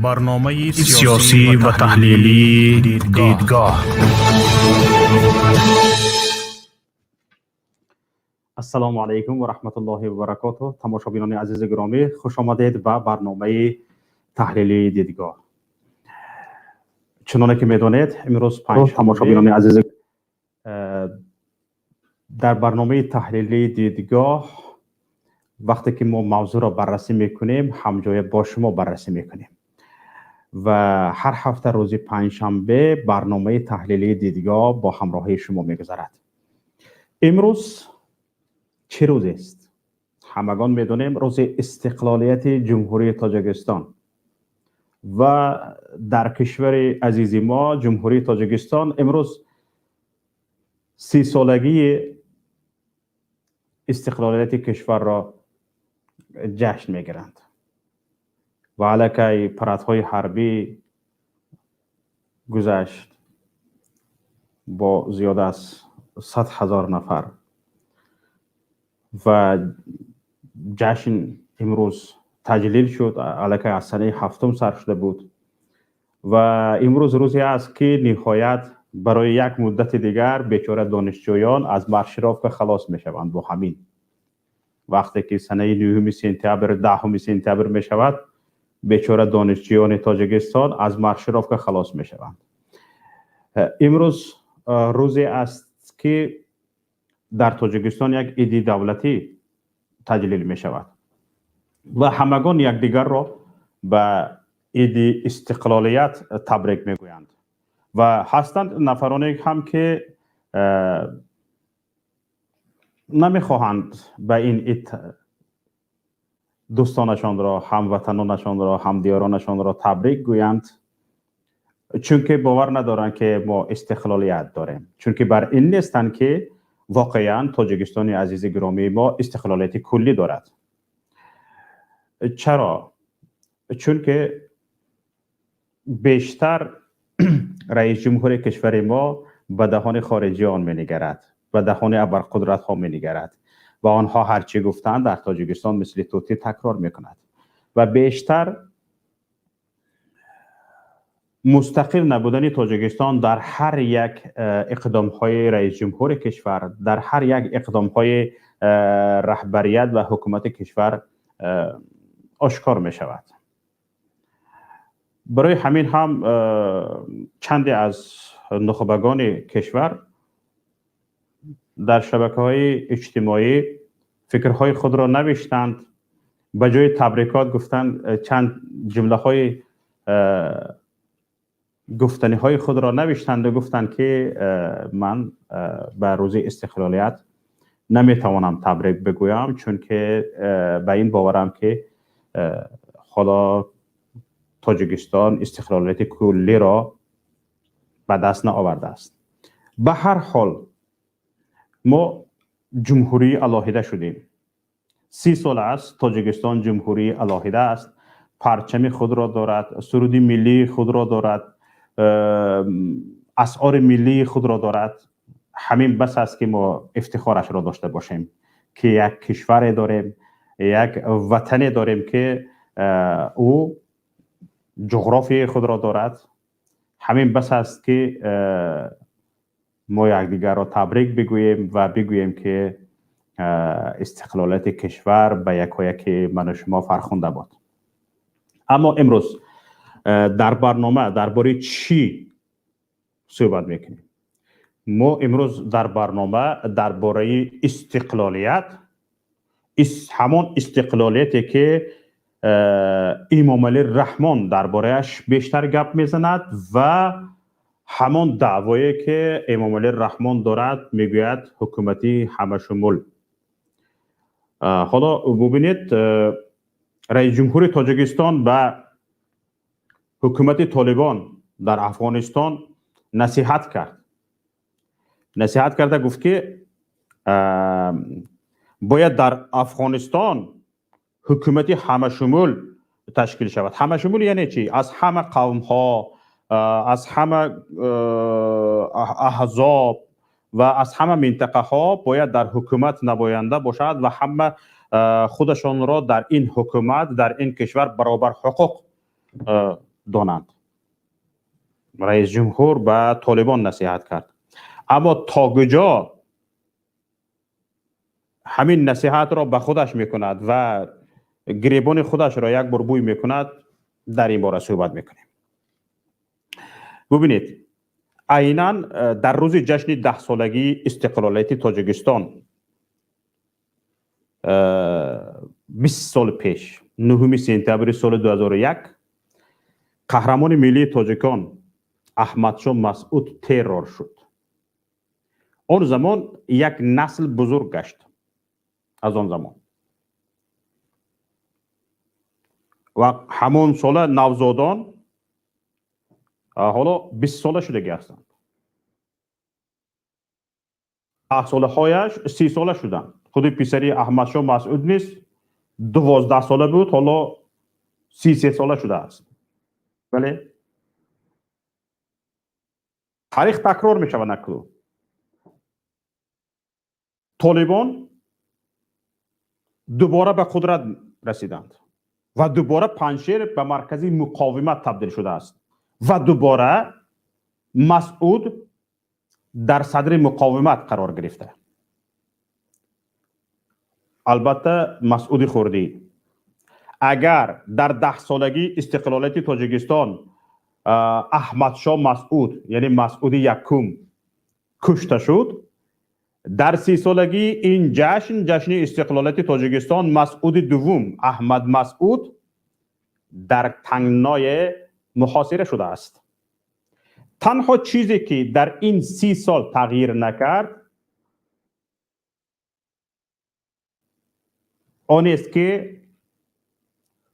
Барномаи сиёсӣ ва таҳлилии Дидгоҳ. Ассалому алайкум ва раҳматуллоҳи ва баракотуҳ. Тамошобинони азизу гиромӣ, хуш омадед ба барномаи таҳлилии Дидгоҳ. Чуноне ки медонед, имрӯз панҷ Тамошобинони азиз, дар барномаи таҳлилии Дидгоҳ вақте ки мо мавзӯъро баррасӣ мекунем, ҳамҷоя бо шумо баррасӣ мекунем ва ҳар ҳафта рӯзи панҷшанбе барномаи таҳлилии Дидгоҳ бо ҳамроҳии шумо мегузарад. Имрӯз чӣ рӯзест? Ҳамагон медонем, рӯзи истиқлолияти Ҷумҳурии Тоҷикистон ва дар кишвари азизи мо, Ҷумҳурии Тоҷикистон, имрӯз 30-солагии истиқлолияти кишварро ҷашн мегиранд ва аллакай парадҳои ҳарбӣ гузашт бо зиёда аз 100 000 нафар ва ҷашн имрӯз таҷлил шуд. Аллакай аз санаи 7-ум сар шуда буд ва имрӯз рӯзе аст, ки ниҳоят барои як муддати дигар бечора донишҷӯён аз маршировка халос мешаванд. Бо ҳамин вақте ки санаи 9 сентябр, 10 сентябр мешавад, бечора донишҷӯёни Тоҷикистон аз маршировка халос мешаванд. Имрӯз рӯзе аст, ки дар Тоҷикистон як иди давлатӣ таҷлил мешавад ва ҳамагон якдигарро ба иди истиқлолият табрик мегӯянд ва ҳастанд нафароне ҳам, ки намехоҳанд ба ин ид дӯстонашонро, ҳамватанонашонро, ҳамдиёронашонро табрик гӯянд, чунки бовар надоранд, ки мо истиқлолият дорем, чунки бар ин нестанд, ки воқеан Тоҷикистони азизи гиромии мо истиқлолияти куллӣ дорад. Чаро? Чунки бештар раис ҷумҳури кишвари мо ба даҳони хориҷиён менигарад, ба даҳони абарқудратҳо менигарад ва онҳо ҳарчӣ гуфтанд, дар Тоҷикистон мисли тӯтӣ такрор мекунад ва бештар мустақил набудани Тоҷикистон дар ҳар як иқдомҳои раисҷумҳури кишвар, дар ҳар як иқдомҳои раҳбарият ва ҳукумати кишвар ошкор мешавад. Барои ҳамин ҳам чанде аз нухбагони кишвар дар шабакаҳои иҷтимоӣ фикрҳои худро навиштанд. Ба ҷои табрикот гуфтанд, чанд ҷумлаҳои гуфтаниҳои худро навиштанду гуфтанд, ки ман ба рӯзи истиқлолият наметавонам табрик бигӯям, чунки ба ин боварам, ки ҳоло Тоҷикистон истиқлолияти куллиро ба даст наовардааст. Ба ҳар ҳол, мо ҷумҳурии алоҳида шудем. 30 сол аст, Тоҷикистон ҷумҳурии алоҳида аст, парчами худро дорад, суруди миллии худро дорад, асъори миллии худро дорад. Ҳамин бас аст, ки мо ифтихорашро дошта бошем, ки як кишваре дорем, як ватане дорем, ки ӯ ҷуғрофияи худро дорад. Ҳамин бас аст, ки мо якдигарро табрик бигӯем ва бигӯем, ки истиқлолияти кишвар ба якояки ману шумо фархунда буд. Аммо имрӯз дар барнома дар бораи чӣ суҳбат мекунем? Мо имрӯз дар барнома дар бораи истиқлолият, ҳамон истиқлолияте, ки Имомалӣ Раҳмон дар бораяш бештар гап мезанад, ва ҳамон даъвое, ки Эмомалӣ Раҳмон дорад, мегӯяд, ҳукумати ҳамашумул. Ҳоло бубинед, раисҷумҳури Тоҷикистон ба ҳукумати Толибон дар Афғонистон насиҳат кард. Насиҳат карда гуфт, ки бояд дар Афғонистон ҳукумати ҳамашумул ташкил шавад. Ҳамашумул яъне чӣ? Аз ҳама қавмҳо, аз ҳама аҳзоб ва аз ҳама минтақаҳо бояд дар ҳукумат намоянда бошад ва ҳама худашонро дар ин ҳукумат, дар ин кишвар баробар ҳуқуқ. донанд. Раис ҷумҳур ба Толибон насиҳат кард, аммо то куҷо ҳамин насиҳатро ба худаш мекунад ва гиребони худашро як бор бӯй мекунад, дар ин бора суҳбат мекунем. Бубинед, айнан дар рӯзи ҷашни 10-солагии истиқлолияти Тоҷикистон, 20 сол пеш, 9 сентябри соли 2001, қаҳрамони миллии тоҷикон Аҳмадшоҳ Масъуд террор шуд. Он замон як насл бузург гашт. Аз он замон ва ҳамон сола навзодон ҳоло 20 сола шудагӣ ҳастанд. 10 солаҳояш 30 сола шуданд. Худи писари Аҳмадшоҳ Масъуд низ 12 сола буд, ҳоло 33 сола шудааст. Бале, таърих такрор мешавад. Накунун Толибон дубора ба қудрат расиданд ва дубора Панҷшер ба маркази муқовимат табдил шудааст ва дубора Масъуд дар садри муқовимат қарор гирифта. Албатта, Масъуди хурдӣ агар дар 10-солагии истиқлолияти Тоҷикистон Аҳмадшоҳ Масъуд, яъне Масъуди якум, кушта шуд, дар 30-солагии ин ҷашн, ҷашни истиқлолияти Тоҷикистон, Масъуди дуввум, Аҳмад Масъуд, дар тангное муҳосира шудааст. Танҳо чизе ки дар ин 30 сол тағйир накард, он аст ки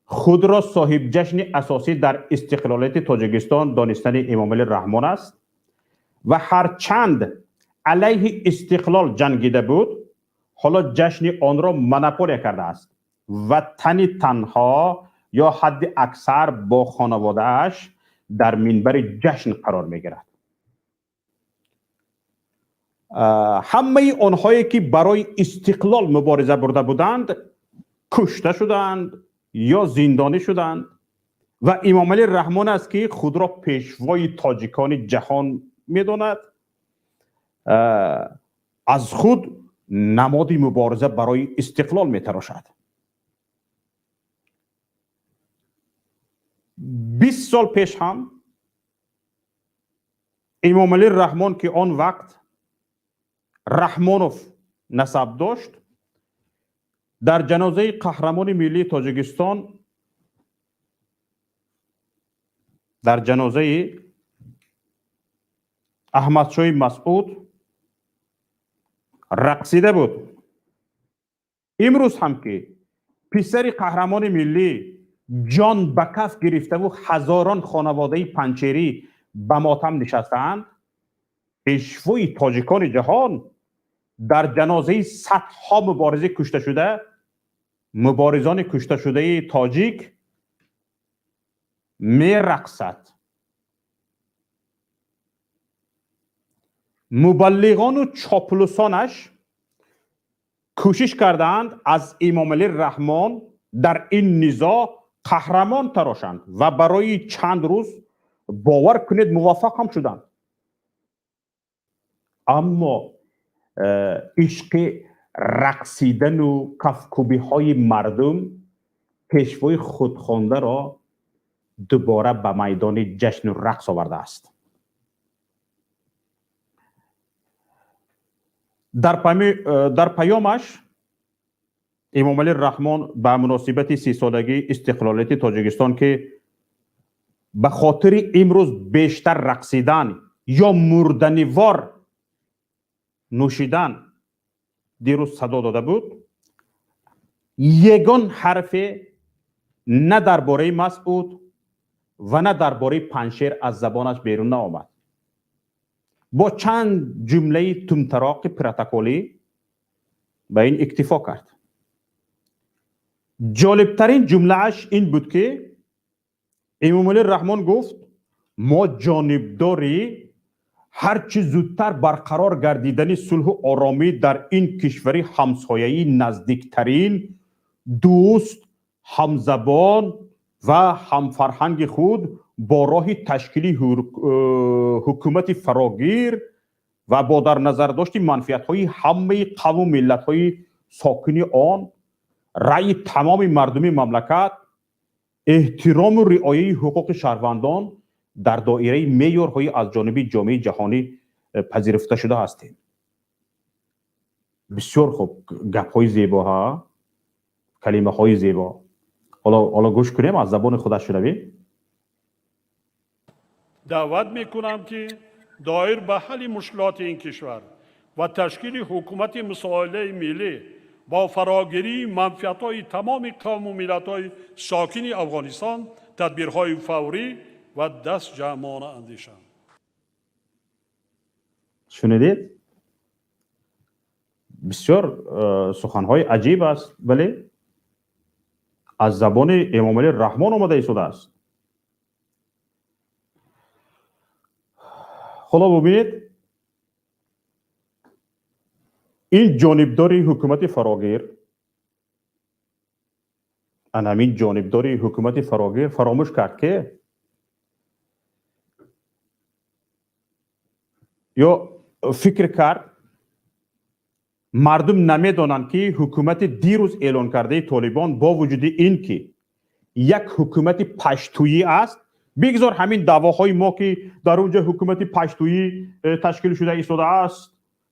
худро соҳибҷашни асосӣ дар истиқлолияти Тоҷикистон донистани Эмомалӣ Раҳмон аст ва ҳарчанд алайҳи истиқлол ҷангида буд, ҳоло ҷашни онро монополия кардааст ва тани танҳо ё ҳадди аксар бо хонаводааш дар минбари ҷашн қарор мегирад. Ҳамаи онҳое ки барои истиқлол мубориза бурда буданд, кушта шуданд ё зиндонӣ шуданд ва Эмомалӣ Раҳмон аст ки худро пешвои тоҷикони ҷаҳон медонад, аз худ намоди мубориза барои истиқлол метарошад. 20 сол пеш ҳам Эмомалӣ Раҳмон, ки он вақт Раҳмонов насаб дошт, дар ҷанозаи қаҳрамони миллии Тоҷикистон, дар ҷанозаи Аҳмадшоҳи Масъуд рақсида буд. Имрӯз ҳам ки писари қаҳрамони миллӣ ҷон ба каф гирифтаву ҳазорон хонаводаи панҷшерӣ ба мотам нишастаанд, пешвои тоҷикони ҷаҳон дар ҷанозаи садҳо муборизи кушташуда, муборизони кушташудаи тоҷик мерақсад. Мубаллиғону чоплусонаш кӯшиш кардаанд аз Эмомалӣ Раҳмон дар ин низоъ қаҳрамон тарошанд ва барои чанд рӯз, бовар кунед, муваффақ ҳам шуданд. Аммо ишқи рақсидану кафкӯбиҳои мардум пешвои худхондаро дубора ба майдони ҷашну рақс овардааст. Дар паёмаш Эмомалӣ Раҳмон ба муносибати 30-солагии истиқлолияти Тоҷикистон, ки ба хотири имрӯз бештар рақсидан ё мурданивор нӯшидан дирӯз садо дода буд, ягон ҳарфе на дар бораи Масъуд ва на дар бораи Панҷшер аз забонаш берун наомад. Бо чанд ҷумлаи тумтароқи протоколӣ ба ин иктифо кард. Ҷолибтарин ҷумлааш ин буд ки Эмомалӣ Раҳмон гуфт: мо ҷонибдори ҳарчи зудтар барқарор гардидани сулҳу оромӣ дар ин кишвари ҳамсояи наздиктарин, дӯст, ҳамзабон ва ҳамфарҳанги худ бо роҳи ташкили ҳукумати фарогир ва бо дар назардошти манфиатҳои ҳамаи қавму миллатҳои сокини он, раъйи тамоми мардуми мамлакат, эҳтирому риояи ҳуқуқи шаҳрвандон дар доираи меъёрҳои аз ҷониби ҷомеаи ҷаҳонӣ пазируфта шуда ҳастем. Бисёр хуб, гапҳои зебо, ҳа, калимаҳои зебо. Ҳоло гӯш кунем, аз забони худаш шунавем. Даъват мекунам, ки доир ба ҳалли мушкилоти ин кишвар ва ташкили ҳукумати мусолиҳаи миллӣ бо фарогирии манфиатҳои тамоми қавму миллатҳои сокини Афғонистон тадбирҳои фаврӣ ва дастҷамъона андешанд. Шунидед? Бисёр суханҳои аҷиб аст, вале аз забони Эмомалӣ Раҳмон омада истодааст. Ҳоло бубинед, ин ҷонибдори ҳукумати фарогир, ана ҳамин ҷонибдори ҳукумати фарогир фаромӯш кард, ки ё фикр кард мардум намедонанд, ки ҳукумати дирӯз эълон кардаи Толибон бо вуҷуди ин ки як ҳукумати паштуӣ аст, бигзор ҳамин даъвоҳои мо, ки дар он ҷо ҳукумати паштуӣ ташкил шуда истодааст,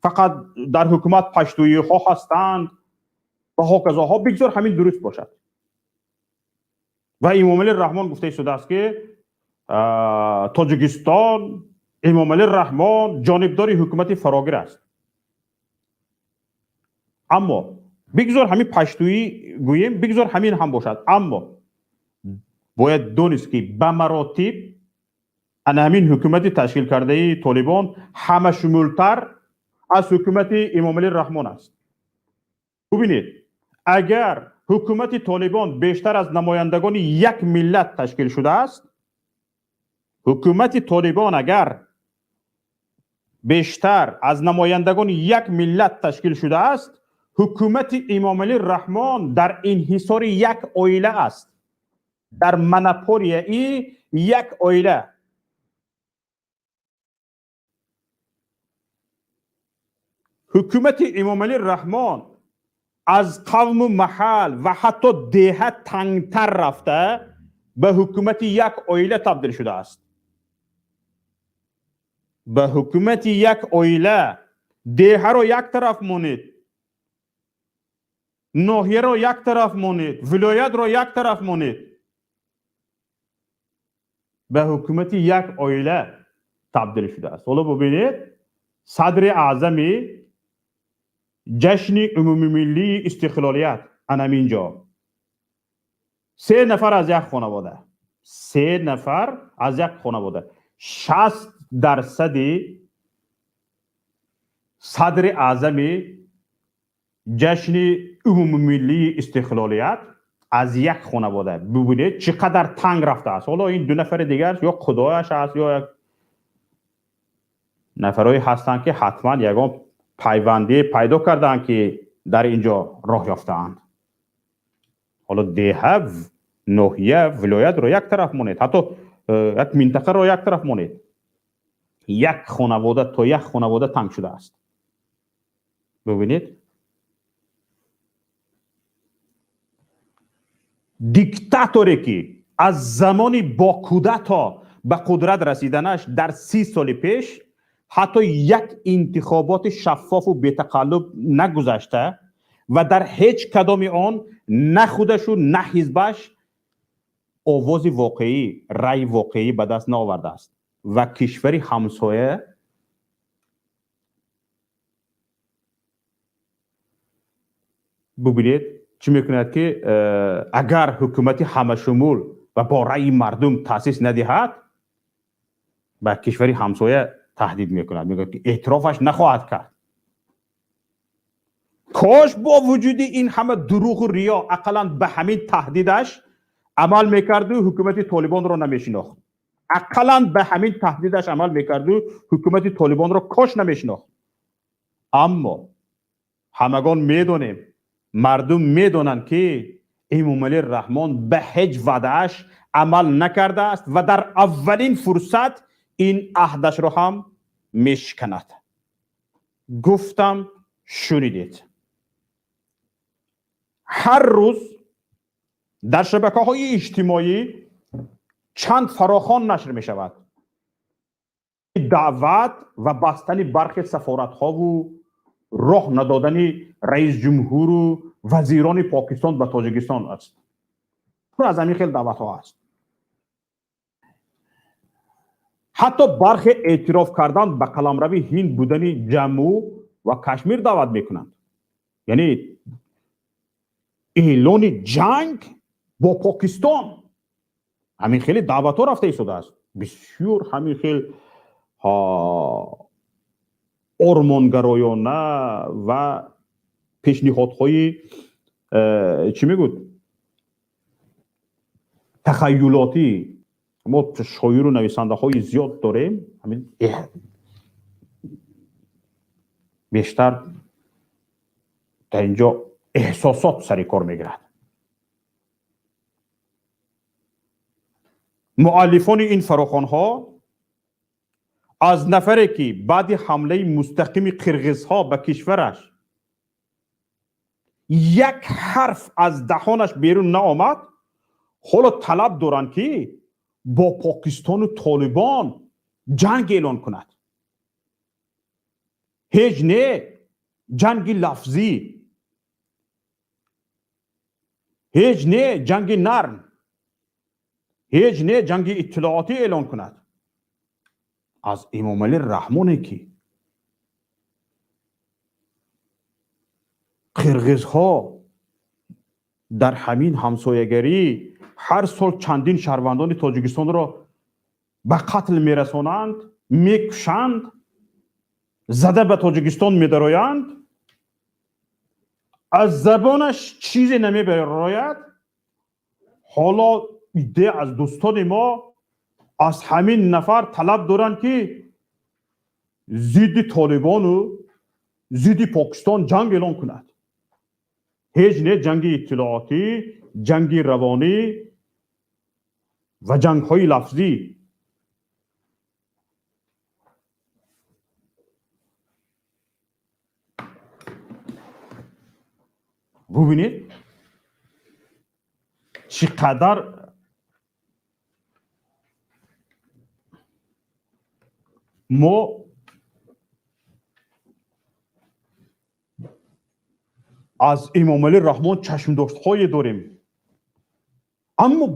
фақат дар ҳукумат паштуиҳо ҳастанд ва ҳоказоҳо, бигзор ҳамин дуруст бошад. Ва Эмомалӣ Раҳмон гуфта истодааст, ки Тоҷикистон, Эмомалӣ Раҳмон ҷонибдори ҳукумати фарогир аст. Аммо бигзор ҳамин паштуӣ гӯем, бигзор ҳамин ҳам бошад, аммо бояд донист, ки ба маротиб ана ҳамин ҳукумати ташкил кардаи Толибон ҳамашумултар аз ҳукумати Эмомалӣ Раҳмон аст. Бубинед, агар ҳукумати Толибон бештар аз намояндагони як миллат ташкил шудааст, ҳукумати Толибон агар бештар аз намояндагони як миллат ташкил шудааст, ҳукумати Эмомалӣ Раҳмон дар инҳисори як оила аст, дар монополияи як оила. Ҳукумати Эмомалӣ Раҳмон аз қавму маҳал ва ҳатто деҳа тангтар рафта ба ҳукумати як оила табдил шудааст. Ба ҳукумати як оила. Деҳаро як тараф монед, ноҳияро як тараф монед, вилоятро як тараф монед, ба ҳукумати як оила табдил шудааст. Ҳоло бубинед, садри аъзами ҷашни умумимиллии истиқлолият анамин ҷо се нафар аз як хонавода, се нафар аз як хонавода, 60% садри аъзами ҷашни умумимиллии истиқлолият аз як хонавода. Бубинед, чӣ қадар танг рафтааст. Ҳоло ин ду нафари дигар ё худояш аст, ё як нафарҳое ҳастанд, ки ҳатман ягон пайвандӣ пайдо кардаанд, ки дар ин ҷо роҳ ёфтаанд. Ҳоло деҳа, ноҳия, вилоятро як тараф монед, ҳатто як минтақаро як тараф монед, як хонавода то як хонавода танг шудааст. Бубинед, диктаторе ки аз замони бо кудато ба қудрат расиданаш дар 30 соли пеш ҳатто як интихоботи шаффофу бетақаллуб нагузашта ва дар ҳеҷ кадоми он на худашу на ҳизбаш овози воқеӣ, раъи воқеӣ ба даст наовардааст ва кишвари ҳамсоя бубинед чӣ мекунад, ки агар ҳукумати ҳамашумул ва бо раъи мардум таъсис надиҳад, ба кишвари ҳамсоя таҳдид мекунад, мегӯяд, ки эътирофаш нахоҳад кард. Кош бо вуҷуди ин ҳама дурӯғу риё ақаллан ба ҳамин таҳдидаш амал мекарду ҳукумати Толибонро намешинохт. Ақаллан ба ҳамин таҳдидаш амал мекарду ҳукумати Толибонро кош намешинохт. Аммо ҳамагон медонем, мардум медонанд, ки Эмомалӣ Раҳмон ба ҳеҷ ваъдааш амал накарда аст ва дар аввалин фурсат ин аҳдашро ҳам мешиканад. Гуфтам, шунидед. Ҳар рӯз дар шабакаҳои иҷтимоӣ чанд фарохон нашр мешавад. Даъват ва бастани бархе сафоратҳову роҳ надодани раис ҷумҳуру вазирони Покистон ба Тоҷикистон аст. Пур аз ҳамин хел даъватҳо аст. Ҳатто бархе эътироф кардан ба қаламрави Ҳинд будани Ҷамму ва Кашмир даъват мекунанд. Яъне эълони ҷанг бо Покистон. Ҳамин хеле даъватҳо рафта истодааст. Бисёр ҳамин хел ормонгароёна ва пешниҳодҳои чӣ мегӯд, тахаюлотӣ. Мо шоиру нависандаҳои зиёд дорем, ҳамин бештар дар инҷо эҳсосот сари кор мегирад. Муаллифони ин фарохонҳо аз нафаре ки баъди ҳамлаи мустақими қирғизҳо ба кишвараш як ҳарф аз даҳонаш берун наомад, ҳоло талаб доранд ки бо Покистону Толибон ҷанг эълон кунад. Ҳеҷ не ҷанги лафзӣ, ҳеҷ не ҷанги нарм, ҳеҷ не ҷанги иттилоотӣ эълон кунад. Аз Эмомалӣ Раҳмоне ки қирғизҳо дар ҳамин ҳамсоягарӣ ҳар сол чандин шаҳрвандони Тоҷикистонро ба қатл мерасонанд, мекушанд, зада ба Тоҷикистон медароянд, аз забонаш чизе намебарояд. Ҳоло идде аз дӯстони мо аз ҳамин нафар талаб доранд ки зидди Толибону зидди Покистон ҷанг эълон кунад. Ҳеҷ не ҷанги иттилоотӣ, ҷанги равонӣ ва ҷангҳои лафзӣ. Бубинед чӣ қадар мо аз Эмомалӣ Раҳмон чашмдоштҳое дорем, аммо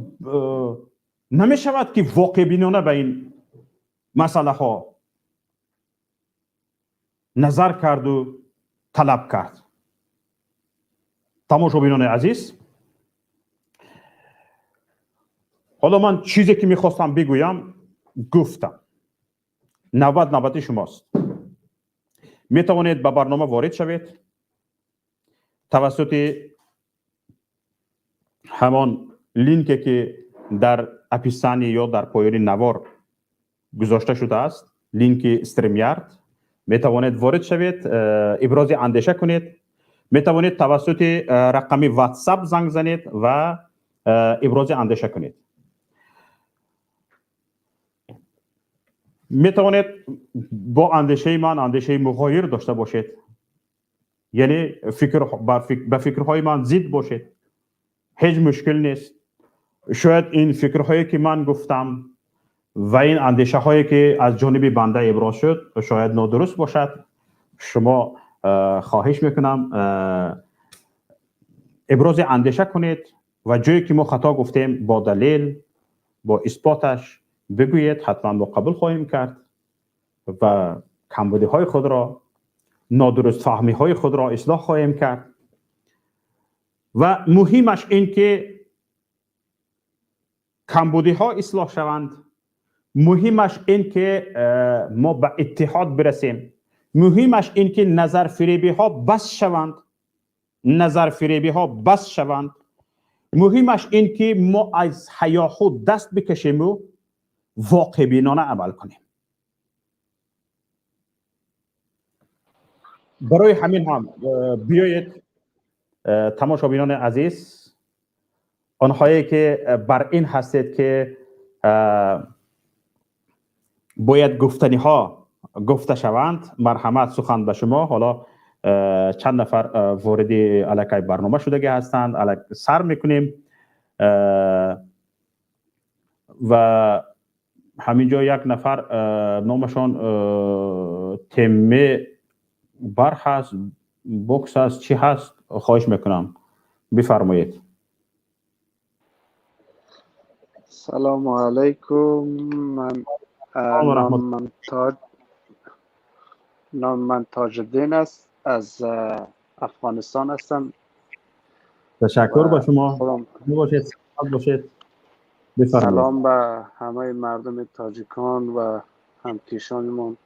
намешавад ки воқеъбинона ба ин масъалаҳо назар карду талаб кард. Тамошобинони азиз, ҳоло ман чизе ки мехостам бигӯям гуфтам. Навбат навбати шумост. Метавонед ба барнома ворид шавед тавассути ҳамон линке ки дар описание ё дар поёни навор гузошта шудааст, линки StreamYard. Метавонед ворид шавед, ибрози андеша кунед. Метавонед тавассути рақами WhatsApp занг занед ва ибрози андеша кунед. Метавонед бо андешаи ман андешаи муғоир дошта бошед, яъне ба фикрҳои ман зид бошед, ҳеҷ мушкил нест. Шояд ин фикрҳое ки ман гуфтам ва ин андешаҳое ки аз ҷониби банда иброз шуд шояд нодуруст бошад. Шумо хоҳиш мекунам ибрози андеша кунед ва ҷое ки мо хато гуфтем бо далел, бо исботаш бигӯед, ҳатман мо қабул хоҳем кард ва камбудиҳои худро, нодурустфаҳмиҳои худро ислоҳ хоҳем кард. Ва муҳимаш ин ки камбудиҳо ислоҳ шаванд, муҳимаш ин ки мо ба иттиҳод бирасем, муҳимаш ин ки назарфиребиҳо бас шаванд, назарфиребиҳо бас шаванд, муҳимаш ин ки мо аз ҳаёҳу даст бикашему воқеъбинона амал кунем. Барои ҳамин ҳам биёед, тамошобинони азиз, آنهایی که بر این هستید که باید گفتنی ها گفته شوند، مرحمت، سخن به شما. حالا چند نفر وارد علاقه برنامه شدگی هستند، سر میکنیم و همینجا یک نفر نامشان تمه بر هست، بوکس هست، چی هست؟ خواهش میکنم بفرمایید. سلام علیکم. من نام من تاج الدین است، از افغانستان هستم. تشکر با شما باشید، باشید. سلام به همه مردم تاجیکان و همکیشانمون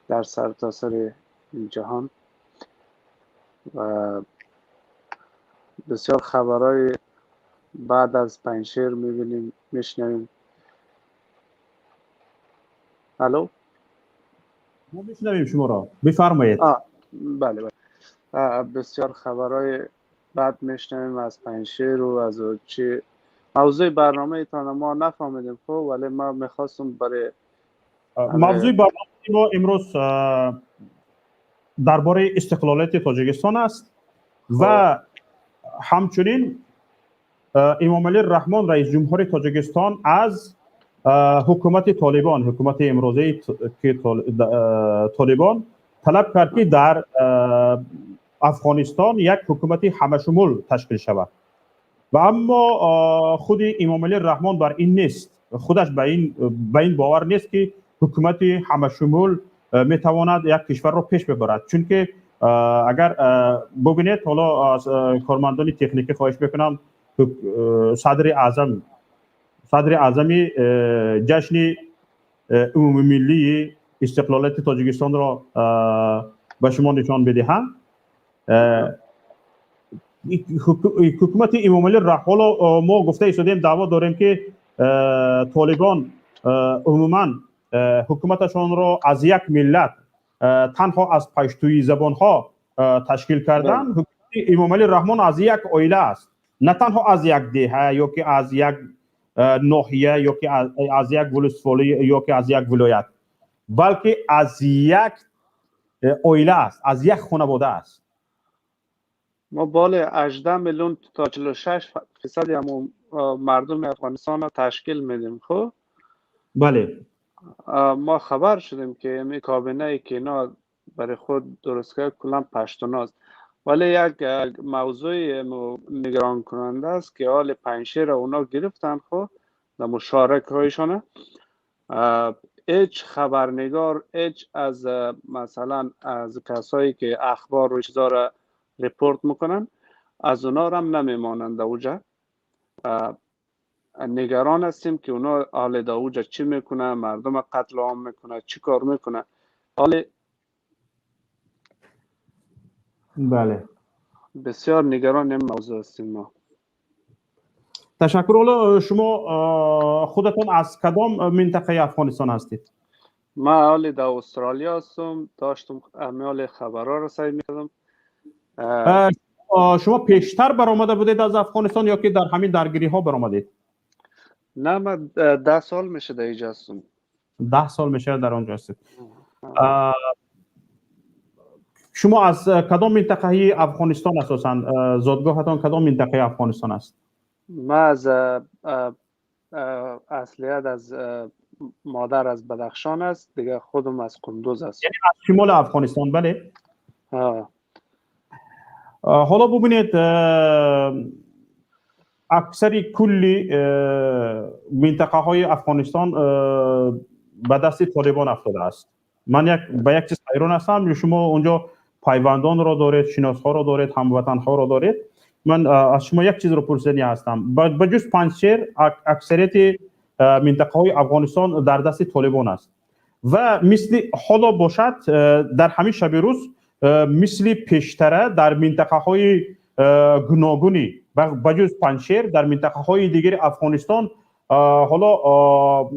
در سرتاسر این جهان. و بسیار خبرهای بعد از پنجشیر میبینیم، میشنویم. الو، ما میشنویم شما را، بفرمایید. بله بله. بسیار خبرهای بد میشنویم از پنجشیر و از چی. موضوع برنامه تان ما نفهمیدیم خب، ولی ما میخواستم برای موضوع برنامه ما امروز درباره استقلالیت تاجیکستان است و همچنین امام علی رحمان رئیس جمهور تاجیکستان از حکومت طالبان، حکومت امروزی که طالبان، طلب کرد که در افغانستان یک حکومت همشمول تشکیل شود و اما خود امام علی رحمان بر این نیست، خودش به این باور نیست که حکومت همشمول میتواند یک کشور را پیش ببرد. چون که اگر ببینید، حالا از کارمندان تکنیکی خواهش میکنم صدر اعظمی جشن عمومی ملی استقلالیت تاجیکستان را به شما نشان بدهم. حکومت امام علی رحمان، ما گفته ایستادیم، دعوا داریم که طالبان عموما حکومتشان را از یک ملت، تنها از پشتویی زبان ها تشکیل کردن. حکومت امام علی رحمان از یک عائله است، نه تنها از یک دهه یا که از یک ناحیه یا که از یک ولسوالی یا که از یک ولایت، بلکه از یک عائله است، از یک خانواده است. ما بال 18 میلیون تا 46% هم مردم افغانستان را تشکیل میدیم خب. بله. ما خبر شدیم که این کابینه که اینا برای خود درست کرد کلا پشتون است، ولی یک موضوع نگران کننده است که حال پنجشیر را اونا گرفتن خب، در مشارک هایشانه هیچ خبرنگار، هیچ از مثلا از کسایی که اخبار و چیزا را report میکنن، از اونا را هم نمیمانند اوجا. نگران هستیم که اونا حال در اوجا چی میکنه، مردم قتل عام میکنه، چی کار میکنه حال. بله، بسیار نگران این موضوع هستیم ما. تشکر. حالا شما خودتون از کدام منطقه افغانستان هستید؟ ما حال در استرالیا هستم، داشتم امیال خبرها را سعی میکردم. شما پیشتر برآمده بودید از افغانستان یا که در همین درگیری ها برآمدید؟ نه، من 10 سال میشه در اینجا هستم. 10 سال میشه در آنجا هستید. شما از کدام منطقه افغانستان، اساسا زادگاهتان کدام منطقه افغانستان است؟ من از اصلیت از مادر از بدخشان است، دیگه خودم از قندوز است. یعنی از شمال افغانستان؟ بله. حالا ببینید، اکثر کلی منطقه های افغانستان به دست طالبان افتاده است. من یک به یک چیز حیران هستم، شما اونجا پیوندان را دارید، شناس ها را دارید، هموطن ها را دارید. من از شما یک چیز رو پرسیدنی هستم. به جز پنجشیر اکثریت منطقه های افغانستان در دست طالبان است و مثل حالا باشد در همین شب روز مثل پیشتره در منطقه های گوناگونی به جز پنجشیر در منطقه های دیگر افغانستان حالا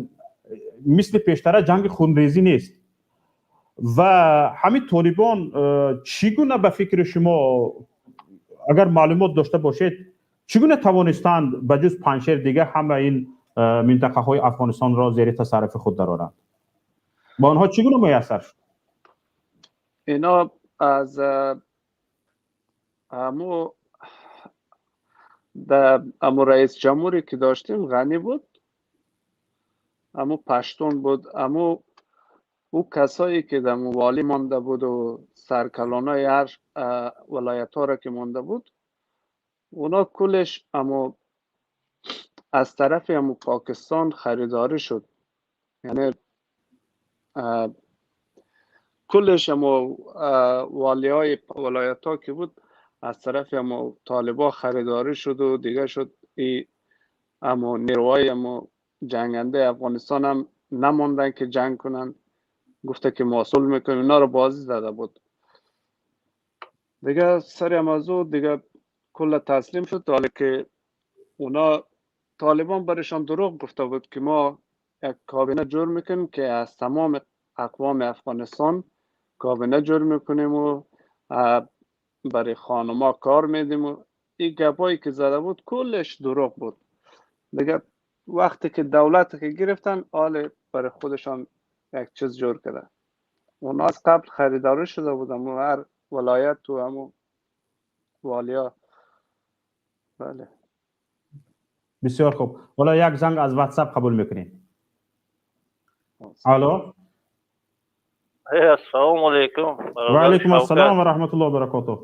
مثل پیشتره جنگ خونریزی نیست و همین طالبان چگونه به فکر شما، اگر معلومات داشته باشید، чӣ гуна тавонистанд ба ҷуз Панҷшер дигар ҳама ин минтақаҳои Афғонистонро зери тасарруфи худ дароранд? Ба онҳо чӣ гуна муяссар шуд? Ино аз аму аму раис ҷамҳуре ки доштем, Ғанӣ буд, аму паштун буд. Аму ӯ касое ки дар волӣ монда буд ва саркалонаи ҳар вилоятҳоро ки монда буд, اونا کلش امو از طرف امو پاکستان خریداری شد. یعنی کلش امو والی های ولایت ها که بود، از طرف امو طالبا خریداری شد و دیگه شد. ای امو نیروهای امو جنگنده افغانستان هم نموندن که جنگ کنن. گفته که ما صلح میکنیم، اینا رو بازی زده بود دیگه. سر امازو دیگه کل تسلیم شد. حالی که اونا طالبان برشان دروغ گفته بود که ما یک کابینه جور میکنیم که از تمام اقوام افغانستان کابینه جور میکنیم و برای خانما کار میدیم و این گپایی که زده بود کلش دروغ بود دیگه. وقتی که دولت که گرفتن، آل برای خودشان یک چیز جور کرده. اونا از قبل خریداری شده بودن و هر ولایت و همو والیا، بله. بسیار خوب. حالا یک زنگ از واتساپ قبول میکنیم. الو. السلام علیکم. و علیکم السلام و رحمت الله و برکاته.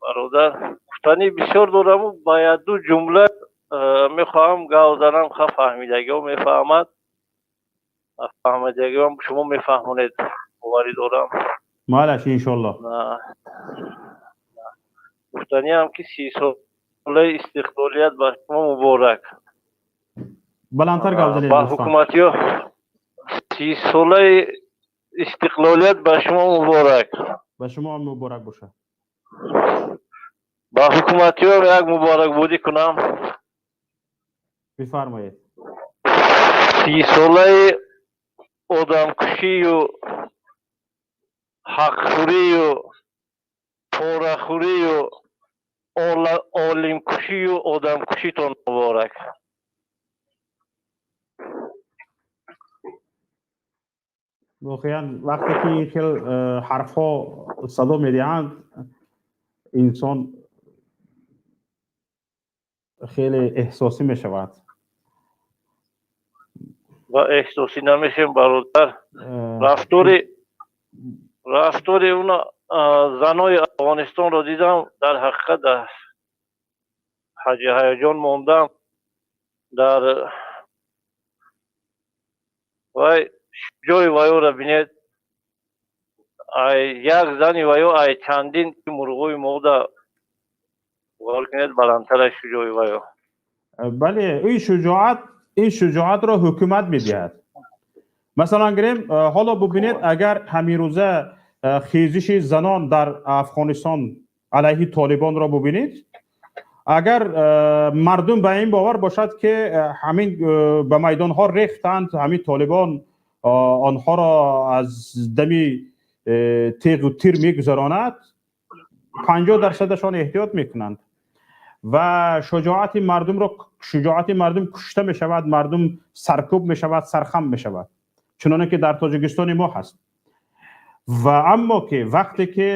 Бародар, гуфтанӣ бисёр дораму ба як-ду ҷумла мехоҳам гав занам. Ха, фаҳмидагиҳо мефаҳмад, фаҳмидагиҳом шумо мефаҳмонед, боварӣ дорам. Малаш, иншоллоҳ. Гуфтаниам ки 30 солаи истиқлолият ба шумо муборак. Баландтар гап занед. Ба ҳукуматиё 30 солаи истиқлолият ба шумо муборак. Ба шумо ҳам муборак бошад. Ба ҳукуматиё як муборакбодӣ кунам. Бифармоед. 30 солаи одамкушию ҳақхӯрию порахӯрию олимкушию одамкушитон муборак. Воқеан, вақте ки ин хел ҳарфҳо садо медиҳанд, инсон хеле эҳсосӣ мешавад. Ва эҳсосӣ намешем, бародар. Рафтори уна занои Афғонистонро дидам, дар ҳақиқат дар ҳаҷи ҳаяҷон мондам. Дар вай ҷои ваёра бинед, ай як зани ваё ай чандин мурғои мода бовар кунед, баландтар аз шуҷои ваё. Бале, ин шуҷоатро ҳукумат медиҳад. Масалан гирем, ҳоло бубинед, агар ҳаминрӯза хезиши занон дар Афғонистон алайҳи толибонро бубинед, агар мардум ба ин бовар бошад, ки ҳамин ба майдонҳо рехтанд, ҳамин толибон онҳоро аз дами теғу тир мегузаронад, 50 дарсадашон эҳтиёт мекунанд ва шуҷоати мардум кушта мешавад, мардум саркӯб мешавад, сархам мешавад, чуноне ки дар Тоҷикистони мо ҳаст. Ва аммо ки вақте ки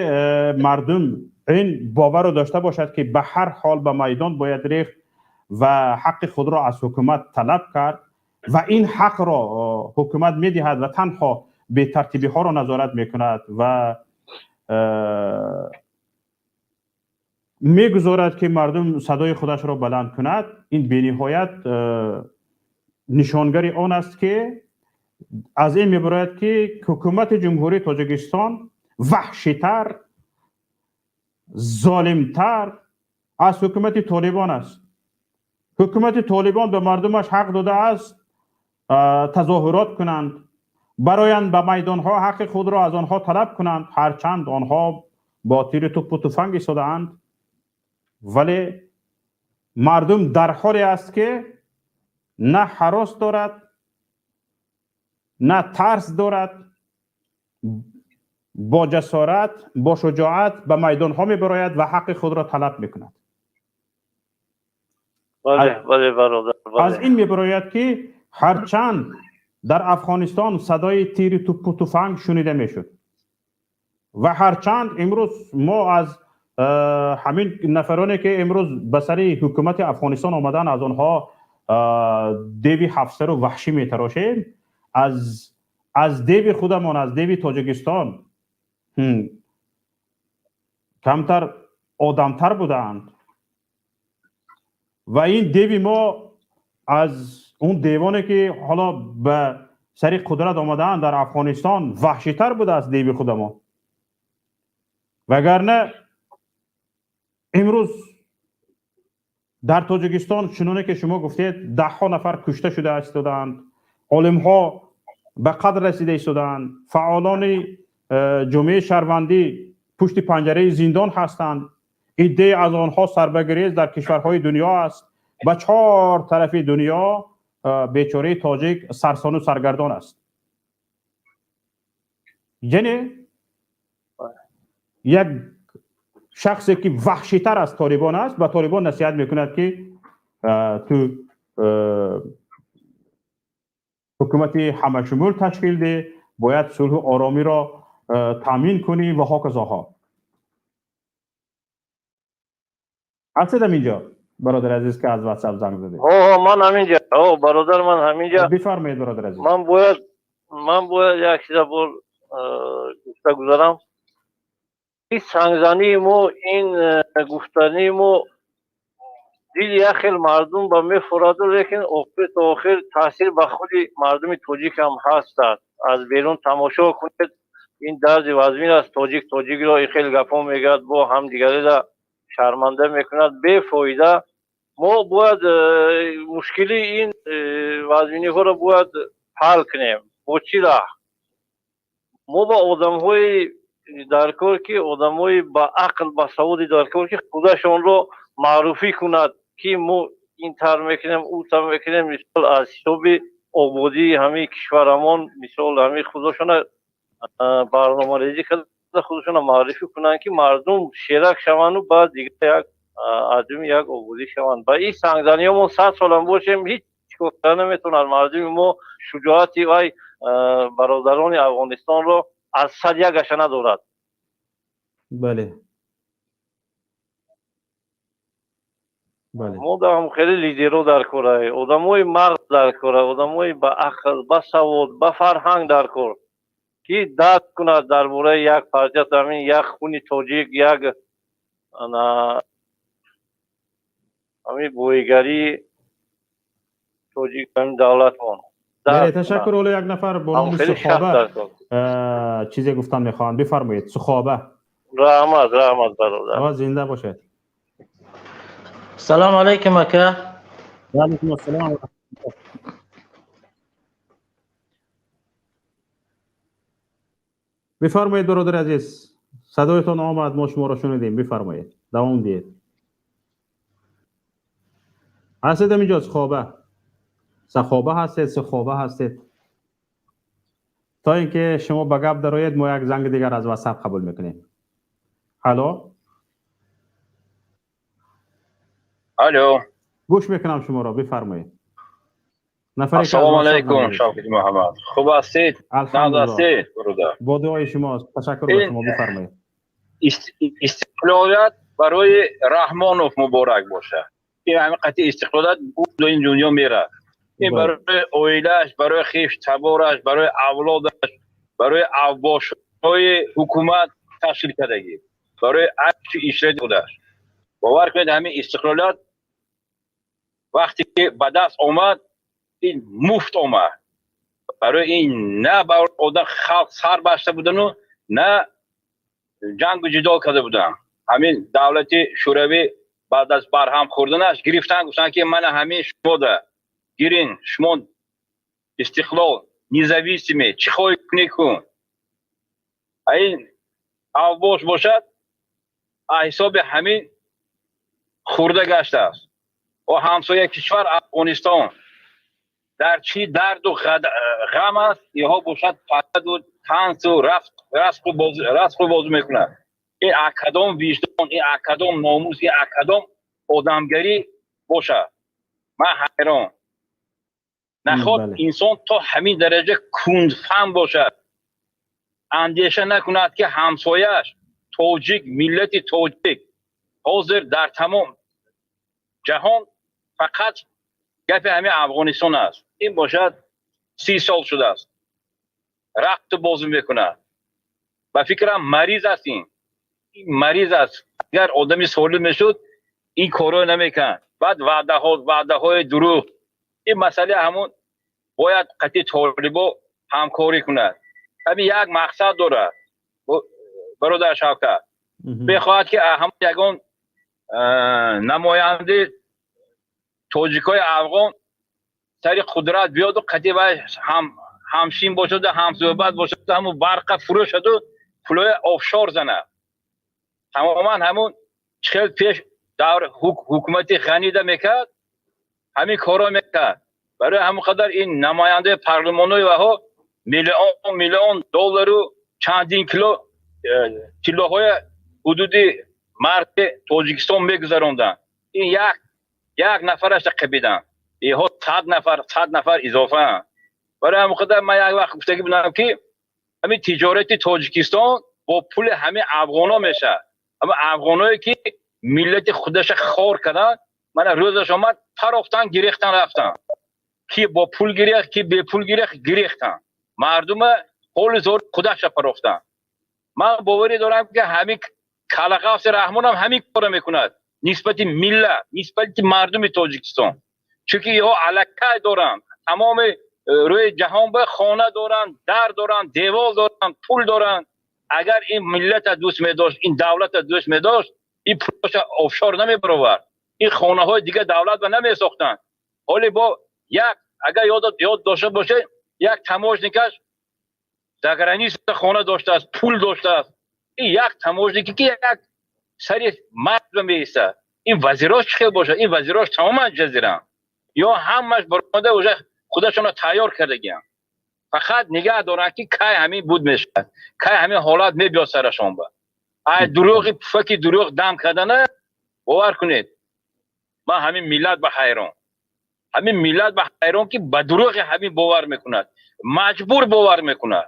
мардум ин боварро дошта бошад, ки ба ҳар ҳол ба майдон бояд рехт ва ҳаққи худро аз ҳукумат талаб кард ва ин ҳақро ҳукумат медиҳад ва танҳо бетартибиҳоро назорат мекунад ва мегузорад, ки мардум садои худашро баланд кунад, ин бениҳоят нишонгари он аст, ки аз ин мебарояд, ки ҳукумати Ҷумҳурии Тоҷикистон ваҳшитар, золимтар аз ҳукумати толибон аст. Ҳукумати толибон ба мардумаш ҳақ додааст тазоҳурот кунанд, бароянд ба майдонҳо, ҳаққи худро аз онҳо талаб кунанд. Ҳарчанд онҳо бо тири туппу туфанг истодаанд, вале мардум дар ҳоле аст, ки на ҳарос дорад, на тарс дорад, бо ҷасорат, бо шуҷоат ба майдонҳо мебарояд ва ҳаққи худро талаб мекунад. Бале, бале, бародар. Аз ин мебарояд, ки ҳарчанд дар Афғонистон садои тири тӯпу туфанг шунида мешуд ва ҳарчанд имрӯз мо аз ҳамин нафароне, ки имрӯз ба сари ҳукумати Афғонистон омадан, аз онҳо деви ҳафтсару ваҳшӣ метарошем, аз деви худамон, аз деви Тоҷикистон камтар одамтар будаанд ва ин деви мо аз он девоне, ки ҳоло ба сари қудрат омадаанд дар Афғонистон, ваҳшитар будааст деви худамон. Вагарна имрӯз дар Тоҷикистон, чуноне ки шумо гуфтед, даҳҳо нафар кушта шуда истодаанд, олимҳо ба қадр расида истодаанд, фаъолони ҷомеаи шаҳрвандӣ пушти панҷараи зиндон ҳастанд, иддае аз онҳо сарбагирез дар кишварҳои дунё аст. Ба чор тарафи дунё бечораи тоҷик сарсону саргардон аст. Яъне як шахсе, ки ваҳшитар аз Толибон аст, ба Толибон насиҳат мекунад, ки ту ҳукумати ҳамашумул ташкил деҳ, бояд сулҳу оромиро таъмин кунӣ ва ҳоказоҳо. Ҳастед ҳаминҷо, бародари азиз, ки аз Ватсап занг задед? Ҳо, ман ҳаминҷа. Ҳо, бародар, ман ҳаминҷа. Бифармоед, бародари азиз. Ман бояд як чиза бор гуфта гузарам. Ин сангзании мо, ин гуфтании мо дили як хел мардум ба мефураду, лекин охир то охир таъсир ба худи мардуми тоҷик ҳам ҳастад. Аз берун тамошо кунед, ин дарди вазмин аст. Тоҷик тоҷикро ин хел гапҳо мегӯяд, бо ҳамдигариро шарманда мекунад бефоида. Мо бояд мушкили ин вазминиҳоро бояд ҳал кунем. Бо чӣ раҳ? Мо ба одамҳои даркор, ки одамҳои ба ақл, ба саводи даркор, ки худашонро маъруфӣ кунад, ки мо ин тар мекунем, ӯ тар мекунем, мисол, аз ҳисоби ободии ҳамин кишварамон, мисол, ҳамин худошона барномарезӣ карда, худашонро маърифӣ кунанд, ки мардум шерак шаванду баъд дигар як адами як ободӣ шаванд. Ба ин сангзаниҳо 100 солам бошем, ҳеҷ кор карда наметавонад. Мардуми мо шуҷоати вай бародарони Афғонистонро аз сад ягаша надорад. Бале, бале. Мо даам хеле лидеро дар кора, одамои мағз дар кора, одамои ба ақл, ба савод, ба фарҳанг дар кор, ки дарк кунад дар бораи як парча замин, як хуни тоҷик, як ана ҳамин боигарии тоҷик, ҳамин давлатмон. Бале, ташаккур. Ҳоло як нафар бо номи Сухоба чизе гуфтан мехоҳанд. Бифармоед, Сухоба. Раҳмат, раҳмат, бародар. Зинда бошед. Салому алайкум, ака. Ва алайкум ассалом. Бифармоед, бародари азиз, садоятон омад, мо шуморо шунидем. Бифармоед, давом диҳед. Ҳастед ҳаминҷо, Сухоба? Сахоба ҳастед, Сухоба ҳастед? То ин ки шумо ба гап дароед, мо як занги дигар аз Ватсап қабул мекунем. Алло. Алло. Гӯш мекунам шуморо, бифармоед. Ассалому алайкум, Шавкати Муҳаммад, хуб ҳастед, нағз ҳастед, бародар? Бо дуои шумост, ташаккур ба шумо. Бифармоед. Истиқлолият барои Раҳмонов муборак бошад, ки ҳамин қатъи истиқлолият ин дунё меравад. Ин барои оилааш, барои хеш табораш, барои авлодаш, барои авбошҳои ҳукумат ташкил кардагӣ, барои айшу ишрати худаш. Бовар кунед, ҳамин истиқлолият вақте ки ба даст омад, ин муфт омад. Барои ин на ба одам халқ сар баста будану, на ҷангу ҷидол карда буданд. Ҳамин давлати Шӯравӣ баъд аз барҳам хӯрданаш гирифтан, гуфтанд, ки мана ҳамин шумода гирин, шумо истиқлол, независимый, чӣ хоҳӣ кунӣ кун. Ин авбош бошад, ҳисоби ҳамин хӯрда гаштааст. О, ҳамсоя кишвар Афғонистон дар чӣ дарду ғам аст, иҳо бошад параду тансу расқу бозӣ мекунад. Ин акадом виҷдон, ин акадом номус, ин акадом одамгарӣ бошад? Ман ҳайрон. Наход инсон то ҳамин дараҷа кундфаҳм бошад, андеша накунад, ки ҳамсояаш тоҷик, миллати тоҷик ҳозир дар тамом ҷаҳон фақат гапи ҳамин Афғонистон аст. Ин бошад 30 сол шудааст, рақту бозӣ мекунад. Ба фикрам, мариз аст, ин мариз аст. Агар одами солим мешуд, ин корро намекард. Баъд ваъдаҳо, ваъдаҳои дурӯғ. Ин масъала ҳамун бояд қатъи толибо ҳамкорӣ кунад. Ҳамин як мақсад дорад, бародар Шавкат, мехоҳад, ки ҳамон ягон намояндаи тоҷикои афғон сари қудрат биёду қатъи вай ҳамшин бошаду ҳамсӯҳбат бошаду ҳамун барқа фурӯшаду пулои офшор занад. Тамоман ҳамун чхел пеш давр ҳукумати Ғанида мекард, ҳамин корро мекард. Барои ҳамон қадар ин намояндаи парлумонои ваҳо миллион миллион доллару чандин кило тиллоҳои ҳудуди марзи Тоҷикистон мегузаронданд. Ин як як нафараша қабиданд, иҳо 100 нафар, 100 нафар изофаанд. Барои ҳамон қадар ман як вақт гуфтагӣ будам, ки ҳамин тиҷорати Тоҷикистон бо пули ҳамин афғоно мешавад. Ҳамин афғоное, ки миллати худаша хор карданд, мана рӯзаш омад, парохтан, гирехтан, рафтан. Ки бо пул гирехт, ки бепул гирехт, гирехтан. Мардума ҳоли зор худаша парохтан. Ман боварӣ дорам, ки ҳамин калағафси Раҳмонам ҳамин корро мекунад нисбати миллат, нисбати мардуми Тоҷикистон, чунки иҳо аллакай доранд, тамоми рӯи ҷаҳон ба хона доранд, дар доранд, девол доранд, пул доранд. Агар ин миллата дӯст медошт, ин давлата дӯст медошт, ин пулоша офшор намебаровард, ин хонаҳои дигар давлат ба намесохтанд. Ҳоле бо як, агар ёд дошта бошед, як таможникаш за граница хона доштааст, пул доштааст. Ин як таможнике, ки як сари марз ба меистад. Ин вазирош чӣ хел бошад? Ин вазирош тамоман ҷазиранд ё ҳамаш баромада уже худашонро тайёр кардагианд, фақат нигаҳ доранд, ки кай ҳамин буд мешавад, кай ҳамин ҳолат мебиёд сарашон. Ба ай дурӯғи пуфаки дурӯғ дам кардана, бовар кунед, ман ҳамин миллат ба ҳайрон, ҳамин миллат ба ҳайрон, ки ба дурӯғи ҳамин бовар мекунад, маҷбур бовар мекунад,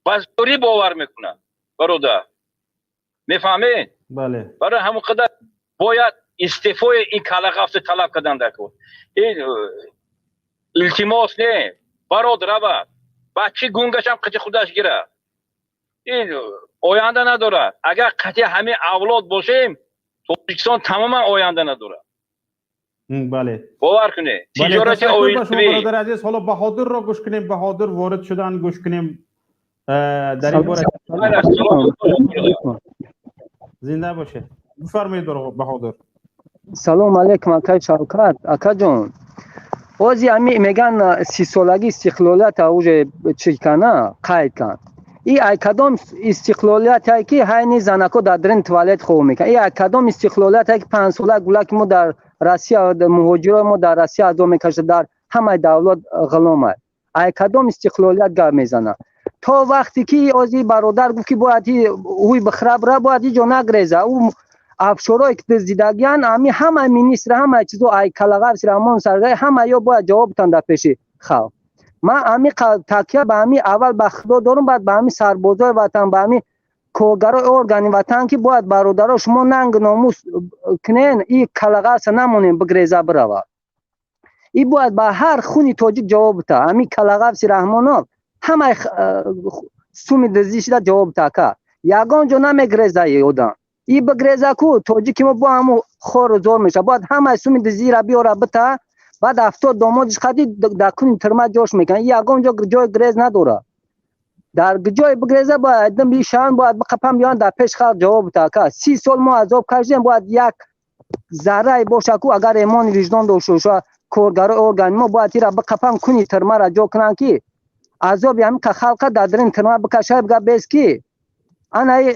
ба зӯрӣ бовар мекунад. Бародар, мефаҳмед? Бале. Барои ҳамон қадар бояд истеъфои ин калағафта талаб кардан даркор. Ин илтимос не, барод равад, бачи гунгашам қити худаш гирад. Ин оянда надорад. Агар қатъи ҳамин авлод бошем, Тоҷикистон тамоман оянда надорад. Бале. Бовар кунед, тиҷорати оилавӣ. Бародари азиз, ҳоло Баҳодурро гӯш кунем. Баҳодур ворид шудан, гӯш кунем дар ин бора. Зинда бошед, бифармоед, Баҳодур. Салом алейкум, акай Шавкат, акаҷон. Ози ами меган 30-солаги истиқлолията уже чӣ кана, қайд кан. И ай кадом истиқлолияте, ки ҳайни занако дар дрин туалет хоб мекунад? И ай кадом истиқлолияте, ки 5-сола гулаки мо дар Россия, муҳоҷирои мо дар Россия азоб мекашад, дар ҳамаи давлат ғуломай? Ай кадом истиқлолият гап мезанад? То вақте ки ози бародар гуфт, ки бояд ҳуй бихра бира, бояд иҷо нагреза. Ӯ афшорое ки дуздидагиян, ами ҳамаи министр, ҳамаи чизо, ай калағафси Раҳмон саргай, ҳама ё бояд ҷавоб битан дар пеши халқ. Ман ами такя ба ами аввал ба Худо дорум, баъд ба ами сарбозои ватан, ба ами коргарои органи ватан, ки бояд, бародаро, шумо нанг номус кунен, и калағафса намонем бигреза биравад. И бояд ба ҳар хуни тоҷик ҷавоб бита. Ами калағафси Раҳмонов ҳамаи суми дуздӣ шуда ҷавоб бита. Ака, ягон ҷо намегреза и одам. И бигреза ку, тоҷики мо бо ҳаму хору зор мешавад. Бояд ҳамаи суми дуздиро биёра бита, баъд 70 домодиш қади дар куни тирма ҷош мекунад. И ягон ҷо ҷои грез надорад. Дар ҷое бигреза, бояд бишаванд, бояд биқапан, биёянд, дар пеш халқ ҷавоб бита. Ака, 30 сол мо азоб кашидем, бояд як заррае боша ку, агар эмони виҷдон дошта боша коргарои органи мо, бояд ира биқапан, куни тирмара ҷо кунанд, ки азоби ҳамин халқа дар дарин тирма бикашад, бига бес ки ана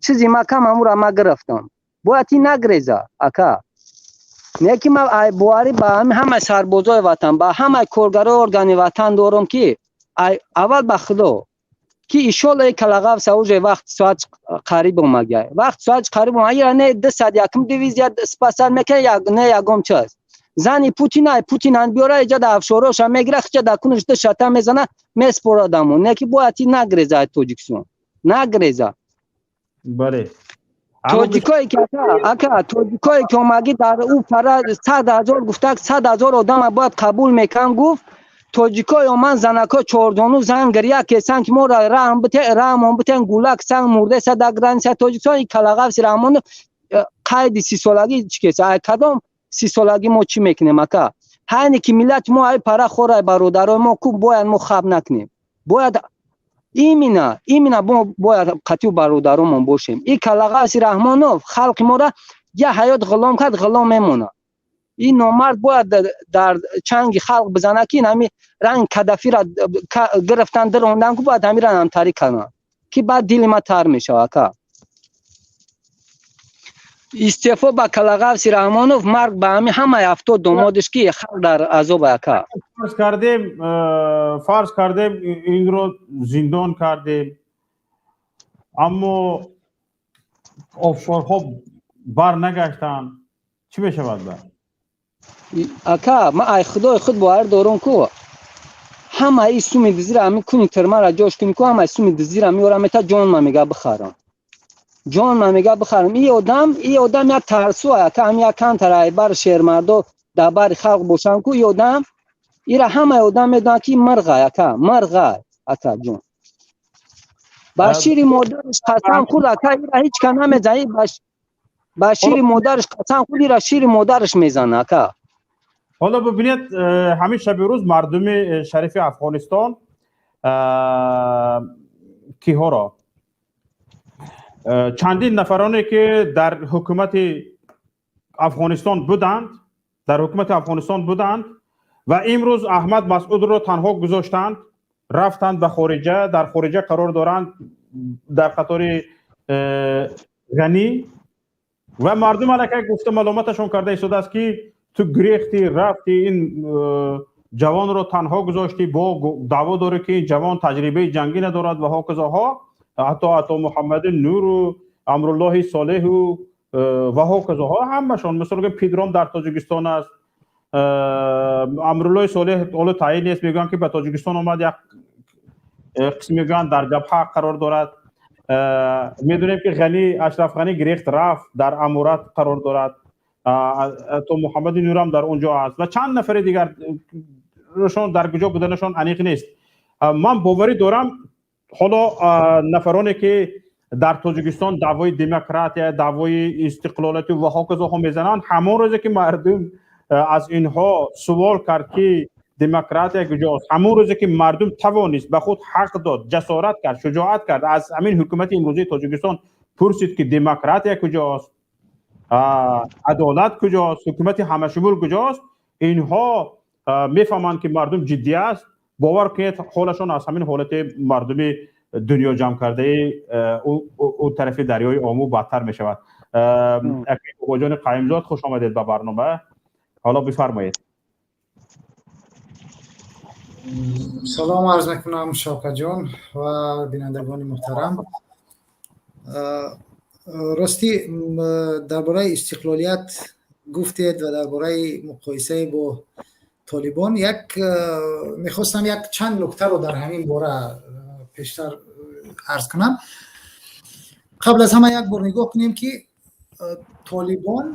чизи ма кам, ҳамура ма гирифтам. Бояд и нагреза, ака. Не ки ма боварӣ ба ҳамаи сарбозои ватан, ба ҳамаи коргарои органи ватан дорам, ки аввал ба Худо, ки ишолла и калағафса уже вақт соат қариб омагай, вақт соат қариб омад. Ира не 201-ум дивизия спасать мекунад, не ягом чиз. Зани Путин ай Путин ан биёра, иҷа да афшороша мегира, хича да кунаш ду шата мезана, меспорадамо. Не ки бояд и нагреза, ай Тоҷикистон нагреза. Бале. Тоҷикое ки, ака, тоҷикое ки омагӣ дар ӯ пара 100 000 гуфтак, 100 000 одама бояд қабул мекан, гуфт. Тоҷикои оман, занако чордону зан гиря кесан, ки моро раҳм бите, раҳмон битен, гулак санг мурдеса дар граница Тоҷикистон. И калағавси Раҳмонов қайди 30-солагӣ чӣ кеса? Ай кадом 30-солагӣ мо чӣ мекунем, ака? Ҳайне ки миллати мо ай пара хорай, бародарои мо ку, бояд мо хаб накунем. Бояд именно мо бояд қатиу бародаромон бошем. И калағавси Раҳмонов халқи мора я ҳаёт ғулом кард, ғулом мемонад. Ин номард бояд дар чанги халқ бизана, ки ҳами ранг Кадафира гирифтан, дирондан ку, бояд ҳамира ҳамтарӣ кунанд, ки баъд дили ма тар мешавад, ака. Истеъфо ба калағавси Раҳмонов, марг ба ҳами ҳамаи 70 домодиш, ки халқ дар азоб, ака. Фарз кардем, инро зиндон кардем, аммо офшорҳо бар нагаштанд, чӣ мешавад ба? Ака, ман ай худои худ бовар дорам ку, ҳамаи суми дизира ҳами куни тирмара ҷош куни ку, ҳамаи суми дизира меорам, мета ҷонма мега бихарам, ҷонма мега бихарам. И одам як тарсу, ака, ҳами як камтар айбар шермардо дар бари халқ бошанд ку. И одам ира ҳамаи одам медонад, ки мирғай, ака, мирғай, ака ҷон. Ба шири модараш қасам хӯрд, ака, ира ҳеҷ ка намезан. Ба шири модараш қасам хӯрд, ира шири модараш мезана, ака. Ҳоло бибинед, ҳамин шаби рӯз мардуми шарифи Афғонистон киҳоро, чандин нафароне ки дар ҳукумати Афғонистон буданд, дар ҳукумати Афғонистон буданд ва имрӯз Аҳмад Масъудро танҳо гузоштанд, рафтанд ба хориҷа, дар хориҷа қарор доранд дар қатори Ғанӣ. Ва мардум аллакай гуфта, маломаташон карда истодааст, ки ту гирехтӣ, рафтӣ, ин ҷавонро танҳо гузоштӣ, бо даъво дорӣ, ки ин ҷавон таҷрибаи ҷангӣ надорад ва ҳоказоҳо. Ҳатто Ато Муҳаммади Нуру Амруллоҳи Солеҳу ва ҳоказоҳо ҳамашон, мисол, Пидром дар Тоҷикистон аст. Амруллоҳи Солеҳ ҳоло таъин нест, мегӯянд, ки ба Тоҷикистон омад, як қисм мегӯянд, дар ҷабҳа қарор дорад. Медонем, ки Ғанӣ, Ашраф Ғанӣ гирехт, рафт, дар Амурат қарор дорад. То Муҳаммади Нурам дар он ҷо аст ва чанд нафари дигар шон дар куҷо буданашон аниқ нест. Ман боварӣ дорам, ҳоло нафароне ки дар Тоҷикистон даъвои демократия, даъвои истиқлолияту ва ҳоказоҳо мезананд, ҳамон рӯзе ки мардум аз инҳо суол кард, ки демократия куҷост, ҳамон рӯзе ки мардум тавонист, ба худ ҳақ дод, ҷасорат кард, шуҷоат кард, аз ҳамин ҳукумати имрӯзии Тоҷикистон пурсид, ки демократия куҷост, адолат куҷост, ҳукумати ҳамашумул куҷост, инҳо мефаҳманд, ки мардум ҷиддӣ аст. Бовар кунед, ҳолашон аз ҳамин ҳолати мардуми дунё ҷамъ кардаи ӯ тарафи дарёи Ому бадтар мешавад. Бобоҷони Қаимзод, хуш омадед ба барнома. Ҳоло бифармоед. Салом арз мекунам, Шавкатҷон ва бинандагони муҳтарам. Ростӣ, дар бораи истиқлолият гуфтед ва дар бораи муқоисаи бо Толибон. Як мехостам як чанд нуктаро дар ҳамин бора пештар арз кунам. Қабл аз ҳама як бор нигоҳ кунем, ки Толибон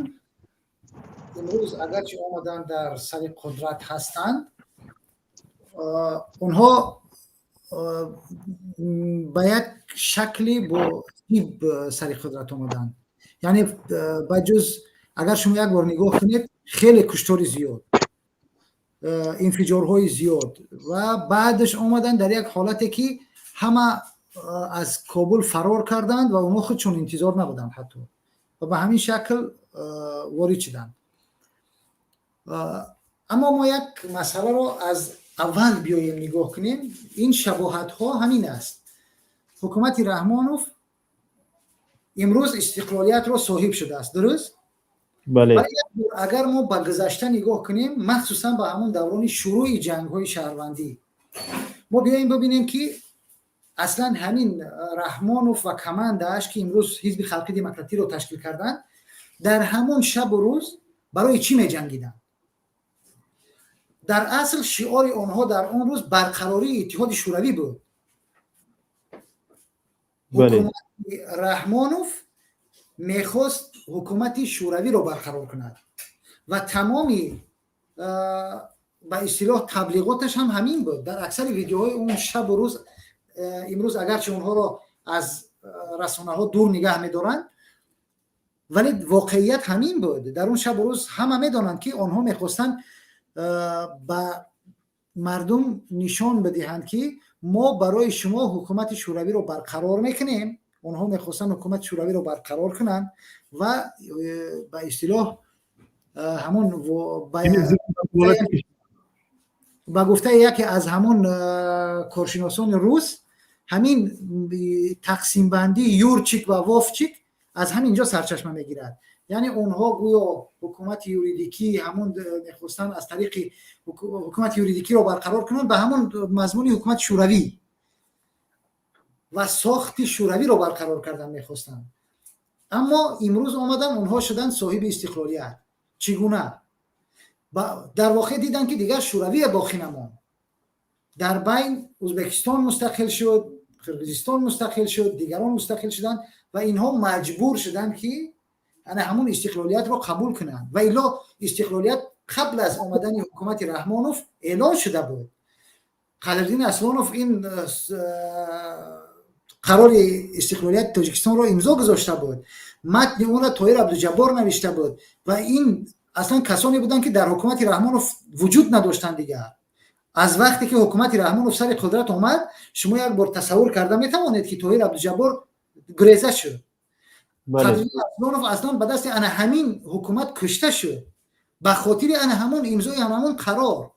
имрӯз агарчи омаданд, дар сари қудрат ҳастанд, онҳо ба як шакли бо ҳиб сари қудрат омаданд. Яъне ба ҷуз, агар шумо як бор нигоҳ кунед, хеле куштори зиёд, инфиҷорҳои зиёд ва баъдаш омаданд дар як ҳолате, ки ҳама аз Кобул фарор карданд ва онҳо худшон интизор набуданд ҳатто, ва ба ҳамин шакл ворид шуданд. Аммо мо як масъаларо аз аввал биёем нигоҳ кунем. Ин шабоҳатҳо ҳамин аст: ҳукумати Раҳмонов имрӯз истиқлолиятро соҳиб шудааст, дуруст? Бале. Агар мо ба гузашта нигоҳ кунем, махсусан ба ҳамон даврони шурӯъи ҷангҳои шаҳрвандӣ, мо биёем бибинем, ки аслан ҳамин Раҳмонов ва командааш, ки имрӯз Ҳизби Халқи Демократиро ташкил карданд, дар ҳамон шабу рӯз барои чӣ меҷангиданд? Дар асл шиори онҳо дар он рӯз барқарории Иттиҳоди Шӯравӣ буд. Ҳукумати Раҳмонов мехост ҳукумати Шӯравиро барқарор кунад ва тамоми, ба истилоҳ, таблиғоташ ҳам ҳамин буд. Дар аксари видеоҳои он шабу рӯз, имрӯз агарчи онҳоро аз расонаҳо дур нигаҳ медоранд, вале воқеият ҳамин буд. Дар он шабу рӯз ҳама медонанд, ки онҳо мехостанд ба мардум нишон бидиҳанд, ки мо барои шумо ҳукумати Шӯравиро барқарор мекунем. Онҳо мехостанд ҳукумати Шӯравиро барқарор кунанд ва ба истилоҳ ҳамон, ба гуфтаи яке аз ҳамон коршиносони рус, ҳамин тақсимбандии Юрчик ва Вовчик аз ҳамин ҷо сарчашма мегирад. Яъне онҳо гӯё ҳукумати юридикӣ ҳамон мехостанд, аз тариқи ҳукумати юридикиро барқарор кунанд, ба ҳамон мазмуни ҳукумати Шӯравӣ, ва сохти Шӯравиро барқарор кардан мехостанд. Аммо имрӯз омадан, онҳо шуданд соҳиби истиқлолият. Чӣ гуна? Дар воқеъ диданд, ки дигар Шӯравие боқӣ намонд. Дар байн Ӯзбекистон мустақил шуд, Қирғизистон мустақил шуд, дигарон мустақил шуданд ва инҳо маҷбур шуданд, ки ана ҳамун истиқлолиятро қабул кунанд. Ва илло истиқлолият қабл аз омадани ҳукумати Раҳмонов эълон шуда буд. Қадриддин Аслонов ин қарори истиқлолияти Тоҷикистонро имзо гузошта буд, матни онро Тоҳир Абдуҷаббор навишта буд. Ва ин аслан касоне буданд, ки дар ҳукумати Раҳмонов вуҷуд надоштанд дигар. Аз вақте ки ҳукумати Раҳмонов сари қудрат омад, шумо як бор тасаввур карда метавонед, ки Тоҳир Абдуҷаббор гуреза шуд, Аслонов аслан ба дасти ана ҳамин ҳукумат кушта шуд ба хотири ана ҳамон имзои ана ҳамон қарор.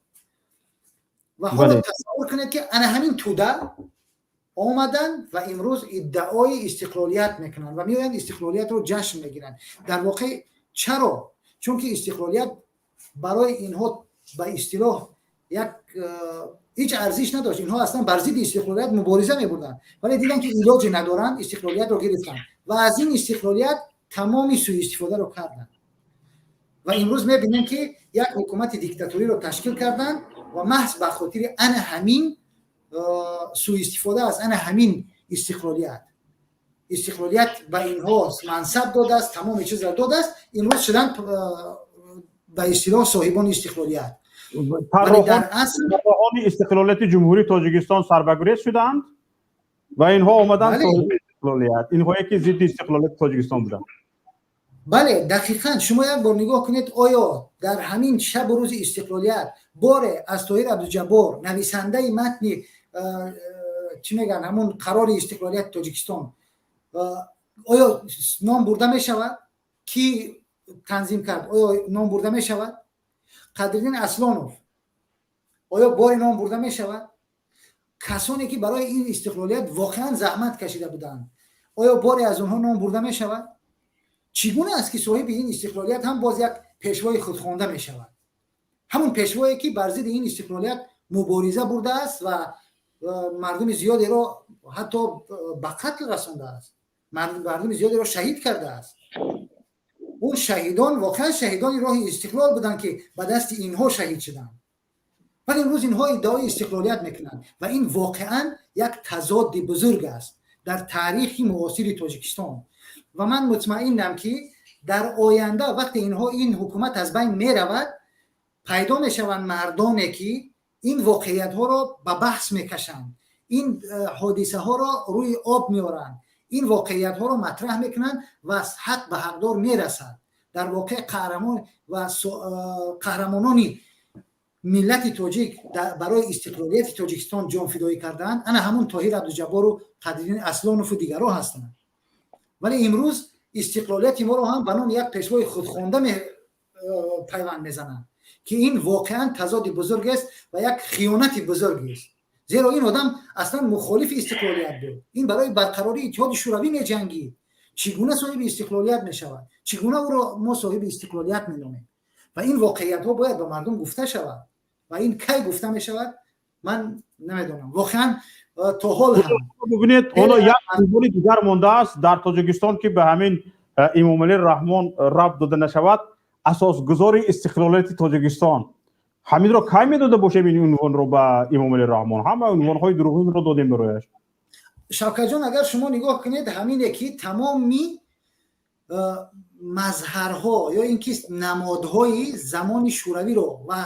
Ва ҳоло тасаввур кунед, ки ана ҳамин тӯда омаданд ва имрӯз иддаои истиқлолият мекунанд ва меоянд, истиқлолиятро ҷашн мегиранд. Дар воқеъ чаро? Чунки истиқлолият барои инҳо, ба истилоҳ, як ҳеҷ арзиш надошт. Инҳо аслан бар зидди истиқлолият мубориза мебурданд, вале диданд, ки илоҷе надоранд, истиқлолиятро гирифтанд ва аз ин истиқлолият тамоми сӯистифодаро карданд. Ва имрӯз мебинем, ки як ҳукумати диктаториро ташкил карданд ва маҳз ба хотири ана ҳамин сӯистифода аз ана ҳамин истиқлолият. Истиқлолият ба инҳо мансаб додааст, тамоми чизро додааст. Имрӯз шуданд, ба истилоҳ, соҳибони истиқлолият. Тарроҳони истиқлолияти Ҷумҳурии Тоҷикистон сарбагурез шуданд ва инҳо омаданд соҳиби истиқлолият, инҳое ки зидди истиқлолияти Тоҷикистон буданд. Бале, дақиқан. Шумо як бор нигоҳ кунед: оё дар ҳамин шабу рӯзи истиқлолият боре аз Тоҳир Абдуҷаббор, нависандаи матни, чӣ мегӯянд, ҳамун қарори истиқлолияти Тоҷикистон, оё ном бурда мешавад? Кӣ танзим кард, оё ном бурда мешавад? Қадриддин Аслонов оё боре ном бурда мешавад? Касоне ки барои ин истиқлолият воқеан заҳмат кашида буданд, оё боре аз онҳо ном бурда мешавад? Чӣ гуна аст, ки соҳиби ин истиқлолият ҳам боз як пешвои худхонда мешавад, ҳамун пешвое ки бар зидди ин истиқлолият мубориза бурдааст ва мардуми зиёдеро ҳатто ба қатл расондааст, мардуми зиёдеро шаҳид кардааст? Он шаҳидон воқеан шаҳидони роҳи истиқлол буданд, ки ба дасти инҳо шаҳид шуданд, вале имрӯз инҳо иддаои истиқлолият мекунанд. Ва ин воқеан як тазодди бузург аст дар таърихи муосири Тоҷикистон. Ва ман мутмаинам, ки дар оянда, вақте инҳо, ин ҳукумат аз байн меравад, пайдо мешаванд мардоне, ки ин воқеиятҳоро ба баҳс мекашанд, ин ҳодисаҳоро рӯи об меоранд, ин воқеиятҳоро матраҳ мекунанд ва ҳақ ба ҳақдор мерасад. Дар воқеъ қаҳрамон ва қаҳрамонони миллати тоҷик, барои истиқлолияти Тоҷикистон ҷонфидоӣ кардаанд, ана ҳамун Тоҳир Абдуҷаббору Қадриддин Аслонову дигарҳо ҳастанд. Вале имрӯз истиқлолияти моро ҳам ба номи як пешвои худхонда пайванд мезананд, ки ин воқеан тазоди бузургест ва як хиёнати бузургест, зеро ин одам аслан мухолифи истиқлолият буд, ин барои барқарории Иттиҳоди Шӯравӣ меҷангид. Чӣ гуна соҳиби истиқлолият мешавад? Чӣ гуна ӯро мо соҳиби истиқлолият меномем? Ва ин воқеиятҳо бояд ба мардум гуфта шавад. Ва ин кай гуфта мешавад, ман намедонам воқеан то ҳол ҳам. Бубинед, ҳоло як унвони дигар мондааст дар Тоҷикистон, ки ба ҳамин Эмомалӣ Раҳмон рабт дода нашавад: асосгузори истиқлолияти Тоҷикистон. Ҳаминро кай медода бошем ин унвонро ба Эмомалӣ Раҳмон? Ҳама унвонҳои дурӯғинро додем барояш. Шавкатҷон, агар шумо нигоҳ кунед, ҳамине ки тамоми мазҳарҳо ё ин ки намодҳои замони шӯравиро ва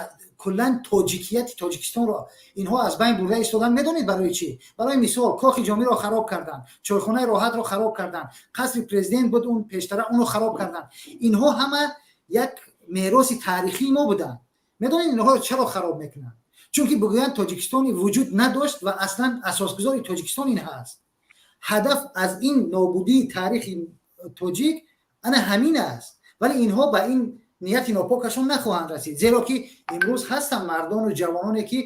куллан тоҷикияти Тоҷикистонро инҳо аз байн бурда истодан. Медонед барои чӣ? Барои мисол, Кохи Ҷомиро хароб карданд, Чойхонаи Роҳатро хароб карданд, қасри президент буд он пештара, онро хароб карданд. Инҳо ҳама як мероси таърихии мо буданд. Медонед, инҳо чаро хароб мекунанд? Чунки бигӯянд, Тоҷикистони вуҷуд надошт ва аслан асосгузори Тоҷикистон ин ҳаст. Ҳадаф аз ин нобудии таърихи тоҷик ана ҳамин аст. Вале инҳо ба ин нияти нопокашон нахоҳанд расид, зеро ки имрӯз ҳастанд мардону ҷавононе, ки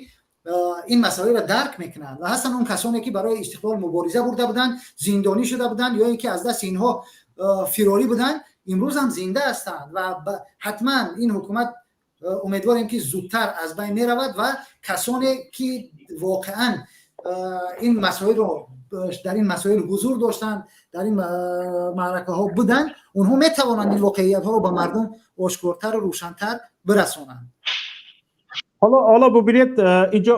ин масъаларо дарк мекунанд, ва ҳастанд он касоне, ки барои истиқлол мубориза бурда буданд, зиндонӣ шуда буданд ё ин ки аз дасти инҳо фирорӣ буданд, имрӯз ҳам зинда ҳастанд. Ва ҳатман ин ҳукумат, умедворем, ки зудтар аз байн меравад ва касоне ки воқеан ин масоилро, дар ин масоил ҳузур доштанд, дар ин маъракаҳо буданд, онҳо метавонанд ин воқеиятҳоро ба мардум ошкортару рӯшантар бирасонанд. Ҳоло бубинед, инҷо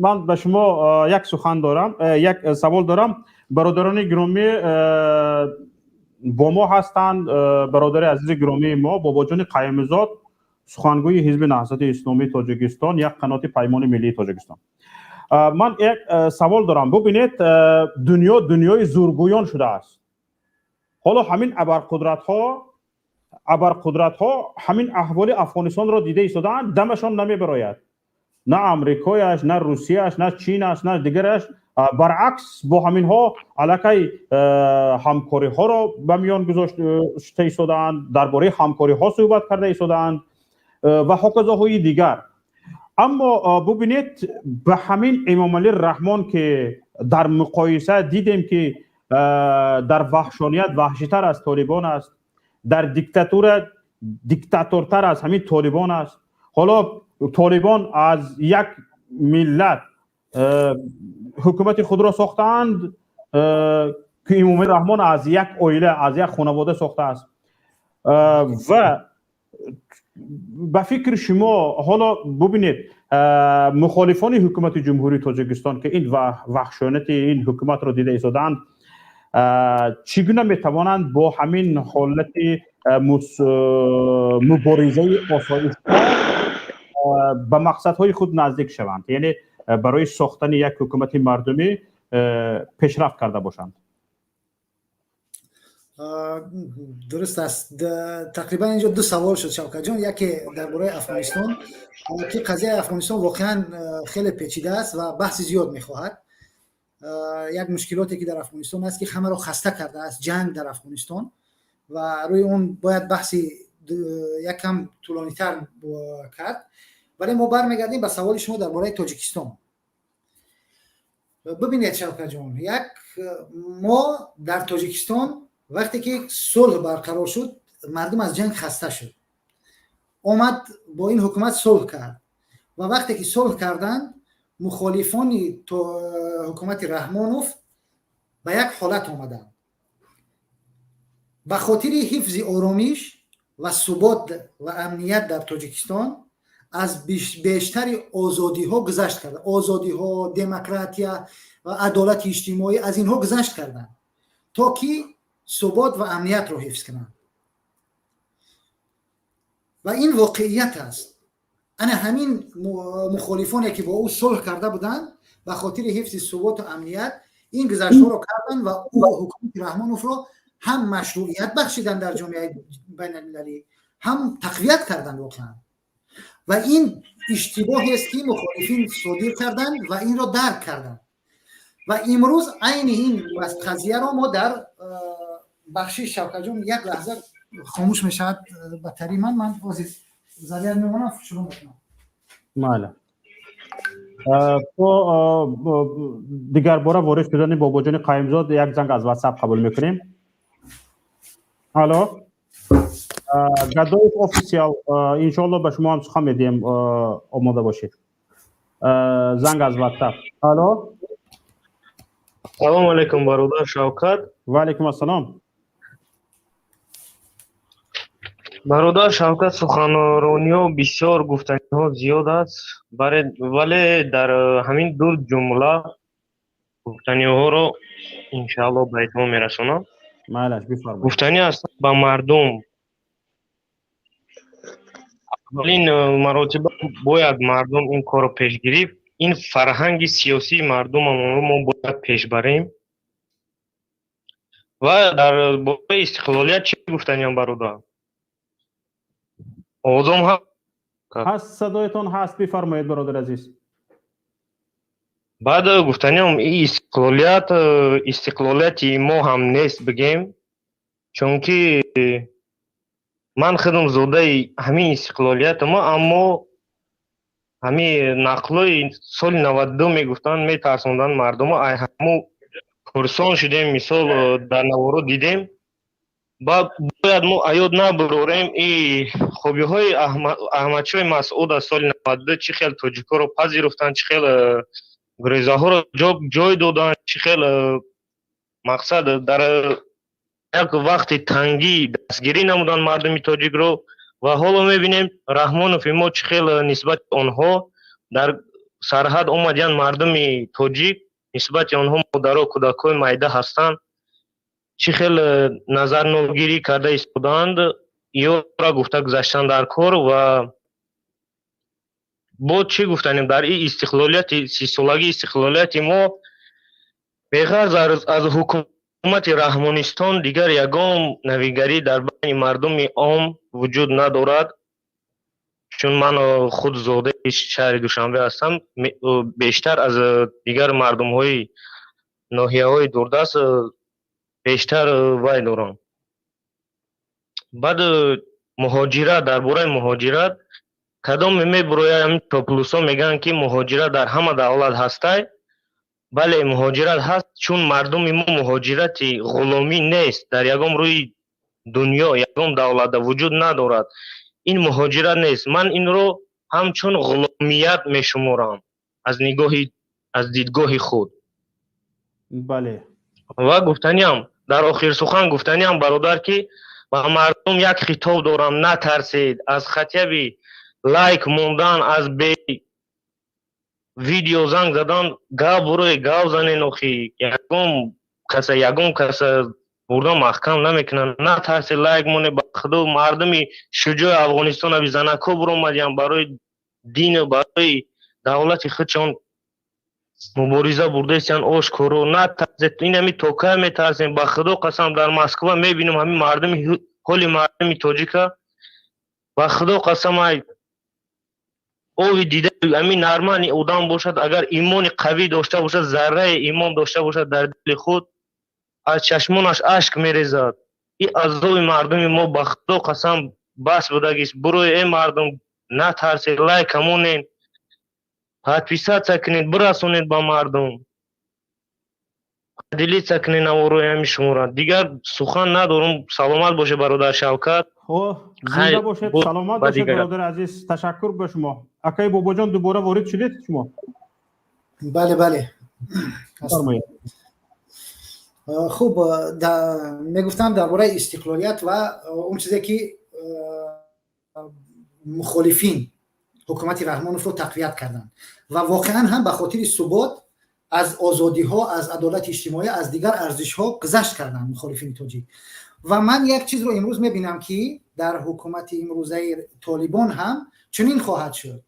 ман ба шумо як сухан дорам, як савол дорам. Бародарони гиромӣ, бо мо ҳастанд бародари азизи гиромии мо Бобоҷони Қаюмизод, сухангӯи Ҳизби Наҳзати Исломии Тоҷикистон, як қаноти Паймони Миллии Тоҷикистон. Ман як савол дорам. Бубинед, дунё дунёи зургӯён шудааст. Ҳоло ҳамин абарқудратҳо ҳамин аҳволи Афғонистонро дида истодаанд, дамашон намебарояд, на Амрикояш, на Русияш, на Чинаш, на дигараш. Баръакс, бо ҳаминҳо аллакай ҳамкориҳоро ба миён гузошта истодаанд, дар бораи ҳамкориҳо суҳбат карда истодаанд ва ҳоказоҳои дигар. Аммо бубинед, ба ҳамин Эмомалӣ Раҳмон, ки дар муқоиса дидем, ки дар ваҳшоният ваҳшитар аз Толибон аст, дар диктатура диктатортар аз ҳамин Толибон аст. Ҳоло Толибон аз як миллат ҳукумати худро сохтаанд, ки Эмомалӣ Раҳмон аз як оила, аз як хонавода сохтааст. Ва ба фикри шумо, ҳоло бубинед, мухолифони ҳукумати Ҷумҳурии Тоҷикистон, ки ин ваҳшонати ин ҳукуматро дида истодаанд, чӣ гуна метавонанд бо ҳамин ҳолати муборизаи осоишта ба мақсадҳои худ наздик шаванд, яъне барои сохтани як ҳукумати мардумӣ пешрафт карда бошанд? Дуруст аст. Тақрибан инҷо ду савол шуд, Шавкатҷон. Яке дар бораи Афғонистон, ки қазияи Афғонистон воқеан хеле печида аст ва баҳси зиёд мехоҳад. Як мушкилоте, ки дар Афғонистон аст, ки ҳамаро хаста кардааст, ҷанг дар Афғонистон, ва рӯи он бояд баҳси якам тӯлонитар кард. Вале мо бармегардем ба саволи шумо дар бораи Тоҷикистон. Бибинед, Шавкатҷон, як мо дар Тоҷикистон вақте ки сулҳ барқарор шуд, мардум аз ҷанг хаста шуд, омад, бо ин ҳукумат сулҳ кард. Ва вақте ки сулҳ карданд, мухолифони ҳукумати Раҳмонов ба як ҳолат омаданд: ба хотири ҳифзи оромиш ва субот ва амният дар Тоҷикистон аз бештари озодиҳо гузашт карда, озодиҳо, демократия ва адолати иҷтимоӣ, аз инҳо гузашт карданд, то ки субот ва амниятро ҳифз кунанд. Ва ин воқеият аст. Ана ҳамин мухолифоне, ки бо ӯ сулҳ карда буданд, ба хотири ҳифзи суботу амният ин гузаштҳоро карданд ва ӯ ҳукумати Раҳмоновро ҳам машрӯият бахшиданд дар ҷомеаи байналмилалӣ, ҳам тақвият карданд воқеан. Ва ин иштибоҳест, ки мухолифин содир карданд ва инро дарк карданд. Ва имрӯз айни ин қазияро мо дар, бахшиш, Шавкатҷон, як лаҳза хомӯш мешавад батари ман ҳозир заряд мемонам, шурӯъ мекунам. Майла. То дигарбора ворид шудани Бобоҷони Қаюмзод як занг аз Ватсап қабул мекунем. Алло, Гадоев Офисиал, иншоалло, ба шумо ҳам сухан медиҳем, омода бошед. Занг аз Ватсап. Алло. Салому алейкум, бародар Шавкат. Ва алейкум ассалом. Бародар Шавкат, суханрониҳо бисёр, гуфтаниҳо зиёд аст, вале дар ҳамин ду ҷумла гуфтаниҳоро иншаалло ба итмом мерасонам. Майлаш, бифармоед. Гуфтанӣ аст ба мардум: аввалин маротиба бояд мардум ин корро пеш гирифт. Ин фарҳанги сиёсии мардумамонро мо бояд пеш барем. Ва дар бораи истиқлолият чӣ гуфтаниям, бародар? Овозом ҳаст? Садоятон ҳаст, бифармоед, бародар азиз. Баъд гуфтаниам, ин истиқлолият истиқлолияти мо ҳам нест бигем, чунки ман худам зодаи ҳамин истиқлолиятам, аммо ҳамин нақлҳои соли 92 мегуфтанд, метарсонданд мардумо, ай ҳаму пурсон шудем. Мисол, дар наворо дидем. Бояд мо аёд набурорем и хобиҳои Аҳмадшоҳи Масъуд аз соли 92, чӣ хел тоҷикҳоро пазируфтанд, чӣ хел гурезаҳоро ҷой доданд, чӣ хел мақсад дар як вақти тангӣ дастгирӣ намуданд мардуми тоҷикро. Ва ҳоло мебинем, Раҳмонови мо чӣ хел нисбати онҳо. Дар сарҳад омадиянд мардуми тоҷик, нисбати онҳо модаро, кӯдакҳои майда ҳастанд, чӣ хел назарногирӣ карда истодаанд. Ёра гуфта гузаштан дар кор. Ва бо чӣ гуфтанем дар ин истиқлолияти 30-солагии истиқлолияти мо? Беғарз аз ҳукумати Раҳмонистон дигар ягон навигарӣ дар байни мардуми ом вуҷуд надорад. Чун ман худ зодаи шаҳри Душанбе ҳастам, бештар аз дигар мардумҳои ноҳияҳои дурдаст бештар вай дорам. Баъд муҳоҷират, дар бораи муҳоҷират кадоме мебурояд, ҳамин чоплусҳо мегӯянд, ки муҳоҷират дар ҳама давлат ҳастай. Бале, муҳоҷират ҳаст, чун мардуми мо муҳоҷирати ғуломӣ нест, дар ягон рӯи дунё, ягон давлатда вуҷуд надорад. Ин муҳоҷират нест, ман инро ҳамчун ғуломият мешуморам аз нигоҳи, аз дидгоҳи худ. Ва гуфтаниам, дар охир сухан гуфтаниам, бародар, ки ба мардум як хитоб дорам: натарсед аз хатяби лайк мондан, аз бе видео занг задан. Гав бурои, гав занен. Охи ягон каса, ягон каса бурда маҳкам намекунанд. Натарсе, лайк моне. Ба худо, мардуми шуҷои Афғонистон аби занако буромадиян, барои дину барои давлати худшон мубориза бурдаистиян ошкоро. Натарсед. Инами то кай метарсем? Ба худо қасам, дар Москва мебинам ҳамин мардуми, ҳоли мардуми тоҷика. Ба худо қасам, ай ови дида ҳамин нормальный одам бошад, агар имони қавӣ дошта бошад, зарраи имон дошта бошад дар дили худ, аз чашмонаш ашк мерезад. Ин азоби мардуми мо, ба худо қасам, бас будагист. Бурои, э мардум, натарсед, лайка монен, подписаться кунед, бирасонед ба мардум, делиться кунед наворои ҳами шуморо. Дигар сухан надорам. Саломат бошед, бародар Шавкат. Зинда бошед, саломат бошед, бародари азиз, ташаккур ба шумо. Акаи Бобоҷон, дубора ворид шудед шумо? Бале. Хуб, мегуфтам дар бораи истиқлолият ва он чизе ки мухолифин ҳукумати Раҳмоновро тақвият карданд ва воқеан ҳам ба хотири субот аз озодиҳо, аз адолати иҷтимоӣ, аз дигар арзишҳо гузашт карданд мухолифини тоҷик. Ва ман як чизро имрӯз мебинам, ки дар ҳукумати имрӯзаи Толибон ҳам чунин хоҳад шуд.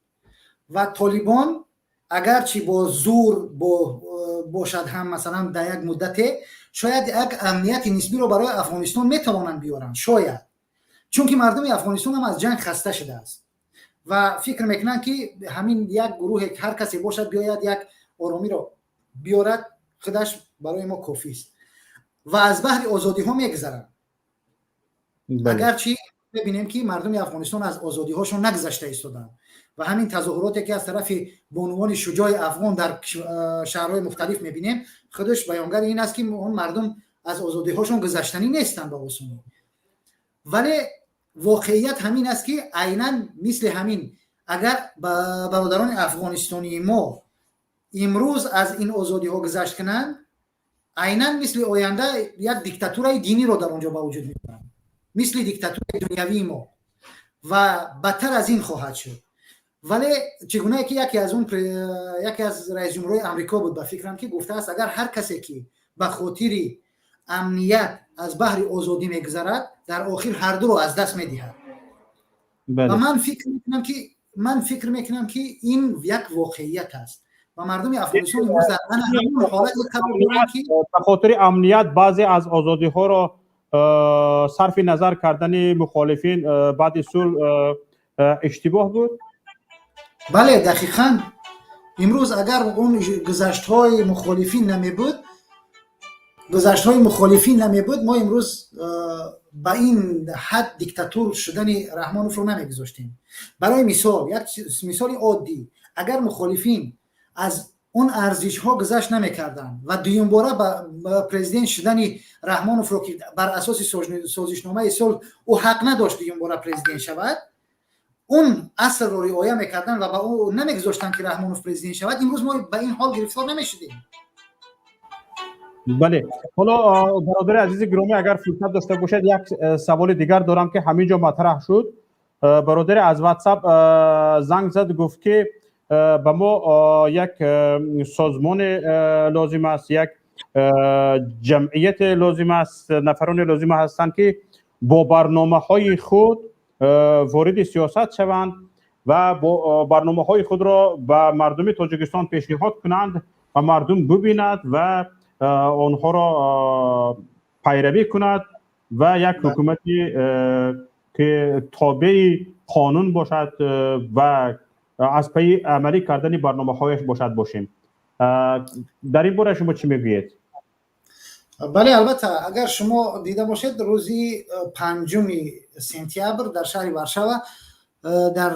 Ва Толибон агарчи бо зур бошад ҳам, масалан, дар як муддате шояд як амнияти нисбиро барои Афғонистон метавонанд биёранд, шояд, чунки мардуми Афғонистон ҳам аз ҷанг хаста шудааст ва фикр мекунанд, ки ҳамин як гурӯҳе, ҳар касе бошад, биёяд, як оромиро биёрад, худаш барои мо кофист ва аз баҳри озодиҳо мегузаранд. Агарчи мебинем, ки мардуми Афғонистон аз озодиҳошон нагузашта истоданд ва ҳамин тазоҳуроте, ки аз тарафи бонувони шуҷои афғон дар шаҳрҳои мухталиф мебинем, худаш баёнгари ин аст, ки он мардум аз озодиҳошон гузаштанӣ нестанд ба осонӣ. Вале воқеият ҳамин аст, ки айнан мисли ҳамин, агар бародарони афғонистонии мо имрӯз аз ин озодиҳо гузашт кунанд, айнан мисли оянда як диктатураи диниро дар он ҷо ба вуҷуд меоранд, мисли диктатураи дунявии мо. Ва бадтар аз ин хоҳад шуд. Вале чӣ гунае ки яке аз раисҷумҳурҳои Амрико буд, ба фикрам, ки гуфтааст, агар ҳар касе ки ба хотири амният аз баҳри озодӣ мегузарад, дар охир ҳардуро аз даст медиҳад. Ва ман фикр мекунам, ки ин як воқеият аст ва мардуми Афғонистон имрӯз дар ҳамон ҳолате қарор доранд, ки ба хотири амният баъзе аз озодиҳоро сарфи назар кардани мухолифин баъди сулҳ иштибоҳ буд. Бале, дақиқан. Имрӯз агар он гузаштҳои мухолифин намебуд, мо имрӯз ба ин ҳад диктатур шудани Раҳмоновро намегузоштем. Барои мисол, як мисоли оддӣ: агар мухолифин аз он арзишҳо гузашт намекарданд ва дуюмбора ба президент шудани Раҳмоновро, ки бар асоси созишномаи сулҳ ӯ ҳақ надошт дуюмбора президент шавад, он аслро риоя мекарданд ва ба ӯ намегузоштанд, ки Раҳмонов президент шавад, имрӯз мо ба ин ҳол гирифтор намешудем. Бале, ҳоло, бародари азизи гиромӣ, агар фурсат дошта бошед, як саволи дигар дорам, ки ҳамин ҷо матраҳ шуд. Бародаре аз Ватсап занг зад, гуфт, ки ба мо як созмоне лозим аст, як ҷамъияте лозим аст, нафароне лозим ҳастанд, ки бо барномаҳои худ вориди сиёсат шаванд ва бо барномаҳои худро ба мардуми Тоҷикистон пешниҳод кунанд ва мардум бубинад ва онҳоро пайравӣ кунад ва як ҳукумати, ки тобеи қонун бошад ва аз пайи амалӣ кардани барномаҳояш бошад, бошем. Дар ин бора шумо чӣ мегӯед? Бале, албатта. Агар шумо дида бошед, рӯзи 5 сентябр дар шаҳри Варшава дар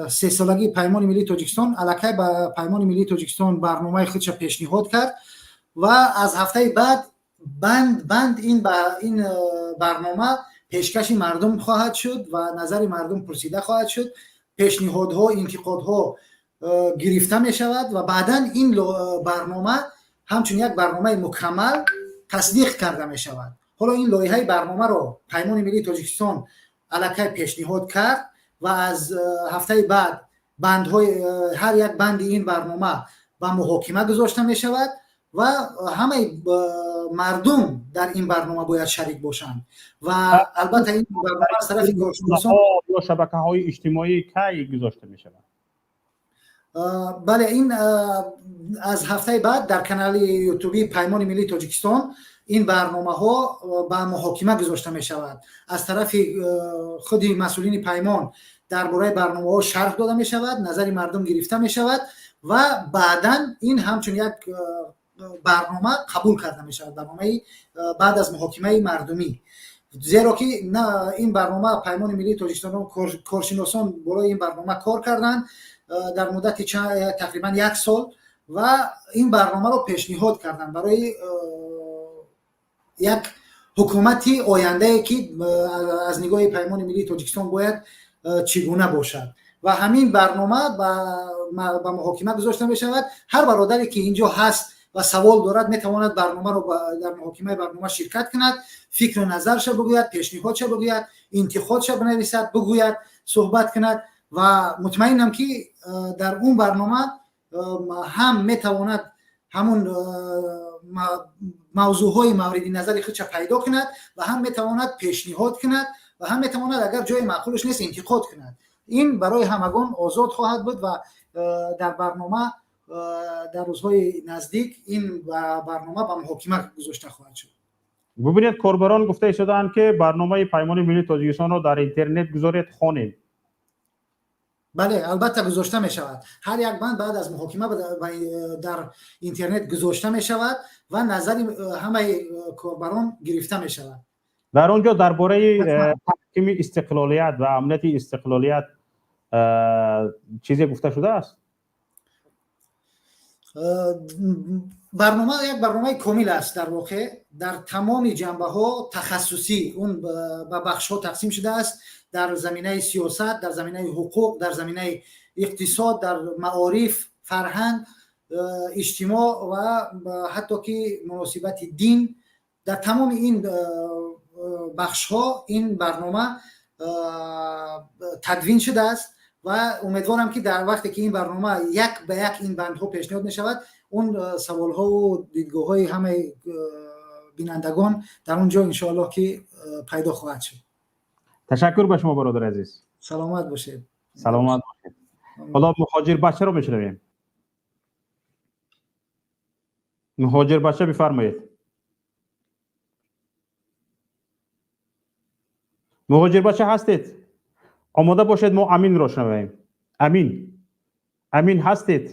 сесолагии Паймони миллии Тоҷикистон аллакай ба Паймони миллии Тоҷикистон барномаи худша пешниҳод кард ва аз ҳафтаи баъд банд банд ин барнома пешкаши мардум хоҳад шуд ва назари мардум пурсида хоҳад шуд, пешниҳодҳо, интиқодҳо гирифта мешавад ва баъдан ин барнома ҳамчун як барномаи мукаммал тасдиқ карда мешавад. Ҳоло ин лоиҳаи барномаро Паймони миллии Тоҷикистон аллакай пешниҳод кард ва аз ҳафтаи баъд бандҳои ҳар як банди ин барнома ба муҳокима гузошта мешавад ва ҳамаи мардум дар ин барнома бояд шарик бошанд. Ва албатта, ин барнома аз тарафи коршиносон ё шабакаҳои иҷтимоӣ кай гузошта мешавад? Бале, ин аз ҳафтаи баъд дар канали ютубии Паймони миллии Тоҷикистон ин барномаҳо ба муҳокима гузошта мешавад. Аз тарафи худи масъулини Паймон дар бораи барномаҳо шарҳ дода мешавад, назари мардум гирифта мешавад ва баъдан ин ҳамчун як барнома қабул карда мешавад, барномаи баъд аз муҳокимаи мардумӣ. Зеро ки ин барнома Паймони миллии Тоҷикистон коршиносон болои ин барнома кор карданд дар муддати тақрибан як сол ва ин барномаро пешниҳод карданд барои як ҳукумати ояндае, ки аз нигоҳи Паймони миллии Тоҷикистон бояд чӣ гуна бошад. Ва ҳамин барнома ба муҳокима гузошта мешавад. Ҳар бародаре, ки инҷо ҳаст ва савол дорад, метавонад барномаро дар муҳокимаи барнома ширкат кунад, фикру назарша бигӯяд, пешниҳодша бигӯяд, интиқодша бинависад, бигӯяд, суҳбат кунад. Ва мутмаинам, ки дар он барнома ҳам метавонад ҳамун мавзӯъҳои мавриди назари худша пайдо кунад ва ҳам метавонад пешниҳод кунад ва ҳам метавонад, агар ҷои маъқулаш нест, интиқод кунад. Ин барои ҳамагон озод хоҳад буд ва дар барнома дар рӯзҳои наздик ин барнома ба муҳокима гузошта хоҳад шуд. Бубинед, корбарон гуфта истодаанд, ки барномаи Паймони миллии Тоҷикистонро дар интернет гузоред, хонем. Бале, албатта, гузошта мешавад. Ҳар як банд баъд аз муҳокима дар интернет гузошта мешавад ва назари ҳамаи корбарон гирифта мешавад. Дар он ҷо дар бораи таҳкими истиқлолият ва амнияти истиқлолият чизе гуфта шудааст? Барнома як барномаи комил аст. Дар воқеъ, дар тамоми ҷанбаҳо тахассусӣ он ба бахшҳо тақсим шудааст: дар заминаи сиёсат, дар заминаи ҳуқуқ, дар заминаи иқтисод, дар маориф, фарҳанг, иҷтимоъ ва ҳатто ки муносибати дин. Дар тамоми ин бахшҳо ин барнома тадвин шудааст ва умедворам, ки дар вақте ки ин барнома як ба як ин бандҳо пешниҳод мешавад, он саволҳову дидгоҳҳои ҳамаи бинандагон дар он ҷо, иншоаллоҳ, ки пайдо хоҳад шуд. Ташаккур ба шумо, бародари азиз. Саломат бошед. Саломат бошед. Ҳоло Муҳоҷир бачаро мешунавем. Муҳоҷир бача, бифармоед. Муҳоҷир бача, ҳастед? Омода бошед, мо Аминро шунавем. Амин, Амин, ҳастед?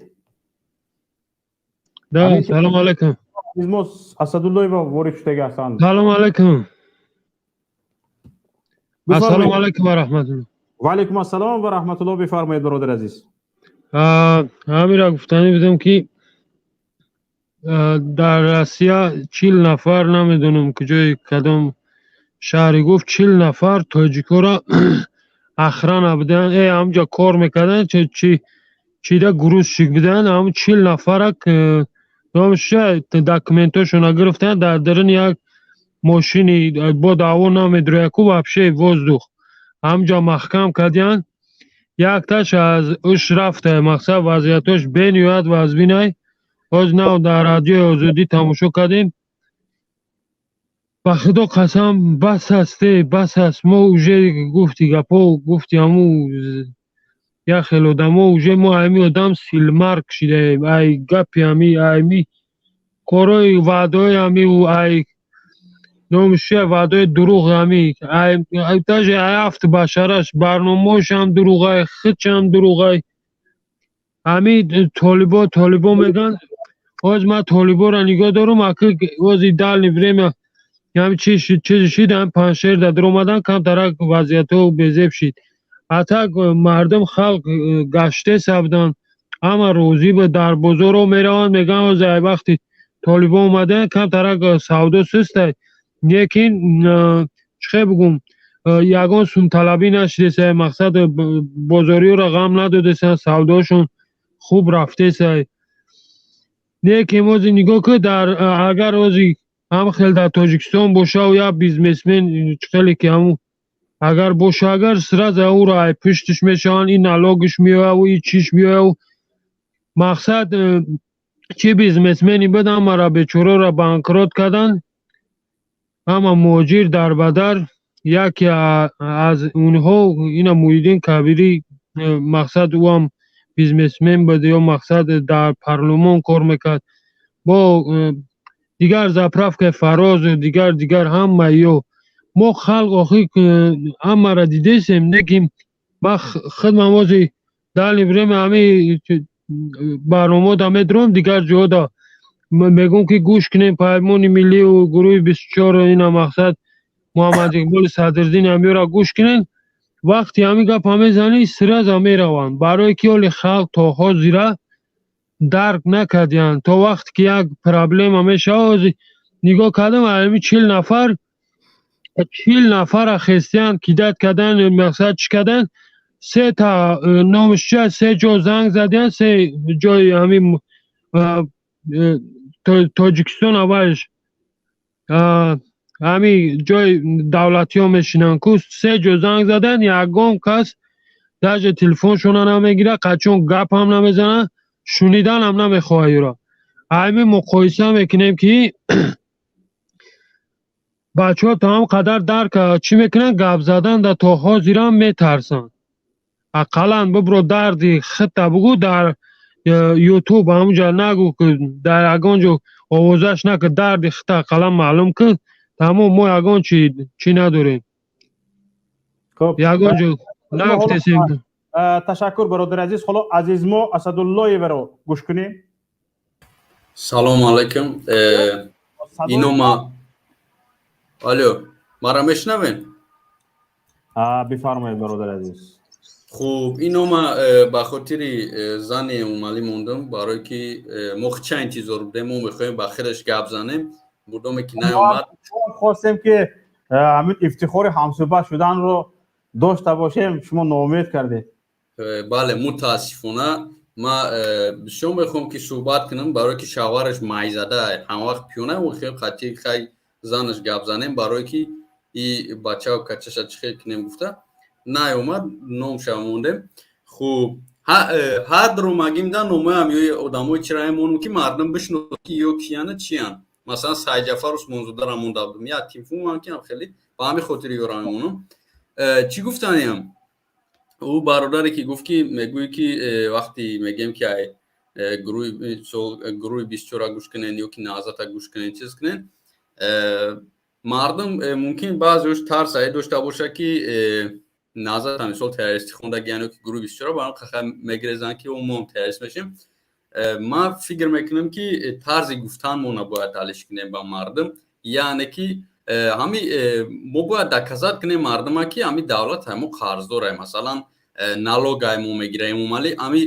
Да, салом алайкум. Мо Асадуллоева ворид шудага ҳастанд. Салом алайкум. Ассалому алайкум ва раҳматуллоҳ. Ва алайкум ассалом ва раҳматуллоҳ, бифармоед, бародар азиз. Ҳамира гуфтанӣ будам, ки дар Россия 40 нафар, намедонам куҷои, кадом шаҳре гуфт, 40 нафар тоҷикоро охрана буданд, ҳамҷа кор мекарданд, чида грузчик буданд. Ҳам 40 нафарак номша документошона гирифтанд, дар даруни як мошини бо даъво намедрояку, вообще воздух, ҳамҷа маҳкам кардиянд. Якташ аз уш рафта, мақсад, вазъиятош бениҳоят вазбинай. Ҳоз нав дар Радиои Озодӣ тамошо кардем. Ба Худо қасам, бас аст, бас аст. Мо уже гуфти гапо, гуфти ҳаму як хел одамо, уже мо ами одам силмарг шидаем. Ай гапи ами, ами корои ваъдаҳои ами, ай номша ваъдаҳои дурӯғ ами, ай даже ай ҳафт башараш барномаошам дурӯғай, худшам дурӯғай. Ами толибо, толибо мегӯянд. Ҳоз ман толиборо нигоҳ дорум, аки ҳози дальний время ҳами чи чизе шид, ҳами Паншер да дуромадан, камтарак вазъиятҳо безеб шид. А так мардум, халқ гаштеса буданд, ҳама розӣ буд. Дар бозорҳо мераванд, мегӯянд, ҳози ай вақти толибо омадаанд, камтарак савдо сустай, лекин чӣ хел бигӯм, ягон сумталабӣ нашидесай, мақсад, бозориёро ғам надодесанд, савдошон хуб рафтесай. Лекин ҳози нигоҳ кун, дар агар ҳози ҳам хел дар Тоҷикистон бошаву як бизнесмен чӣ хеле ки ҳамун агар боша, агар сразу ӯро ай пуштиш мешаванд, ин налогиш меояву, и чиш меояву, мақсад, чӣ бизнесмени буд, ҳамаро бечораро банкрот карданд, ҳама муҳоҷир дарбадар. Яке аз онҳо ина Муҳиддин Кабирӣ, мақсад, ӯ ҳам бизнесмен буд ё мақсад, дар парлумон кор мекард, бо дигар заправкаи Фарозу дигар дигар ҳама ё. Мо халқ охи ҳамаро дидесем, лекин ма худмам ҳози дальний время ҳами барномаода медурам, дигар ҷода мегӯм, ки гӯш кунем Паймони миллию гурӯҳи 24, ина мақсад, Муҳаммад Иқболи Садриддин ҳамёро гӯш кунем. Вақти ҳамин гапа мезанӣ, сразу мераванд, барое ки ҳоли халқ то ҳозира дарк накардиянд. То вақте ки як проблема мешавад. Ҳози нигоҳ кардам, ҳами 40 нафар, 40 нафара хестиянд, кидать карданд, мақсад, чӣ карданд, сета номаш чи, се ҷо занг задиянд, се ҷои ҳамин Тоҷикистон, аввалш ҳамин ҷои давлатиҳо мешинанд ку, се ҷо занг заданд, ягон кас даже телефоншона намегирад, қачон гапам намезанад, шуниданам намехоҳад юро. Ҳамин муқоиса мекунем, ки бачаҳо то ҳам қадар дарк чӣ мекунанд, гап задан да то ҳозирам метарсанд. Ақаллан бибро, дарди худта бугӯ дар Ютуб, ҳамунҷа нагӯ, ки дар ягон ҷо овозаш нака, дарди худта ақаллан маълум кун. Тамом, мо ягон чи чӣ надорем, ягон ҷо нагуфтесем. Ташаккур, бародари азиз. Ҳоло Азизмо Асадуллоеверо гӯш кунем. Салому алайкум. Инома, алё, мара мешунавем? Бифармоед, бародари азиз. Хуб, инома ба хотири зани Эмомалӣ мондам, барое ки мо ча интизор будем, мо мехоҳем ба худаш гап занем, мудоме ки наомад. Хостем, ки ҳамин ифтихори ҳамсӯҳбат шуданро дошта бошем, шумо ноумед кардед. Бале, мутаассифона, ма бисёр мехоҳам, ки суҳбат кунам, барое ки шавҳараш майзада, ҳамвақт пиёна, хел хати хай занаш гап занем, барое ки и бачаву качаша чӣ хел кунем гуфта. Наёмад, номша мондем. Хуб, ҳар ромагимда номоям ё одамои чира монум, ки мардум бишносад, ки ё кияна, чиян. Масалан, Сайҷафар Усмонзодарам монда будум, як телефонам ки хеле ба ҳамин хотири ёра мемонам. Чӣ гуфтаниям? Ӯ бародаре ки гуфт, ки мегӯӣ, ки вақте мегӯем, ки ай гурӯҳи 24-а гӯш кунен ё ки Наҳзата гӯш кунен, чиз кунен, мардум мумкин баъзеош тарс ай дошта бошад, ки Наҳзата мисол террористӣ хондагиян ё ки гурӯҳи 24-а ба мегирезанд, ки мо террорист мешем. Ман фикр мекунам, ки тарзи гуфтанмона бояд алиш кунем ба мардум, яъне ки ҳами мо бояд доказать кунем мардума, ки ҳами давлат мо қарздорай, масалан, налогай мо мегираем. Эмомалӣ ами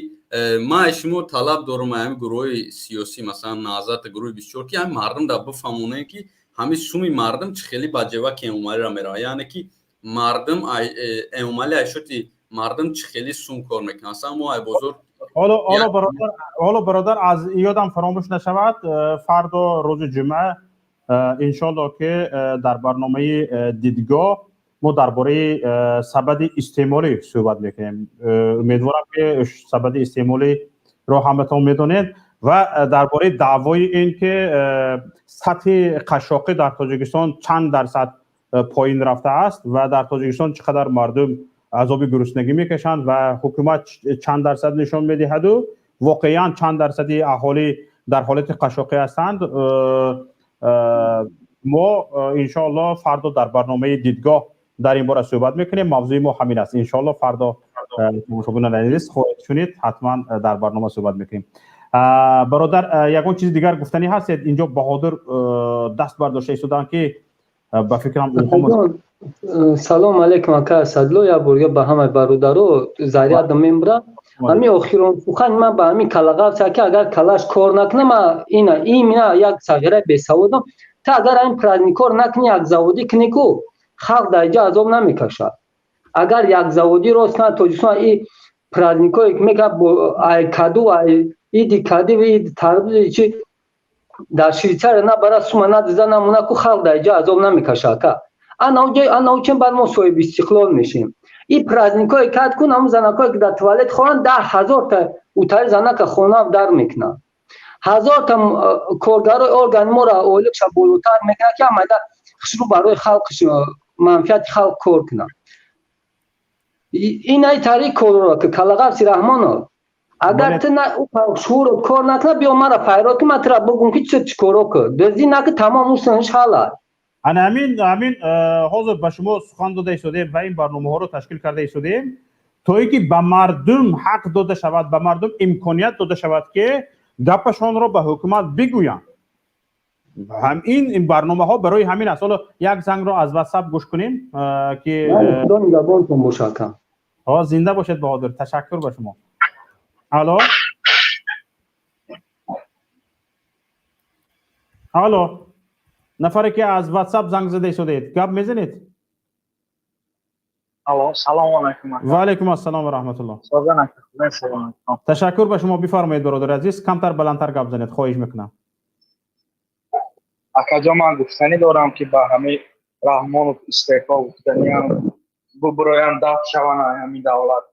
ман шумо талаб дорум, ҳами гурӯҳҳои сиёсӣ, масалан, Наҳзат, гурӯҳи 24, ки ҳами мардум да бифаҳмонем, ки ҳами суми мардум чӣ хеле ба ҷева ки Эмомалиро меравад, яъне ки мардум Эмомалӣ айшоти мардум чӣ хеле сум кор мекунад. Масалан, мо ай бозор Ҳоло, бародар, аз ёдам фаромӯш нашавад, фардо, рӯзи ҷумъа, иншоалло, ки дар барномаи «Дидгоҳ» мо дар бораи сабади истеъмолӣ суҳбат мекунем. Умедворам, ки сабади истеъмолиро ҳаматон медонед, ва дар бораи даъвои ин ки сатҳи қашшоқӣ дар Тоҷикистон чанд дарсад поин рафтааст ва дар Тоҷикистон чӣ қадар мардум азоби гуруснагӣ мекашанд ва ҳукумат чанд дарсад нишон медиҳаду воқеан чанд дарсади аҳолӣ дар ҳолати қашшоқӣ ҳастанд, мо иншоалло фардо дар барномаи «Дидгоҳ» дар ин бора суҳбат мекунем. Мавзӯи мо ҳамин аст. Иншоалло фардо, тамошобинони азиз, хоҳед шунид, ҳатман дар барнома суҳбат мекунем. Бародар, ягон чизи дигар гуфтанӣ ҳастед? Инҷо Баҳодур даст бардошта истоданд, ки ба фикрам. Салом алейкум, ака Асадло, як борга ба ҳамаи бародаро заряд мембурам. Ҳамин охирон сухани ман ба ҳамин калағавс, ки агар калаш кор накуна, ма ина имина як сағираи бесаводам. Та агар ҳамин праздникор накунӣ, якзаводӣ кунӣ, ку халқ дар иҷо азоб намекашад. Агар якзаводӣ рост кунад Тоҷикистон, и праздникое ки мекунад, ай каду, ай иди кади, иди тарбузи, чи дар Швейтсария набара, сума надиза, намуна, ку халқ дар иҷо азоб намекашад, ака. Ана учин баъд мо соҳиби истиқлол мешем. И праздникое кад кун, ҳамун занакое ки дар туалет хоҳанд, 10 000 та утари занака хона дар мекунанд, ҳазорта коргарои органи моро ойликша болотар мекунад, ки ҳамайда хушрӯ барои халқ, манфиати халқ кор кунанд. Инай тариқ корро ки калағавси Раҳмонов, агар ту шуурот кор накуна, биё мара файрод ки ман тура бугум, ки чӣ коро ку, дуздӣ наки, тамом усунш ҳала. Ана ҳамин ҳозир ба шумо сухан дода истодаем ва ин барномаҳоро ташкил карда истодаем, то ин ки ба мардум ҳақ дода шавад, ба мардум имконият дода шавад, ки гапашонро ба ҳукумат бигӯянд. Ин барномаҳо барои ҳамин аст. Ҳоло як зангро аз Ватсап гӯш кунем, ки Худо нигаҳбонтон бошад, ака. Зинда бошед, Баҳодур, ташаккур ба шумо. Алло, алло, нафаре ки аз Ватсап занг зада истодаед, гап мезанед? Алло, салому алайкум. Ва алайкум ассалом ва раҳматуллоҳ. Ташаккур ба шумо. Бифармоед, бародари азиз, камтар баландтар гап занед, хоҳиш мекунам. Акаҷон, ман гуфтанӣ дорам, ки ба ҳамаи Раҳмонов истеъфо гуфтаниам, бубуроянд, дафт шаванд ҳамин давлат.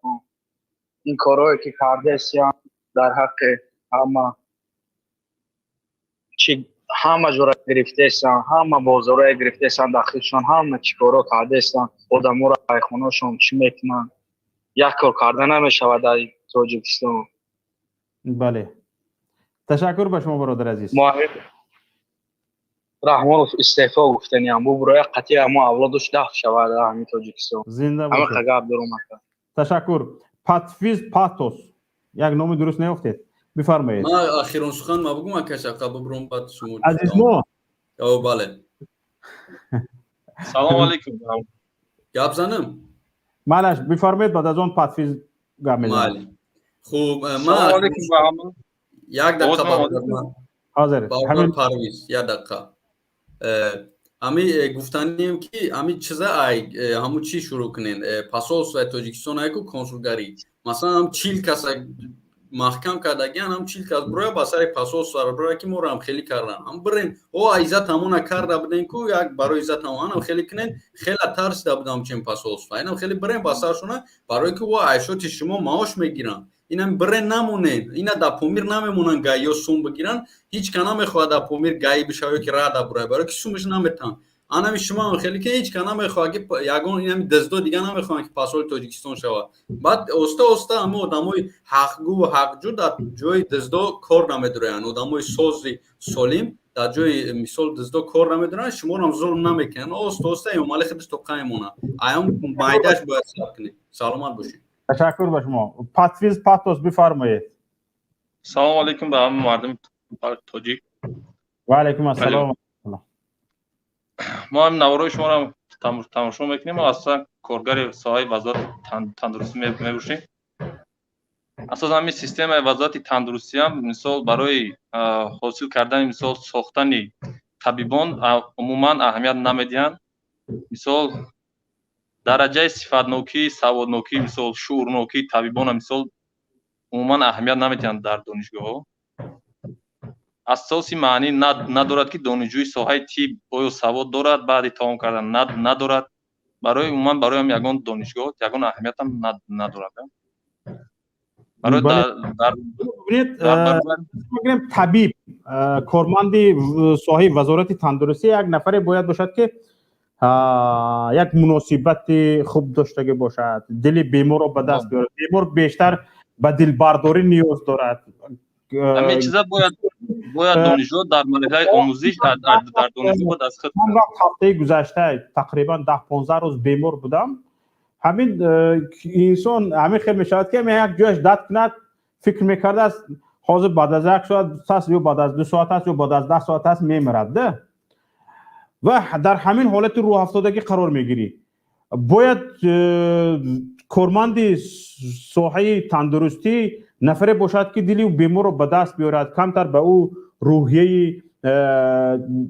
Ин корҳое ки кардесиям дар ҳаққи ҳама чи ҳама ҷора гирифтесан, ҳама бозорое гирифтесан, дахлшон ҳама чӣ коро кардесан, одаморо айхонашон чӣ мекунанд, як кор карда намешавад дар Тоҷикистон. Бале, ташаккур ба шумо, бародари азиз. Раҳмонов истеъфо гуфтаниам, бубуроя, қатъи ҳамо авлодуш дафт шавад дар ҳамин Тоҷикистон. Зинда. Ҳамақа гап дорум, ака. Ташаккур. Патфиз Патос, як номи дуруст неёфтед, бифармоед. Ман охирон сухан ма бугум, ака Шафқа, бубуром, баъд шумо. Азизмо. О, бале. Салому алейкум. Гап занам? Малаш, бифармоед, баъд аз он Патфиз гап мезанад. Майли, хуб, ман як дақиқа. Ҳозир. Парвиз, як дақиқа. Ҳами гуфтанием, ки ҳами чиза ай ҳамун чӣ шурӯъ кунен, посольствои Тоҷикистон айку консулгарӣ, масалан, ҳам 40 каса. маҳкам кардагиан, ҳам 40 кас буроя ба сари посольство буроя, ки моро ҳам хеле кардан, ҳам бирен о иззат ҳамона карда будем ку, як барои иззат ҳамонам хеле кунен. Хела тарсида будам чин посольство, инам хеле бирен ба саршона, барое ки о айшоти шумо маош мегиранд. Инам бирен, намонен, ина дар Помир намемонанд, ГАИ ё сум бигиранд. Ҳеҷ ка намехоҳад дар Помир ГАИ бишава ё ки рада бурая, барое ки сумаш наметаҳанд. Анами шумо ҳам хеле ки ҳеҷ ка намехоҳад, ки ягон инами дуздо дига намехоҳанд, ки посоли Тоҷикистон шавад. Баъд оста оста ҳама одамои ҳақгӯ ва ҳақҷӯ дар ҷои дуздо кор намедуроянд. Одамои сози солим дар ҷои мисол дуздо кор намедуранд, шуморо зулм намекунанд. Оста оста Эмомалӣ худаш тоқа мемонад. Аём майдаш бояд сабр кунед. Саломат бошед. Ташаккур ба шумо. Патвиз Патос, бифармоед. Салому алейкум ба ҳама мардуми тоҷик. Ва алайкум ассалом. Мо ҳам наворои шуморо тамошо мекунем. Мо асосан коргари соҳаи вазорати тандурустӣ мебошем. Асосан ҳамин системаи вазорати тандурустиам, мисол, барои ҳосил кардани, мисол, сохтани табибон умуман аҳамият намедиҳанд. Мисол, дараҷаи сифатнокӣ, саводнокӣ, мисол, шуурнокии табибона, мисол, умуман аҳамият намедиҳанд дар донишгоҳҳо. Асоси маънӣ надорад, ки донишҷӯи соҳаи тиб оё савод дорад баъди тамом кардан, надорад. Барои умуман бароям ягон донишгоҳ ягон аҳамиятам надорад. Барои табиб, корманди соҳаи вазорати тандурустӣ як нафаре бояд бошад, ки як муносибати хуб доштагӣ бошад, дили беморро ба даст биёрад. Бемор бештар ба дилбардорӣ ниёз дорад. Ҳамин чиза бояд донишҷӯ дар марҳилаи омӯзиш дар донишгоҳ бояд аз худ. Вақт ҳафтаи гузашта тақрибан 10-15 рӯз бемор будам. Ҳамин инсон ҳамин хел мешавад, ки як ҷояш дард кунад, фикр мекардааст, ҳозир баъд аз як соат аст ё баъд аз 2 соат аст ё баъд аз 10 соат аст, мемирад да, ва дар ҳамин ҳолати рӯҳафтодагӣ қарор мегирӣ. Бояд корманди соҳаи тандурустӣ нафаре бошад, ки дили беморро ба даст биёрад, камтар ба ӯ рӯҳияи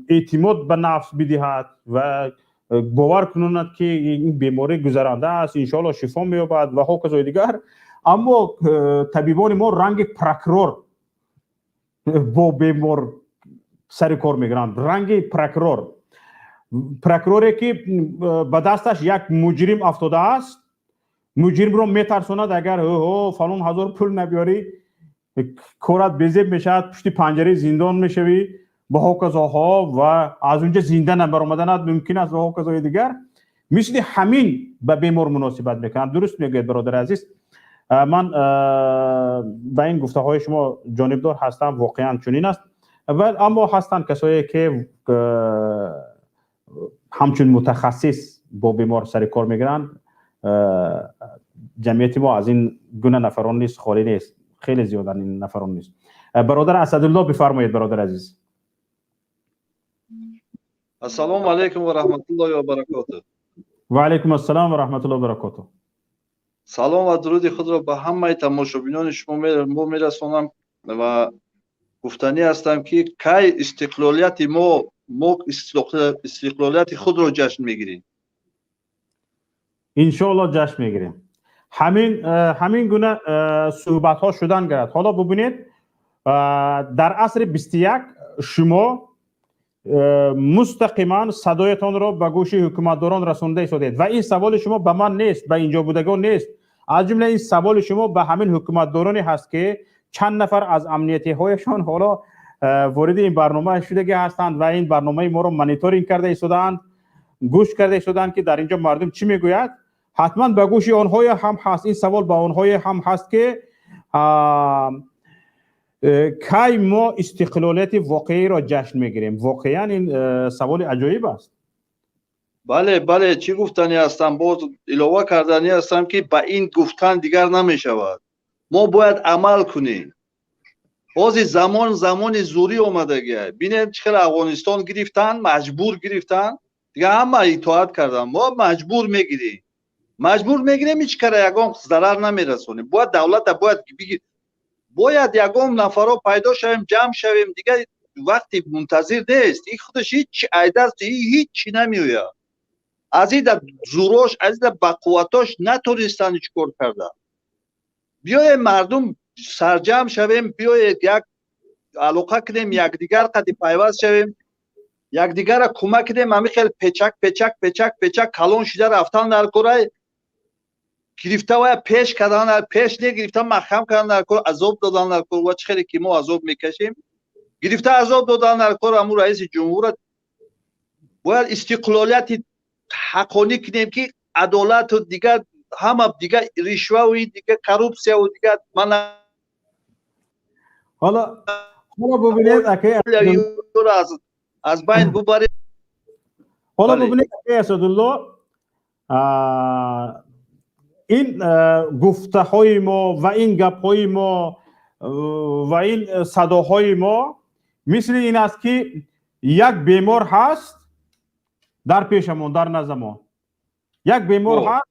эътимод ба нафс бидиҳад ва бовар кунонад, ки ин беморӣ гузаранда аст, иншоалло шифо меёбад ва ҳоказои дигар. Аммо табибони мо ранги прокурор бо бемор сари кор мегиранд, ранги прокурор, прокуроре ки ба дасташ як муҷрим афтодааст, муҷримро метарсонад: агар фалон ҳазор пул набиёрӣ, корат безеб мешавад, пушти панҷараи зиндон мешавӣ ба ҳоказоҳо ва аз унҷа зинда набаромаданат мумкин аст ва ҳоказои дигар. Мисли ҳамин ба бемор муносибат мекунанд. Дуруст мегӯяд, бародари азиз. Ман ба ин гуфтаҳои шумо ҷонибдор ҳастам, воқеан чунин аст. Аммо ҳастанд касое, ки ҳамчун мутахассис бо бемор сари кор мегиранд. Ҷамъияти мо аз ин гуна нафарон низ холӣ нест, хеле зиёданд ин нафарон низ. Бародар Асадулло, бифармоед, бародар азиз. Ассалому алайкум ва раҳматуллоҳи ва баракотуҳ. Ва алайкум ассалом ва раҳматуллоҳи ва баракотуҳ. Салом ва дуруди худро ба ҳамаи тамошобинони шумо мо мерасонам ва гуфтанӣ ҳастам, ки кай истиқлолияти мо истиқлолияти худро ҷашн мегирем? Иншоалло, ҷашн мегирем. Ҳамин гуна суҳбатҳо шудан гирад. Ҳоло бубинед, дар асри 21 шумо мустақиман садоятонро ба гӯши ҳукуматдорон расонда истодед ва ин саволи шумо ба ман нест, ба инҷо будагон нест. Аз ҷумла ин саволи шумо ба ҳамин ҳукуматдороне ҳаст, ки чанд нафар аз амниятиҳояшон ҳоло вориди ин барнома шудагӣ ҳастанд ва ин барномаи моро мониторинг карда истодаанд, гӯш карда истодаанд, ки дар инҷо мардум чӣ мегӯяд. Ҳатман ба гӯши онҳое ҳам ҳаст ин савол, ба онҳое ҳам ҳаст, ки кай мо истиқлолияти воқеиро ҷашн мегирем. Воқеан ин саволи аҷоиб аст. Бале, чӣ гуфтанӣ ҳастам, боз илова карданӣ ҳастам, ки ба ин гуфтан дигар намешавад, мо бояд амал кунем. Ҳозир замон замони зӯрӣ омадагия. Бинем, чӣ хел Афғонистон гирифтан, маҷбур гирифтан, дигар ҳама итоат кардан. Мо маҷбур мегирем, маҷбур мегирем, ҳеҷ кара ягон зарар намерасонем. Бояд давлата бояд бигир, бояд ягон нафаро пайдо шавем, ҷамъ шавем. Дигар вақти мунтазир нест. И худаш ҳеҷ айдаст ҳеҷ намеояд. Аз ида зурош, аз ида бақувватош натонистанд ҳеҷ кор карда. Биёем, мардум. Сарҷамъ шавем, биёед, як алоқа кунем, якдигар қади пайваст шавем, якдигарра кӯмак кунем. Ҳамин хел печак, печак, печак, печак калон шида рафтан дар корай, гирифта вая пеш кардан, пеш не, гирифта маҳкам кардан дар кор, азоб додан дар кор. Ва чӣ хеле ки мо азоб мекашем, гирифта азоб додан дар кор. Ҳамун раиси ҷумҳура бояд истиқлолияти ҳаққонӣ кунем, ки адолату дигар ҳама, дигар ришваву дигар коррупсияву дигар мана. Ҳоло бубинед, акай аз байн бубарем. Ҳоло бубинед, акай Асадулло, ин гуфтаҳои мо ва ин гапҳои мо ва ин садоҳои мо мисли ин аст, ки як бемор ҳаст дар пешамон, дар наздамон як бемор ҳаст.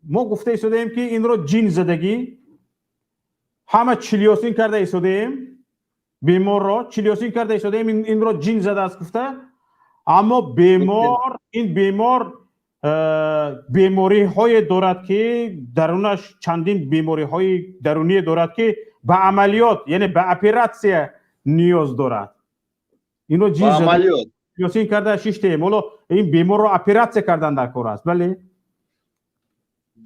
Мо гуфта истодаем, ки инро ҷин задагӣ, ҳама чилёсин карда истодаем, беморро чилёсин карда истодаем, инро ҷин задааст гуфта. Аммо бемор, ин бемор бемориҳое дорад, ки дарунаш чандин бемориҳои даруние дорад, ки ба амалиёт, яъне ба оператсия ниёз дорад. Инро ҷин чилёсин карда шиштем, ҳоло ин беморро оператсия кардан дар кор аст, бале.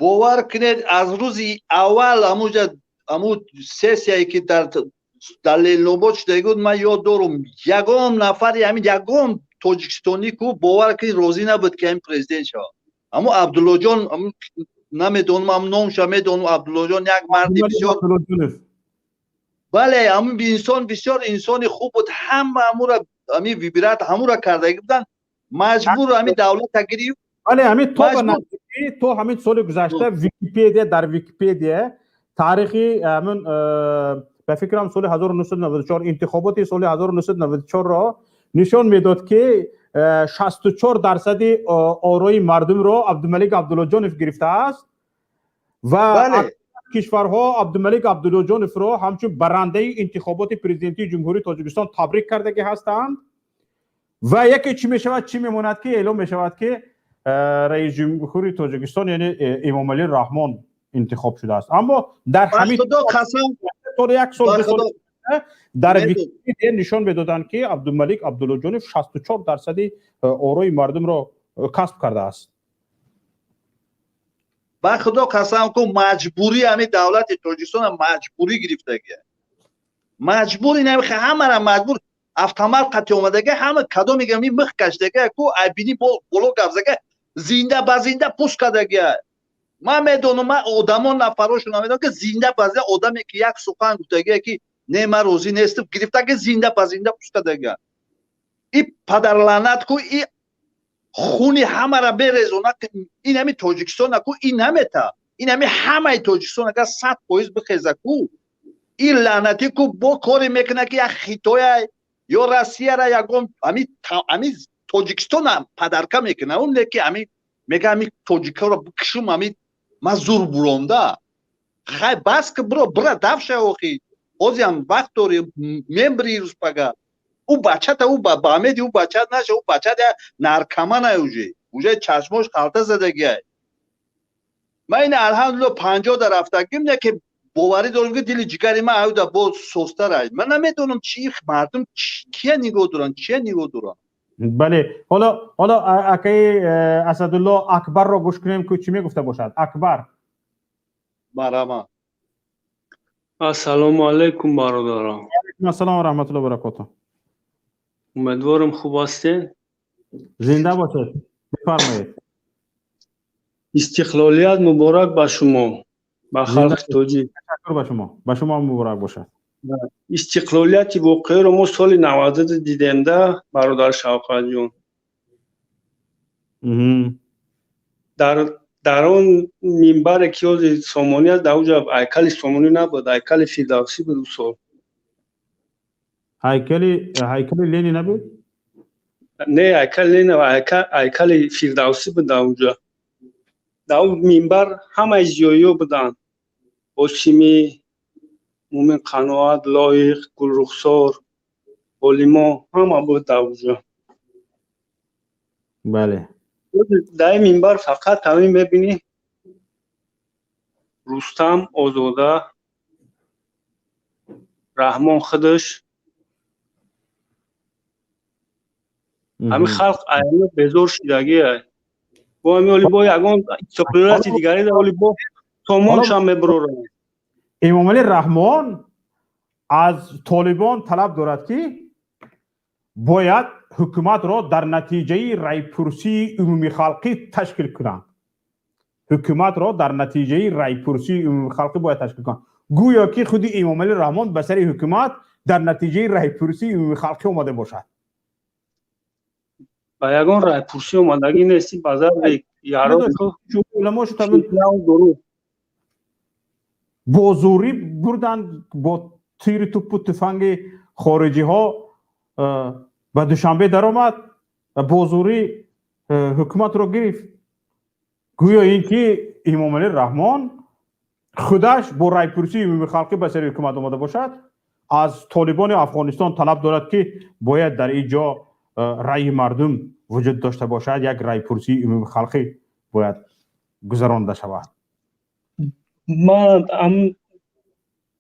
Бовар кунед, аз рӯзи аввал ҳамуҷа, ҳамун сессияе ки дар Ленинобод шудаги буд, ман ёд дорум, ягон нафари ҳамин, ягон тоҷикистонӣ ку, бовар кунед, розӣ набуд, ки ҳамин президент шавад. Ҳамун Абдуллоҷон, намедонам, ҳам номша медонам, Абдуллоҷон, як марди бисёр, бале, ҳамун инсон бисёр инсони хуб буд. Ҳама ҳамура, ҳамин выбирать ҳамура кардаги буданд, маҷбур ҳамин давлата гирифт. Бале, ҳамин то то ҳамин соли гузашта Википедия, дар Википедия таърихи ҳамин, ба фикрам, соли 1994, интихоботи соли 1994-ро нишон медод, ки 64 дарсади орои мардумро Абдумалик Абдуллоҷонов гирифтааст ва кишварҳо Абдумалик Абдуллоҷоновро ҳамчун барандаи интихоботи президентии Ҷумҳурии Тоҷикистон табрик кардагӣ ҳастанд. Ва яке чӣ мешавад, чӣ мемонад, ки эълом мешавад, ки раиси ҷумҳури Тоҷикистон, яъне Эмомалӣ Раҳмон интихоб шудааст. Аммо дар ҳамин як сол дар Википедия нишон медоданд, ки Абдумалик Абдуллоҷонов 64 дарсади орои мардумро касб кардааст. Ба Худо қасам ку, маҷбурӣ ҳамин давлати Тоҷикистона маҷбурӣ гирифтагия, маҷбур, ин ҳамара маҷбур, автомат қати омадага, ҳама кадоме ми мих кашидага ку, айбини боло гап зага, зинда ба зинда пуст кардагия. Ман медонам, ман одамон, нафарошон намедонам, ки зинда ба зинда одаме ки як сухан гуфтагия, ки не, ман розӣ нестам, гирифтаги зинда ба зинда пуст кардагия. И падарлаънат ку, и хуни ҳамара березона. Ин ҳами Тоҷикистона ку, ин намета, ин ҳами ҳамаи Тоҷикистон агар 100% бихеза ку, ин лаънатӣ ку бо коре мекунад, ки як Хитоя ё Россияра ягон ҳами Тоҷикистона падарка мекунад. Он ки ҳами мега, ҳами тоҷикаро бикушум, ҳами ман зур буронда. Хай, бас ки, биро, бира, дафша. Охи ҳозиам вақт дорӣ, мембри рӯз пага. Ӯ бачата, ӯ ба амеди ӯ бачат наша. Ӯ бачат наркомана, уже чашмош қалта задагиай. Ман ин, алҳамдулилло, 50 да рафтагим, не ки боварӣ дорам, ки дили ҷигари ман аюда боз состарай. Ман намедонам, чи мардум кия нигоҳ доранд, чия нигоҳ доранд. Бале, ҳоло акаи Асадулло, Акбарро гӯш кунем, ки чӣ мегуфта бошад Акбар. Марҳамат. Ассалому алайкум, бародарон. Ассалому ва раҳматуллоҳи баракоту. Умедворам, хуб ҳастед. Зинда бошед, бифармоед. Истиқлолият муборак ба шумо, ба халқи тоҷик. Ташаккур ба шумо, ба шумо ҳам муборак бошад. Истиқлолияти воқеиро мо соли 92 дидем да, бародар Шавқатҷон. Дар он минбаре ки ҳозир Сомонӣ аст, дар оҷа ҳайкали Сомонӣ набуд, ҳайкали Фирдавсӣ буд ӯ сол. Ҳайкали Ленин набуд? Не, ҳайкали Ленин, ҳайкали Фирдавсӣ буд дар онҷа. Дар он минбар ҳамаи зиёиҳо буданд: Осимӣ, Мумин Қаноат, Лоиқ, Гулрухсор, олимо ҳама буд дар онҷо. Дар ин минбар фақат ҳамин мебинӣ: Рустам, Озода. Раҳмон худаш. Ҳамин халқ аяно безор шидагиай. Бо ҳами оли бо ягон истиқлолияти дигаре да оли бо томоншам мебуроранд. Эмомалӣ Раҳмон аз Толибон талаб дорад, ки бояд ҳукуматро дар натиҷаи райпурсии умумихалқӣ ташкил кунанд. Ҳукуматро дар натиҷаи райпурсии умумихалқӣ бояд ташкил кунанд. Гӯё ки худи Эмомалӣ Раҳмон ба сари ҳукумат дар натиҷаи райпурсии умумихалқӣ омада бошад. Ба ягон райпурсӣ омадагӣ нести, ба зарби яроқу бо зӯрӣ бурданд, бо тири тупу туфанги хориҷиҳо ба Душанбе даромад ва бо зӯрӣ ҳукуматро гирифт. Гӯё ин ки Эмомалӣ Раҳмон худаш бо райпурсии умумихалқӣ ба сари ҳукумат омада бошад, аз Толибони Афғонистон талаб дорад, ки бояд дар ин ҷо раъйи мардум вуҷуд дошта бошад, як райпурсии умумихалқӣ бояд гузаронда шавад. Ман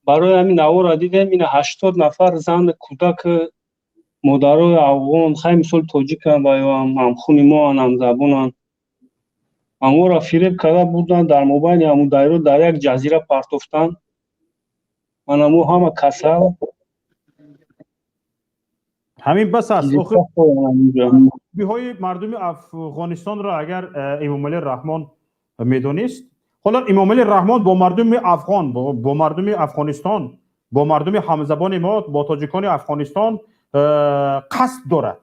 барои ҳамин навора дидем, ина 80 нафар зан, кӯдак, модарои афғон, хай мисол тоҷикан ва ё ҳамхуни моан, ҳамзабонан, аморо фиреб карда бурданд, дар мобайни Амударё дар як ҷазира партофтанд. Манамо ҳама касал. Ҳамин бас аст. Биҳои мардуми Афғонистонро агар Эмомалӣ Раҳмон медонист, ҳоло Эмомалӣ Раҳмон бо мардуми афғон, бо мардуми Афғонистон, бо мардуми ҳамзабони мо, бо тоҷикони Афғонистон қасд дорад,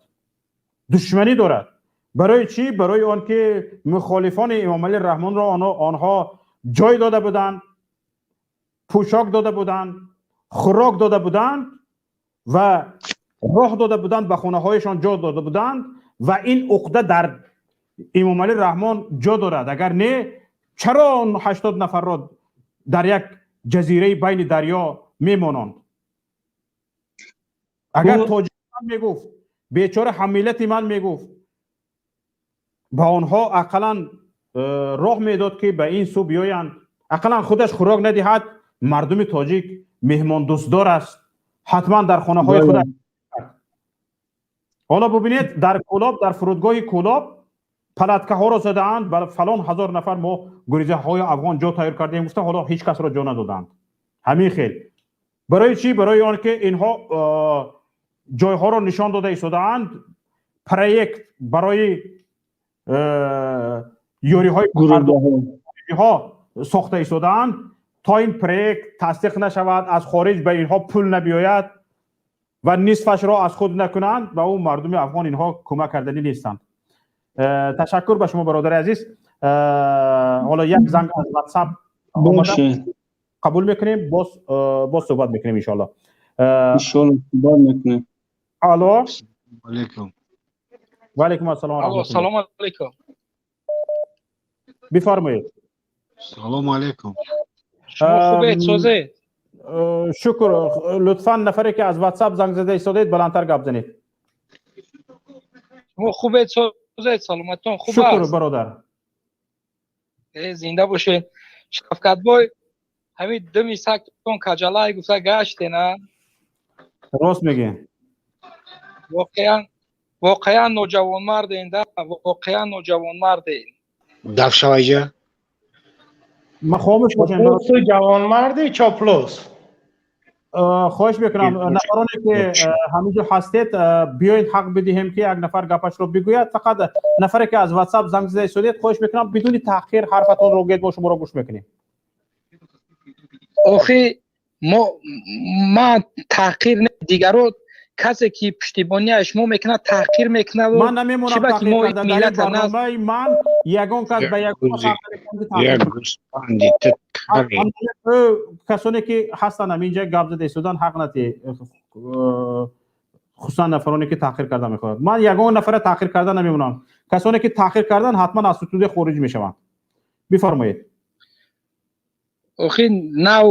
душманӣ дорад. Барои чӣ? Барои он ки мухолифони Эмомалӣ Раҳмонро онҳо ҷой дода буданд, пӯшок дода буданд, хӯрок дода буданд ва роҳ дода буданд, ба хонаҳояшон ҷо дода буданд ва ин уқда дар Эмомалӣ Раҳмон ҷо дорад. Агар не, чаро он 80 нафарро дар як ҷазираи байни дарё мемонанд? Агар тоҷик ман мегуфт, бечора ҳаммиллати ман мегуфт, ба онҳо ақаллан роҳ медод, ки ба ин сӯ биёянд, ақаллан худаш хӯрок надиҳад. Мардуми тоҷик меҳмондӯстдор аст, ҳатман дар хонаҳои худаш. Ҳоло бубинед, дар Кӯлоб, дар фурудгоҳи Кӯлоб палаткаҳоро задаанд, ба фалон ҳазор нафар мо гурезаҳои афғон ҷо тайёр кардем гуфта, ҳоло ҳеҷ касро ҷо надоданд. Ҳамин хел. Барои чӣ? Барои он ки инҳо ҷойҳоро нишон дода истодаанд, проект барои ёриҳои гурӯҳҳо сохта истодаанд, то ин проект тасдиқ нашавад, аз хориҷ ба инҳо пул набиёяд ва нисфашро аз худ накунанд, ба ӯ мардуми афғон инҳо кӯмак карданӣ нестанд. Ташаккур ба шумо, бародари азиз. Ҳоло як занг аз WhatsApp омада, қабул мекунем, боз суҳбат мекунем иншоалло. Иншоалло суҳбат мекунем. Алло, алейкум. Ва алейкум ассалом. Алло, салом алейкум. Бифармоед. Салом алейкум. Шумо хубед, созед? Шукр. Лутфан нафаре ки аз WhatsApp занг зада истодед, баландтар гап занед. Шумо хубед, созед, саломатон хуб аст? Шукр, бародар. Зинда бошед. Шавкатбой, ҳамин дими сагтон каҷалай гуфта гаштена? Рост мегӣ. Воқеан, воқеан ноҷавонмарден, да, воқеан ноҷавонмарден. Даф шавайҷа. Ман хомӯш бошам. Ту ҷавонмарди чоплус. Хоҳиш мекунам, нафароне ки ҳаминҷо ҳастед, биёед ҳақ бидиҳем, ки як нафар гапашро бигӯяд. Фақат нафаре ки аз WhatsApp занг зада истодед, хоҳиш мекунам бидуни таъхир ҳарфатонро гӯед, мо шуморо гӯш мекунем. Охи мо ман таъхир не, дигаро касе ки пуштибонияш мо мекунад, таъхир мекунад. Ман намемонам таъхир кардан. Дар ин барномаи ман ягон кас ба ягон касоне ки ҳастанд ҳаминҷа гап зада истодан ҳақ надиҳ, хусусан нафароне ки таъхир карда мехоҳанд. Ман ягон нафара таъхир карда намемонам. Касоне ки таъхир кардан, ҳатман аз студия хориҷ мешаванд. Бифармоед. Охи нав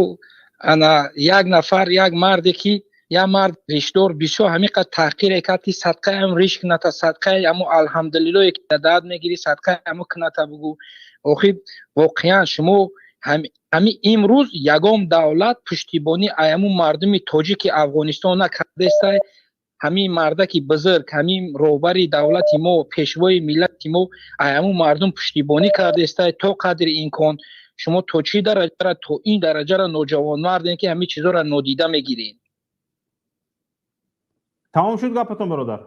ана як нафар, як марде ки як мард ришдор бисёр ҳамин қадр таҳқире кард, ки садқаам риш куната, садқаи амо алҳамдулиллое ки даъд мегирӣ, садқаи амо куната бугӯ. Охи воқеан шумо Ҳами имрӯз ягон давлат пуштибонӣ аямо мардуми тоҷики Афғонистон накардестай. Ҳамин мардаки бузург, ҳамин роҳбари давлати мо, пешвои миллати мо аямо мардум пуштибонӣ кардестай то қадри имкон. Шумо то чӣ дараҷара, то ин дараҷара ноҷавонмардем, ки ҳамин чизоро нодида мегирем? Тамом шуд гапатон, бародар?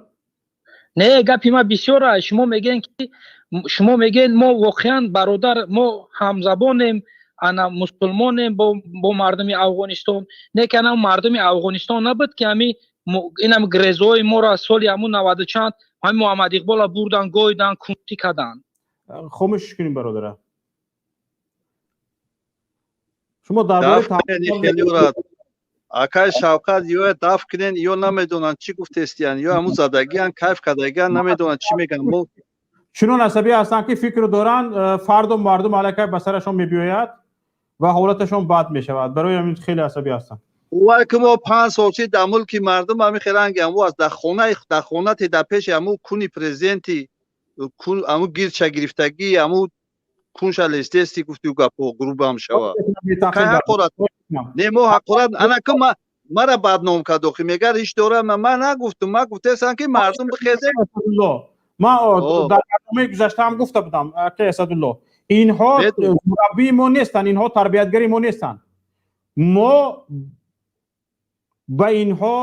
Не, гапи ман бисёр аст. Шумо мегӯед, ки шумо мегӯед, мо воқеан, бародар, мо ҳамзабонем, ана мусулмонем бо мардуми Афғонистон. Не ки ана мардуми Афғонистон набуд, ки ҳами инам грезҳои моро соли ҳамун 90 чанд ҳами Муҳаммад Иқбола бурдан, гойдан, кунтӣ карданд. Хомӯш кунем, бародара. Шумо дар бораи акай Шавқат ё даф кунен, ё намедонанд чӣ гуфтестиян, ё ҳамун задагиян, кайф кардагиян, намедонанд чӣ мегӯянд. Мо чунон асабӣ ҳастанд, ки фикр доранд, фарду мардум аллакай ба сарашон мебиёяд ва ҳолаташон бад мешавад. Барои ҳамин хеле асабӣ ҳастанд. Вай ки мо 5 сол чи дар мулки мардум ҳамин хел ранги ҳаму аст, дар хонаи, дар хонати, дар пеши ҳаму куни президенти, ҳаму гирча гирифтагӣ, ҳаму кунша лестести гуфтию гапҳо грубам шава. Кай ҳақорат не, мо ҳақорат ана ку мара бадном кард, охи мегар ҳеч дорам. Ман нагуфтум, ман гуфтестам, ки мардум бихезе. Ман дар барномаи гузашта ҳам гуфта будам, акай Асадулло, инҳо мураббии мо нестанд, инҳо тарбиятгари мо нестанд. Мо ба инҳо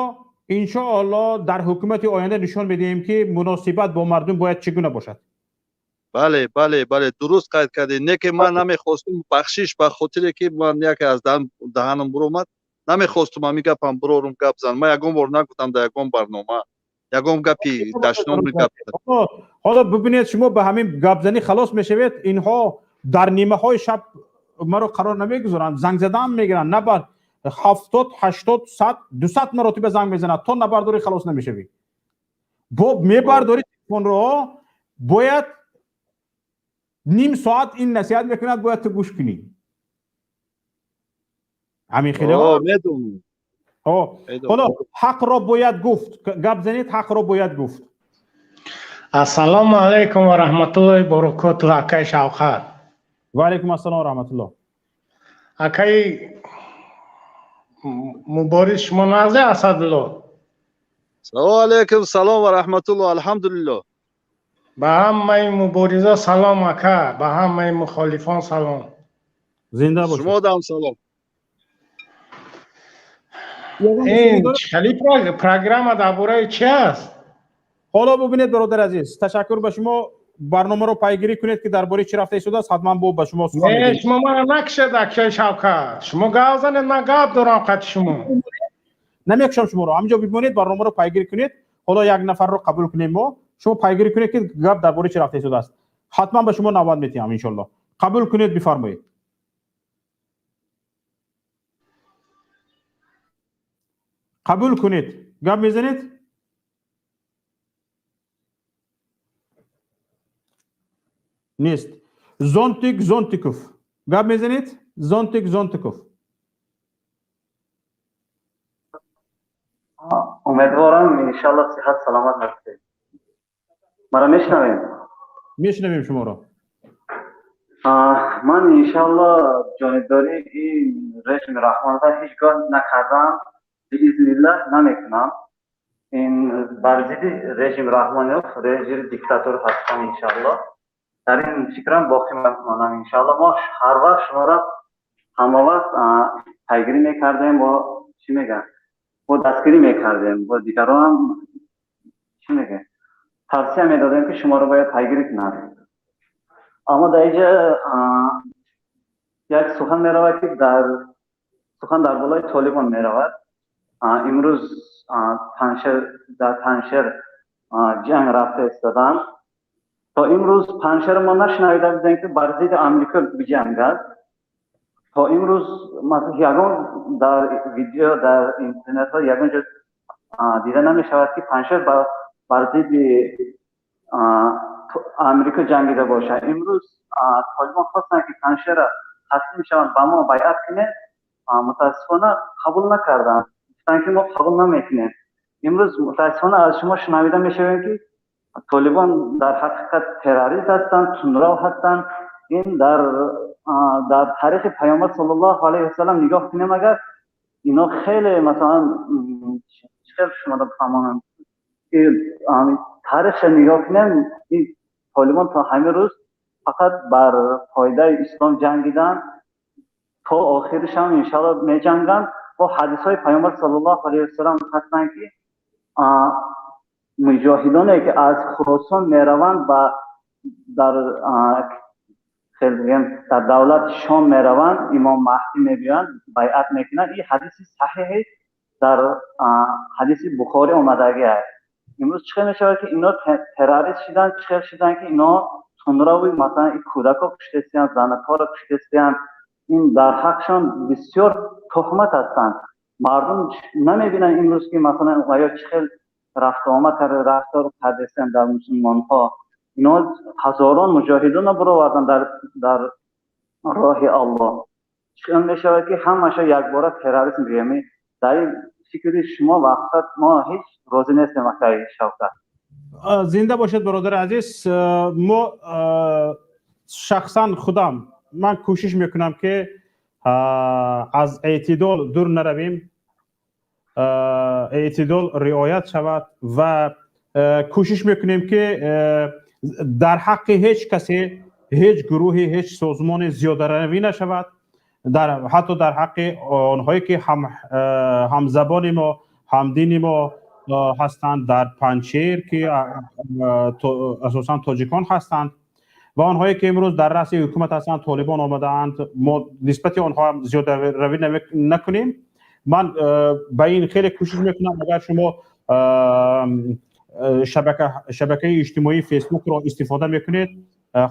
иншоалло дар ҳукумати оянда нишон медиҳем, ки муносибат бо мардум бояд чӣ гуна бошад. Бале, бале, бале, дуруст қайд кардед. Не ки ман намехостум, бахшиш, ба хотире ки ман яке аз даҳанам буромад, намехостум ҳамин гапам бурорум, гап зан. Ман ягон бор нагуфтам дар ягон барнома ягон гапи дашноми гап. Ҳоло бибинед, шумо ба ҳамин гапзанӣ халос мешавед. Инҳо дар нимаҳои шаб маро қарор намегузоранд, занг задаам мегиранд, на 70, 80, 100, 200 маротиба занг мезанад, то набардорӣ халос намешавӣ. Бо мебардорӣ телефонро, бояд ним соат ин насиҳат мекунад, бояд ту гӯш кунӣ. Ҳамин хеле. Ҳоло ҳақро бояд гуфт, гап занед, ҳақро бояд гуфт. Ассалому алайкум ва раҳматуллоҳи баракотуҳ, акай Шавқат. Ва алайкум ассалом ва раҳматуллоҳ. Акай Мубориз, шумо нағзе, Асадулло? Салому алайкум, салом ва раҳматуллоҳ, алҳамдулиллоҳ. Ба ҳамаи мубориза салом, ака, ба ҳамаи мухолифон салом. Зинда бошед. Шумо дам салом. Ин хеле программа дар бораи чи аст? Ҳоло бубинед, бародар азиз, ташаккур ба шумо. Барномаро пайгирӣ кунед, ки дар бораи чӣ рафта истодааст, ҳатман бо ба шумо сухан Не, шумо мара накушед, акшои Шавкат. Шумо гап занед, ман гап дорам қати шумо. Намекушам шуморо, ҳаминҷо бимонед, барномаро пайгирӣ кунед. Ҳоло як нафарро қабул кунем мо. Шумо пайгирӣ кунед, ки гап дар бораи чӣ рафта истодааст. Ҳатман ба шумо навбат метиҳам, иншолло. Қабул кунед, бифармоед. Қабул кунед, гап мезанед. Нест. Зонтик Зонтиков, гап мезанед. Зонтик Зонтиков. Умедворам, иншалло, сиҳат саломат ҳастед. Мара мешнавем? Мешнавем шуморо. Ман иншалло ҷонибдории ин режими Раҳмонова ҳеҷ гоҳ накардам, биизниллаҳ намекунам. Ин бар зидди режим Раҳмонов, режими диктатор ҳастам, иншалло. Дар ин фикрам боқӣ мемонам, иншалло. Мо ҳар вақт шуморо ҳама вақт пайгирӣ мекардем, бо чӣ мегӯям, бо дастгирӣ мекардем, бо дигаронам чӣ мегӯям, тавсия медодем, ки шуморо бояд пайгирӣ кунанд. Аммо дар инҷа як сухан меравад, ки дар сухан дар болои Толибон меравад. Имрӯз Паншер, дар Паншер ҷанг рафта истоданд. То имрӯз Паншер мо нашунавида будем, ки бар зидди Амрико биҷангад. То имрӯз ягон дар видео, дар интернетҳо ягон ҷо дида намешавад, ки Паншер бар зидди Амрико ҷангида бошад. Имрӯз Толибон хостанд, ки Паншерро таслим шаванд, ба мо байъат кунед. Мутаассифона қабул накарданд, гуфтанд, ки мо қабул намекунем. Имрӯз мутаассифона аз шумо шунавида мешавем, ки Толибон дар ҳақиқат террорист ҳастанд, тундрав ҳастанд. Ин дар Дар таърихи Паёмбар саллаллоҳу алайҳи васаллам нигоҳ кунем, агар ино хеле, масалан, чӣ хел шумо бифаҳмонам, ки таърихша нигоҳ кунем, ин Толибон то ҳамин рӯз фақат бар фоидаи ислом ҷангиданд, то охиришам иншалло меҷанганд. Бо ҳадисҳои Паёмбар саллаллоҳу алайҳи васаллам ҳастанд, ки муҷоҳидоне ки аз Хуросон мераванд, ба дар хел бигем, дар давлати Шом мераванд, Имом Маҳдӣ мебиёянд, байъат мекунанд. Ин ҳадиси саҳиҳи дар ҳадиси Бухорӣ омадагӣ аст. Имрӯз чӣ хел мешавад, ки ино террорист шиданд? Чӣ хел шиданд, ки ино тунравӣ, масалан, ин кӯдакҳо куштесиянд, занакҳоро куштесиянд? Ин дар ҳақшон бисёр туҳмат ҳастанд. Мардум намебинанд имрӯз, ки масалан ё чӣ хел рафтуомад карда, рафтор кардесиянд дар мусулмонҳо. Ино ҳазорон муҷоҳидонро бароварданд дар роҳи Аллоҳ. Чӣ хел мешавад, ки ҳамаша якбора терроризм бигӯем? Дар ин фикри шумо мақсад мо ҳеҷ розӣ нестем, акаи Шавкат. Зинда бошед, бародари азиз. Мо шахсан худам ман кӯшиш мекунам, ки аз эътидол дур наравем, эътидол риоят шавад ва кӯшиш мекунем, ки дар ҳаққи ҳеҷ касе, ҳеҷ гурӯҳе, ҳеҷ созмоне зиёдаравӣ нашавад, дар ҳатто дар ҳаққи онҳое ки ҳамзабони мо, ҳамдини мо ҳастанд дар Панҷшер, ки асосан тоҷикон ҳастанд, ва онҳое ки имрӯз дар раъси ҳукумат ҳастанд, Толибон омадаанд, мо нисбати онҳо ҳам зиёдаравӣ накунем. Ман ба ин хеле кӯшиш мекунам. Агар шумо шабакаи иҷтимоии Фейсбукро истифода мекунед,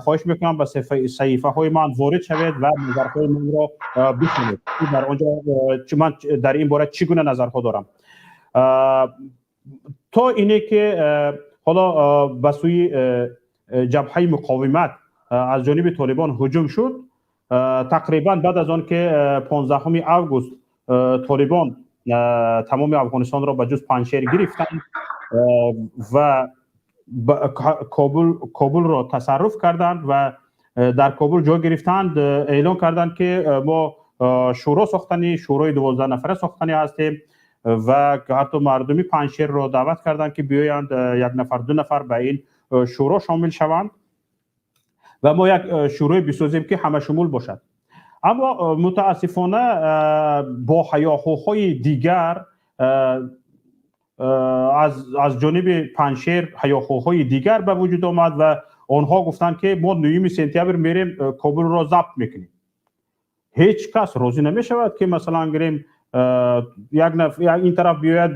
хоҳиш мекунам, ба саҳифаҳои ман ворид шавед ва назарҳои манро бишунед. Дар он ҷо ман дар ин бора чӣ гуна назарҳо дорам. То ине ки ҳоло ба сӯи ҷабҳаи муқовимат аз ҷониби Толибон ҳуҷум шуд, тақрибан баъд аз он ки 15 август Толибон тамоми Афғонистонро ба ҷуз Панҷшер гирифтанд ва Кобулро тасарруф карданд ва дар Кобул ҷой гирифтанд, эълон карданд, ки мо шӯро сохтанӣ, шӯрои 12 нафара сохтанӣ ҳастем, ва ҳатто мардуми Панҷшерро даъват карданд, ки биёянд, як нафар, ду нафар ба ин шӯро шомил шаванд ва мо як шӯрое бисозем, ки ҳамашумул бошад. Аммо мутаассифона бо ҳаёҳуҳои дигар аз ҷониби Панҷшер ҳаёҳуҳои дигар ба вуҷуд омад ва онҳо гуфтанд, ки мо 9 сентябр мерем, Кобулро забт мекунем. Ҳеҷ кас розӣ намешавад, ки масалан гирем, як ин тараф биёяд,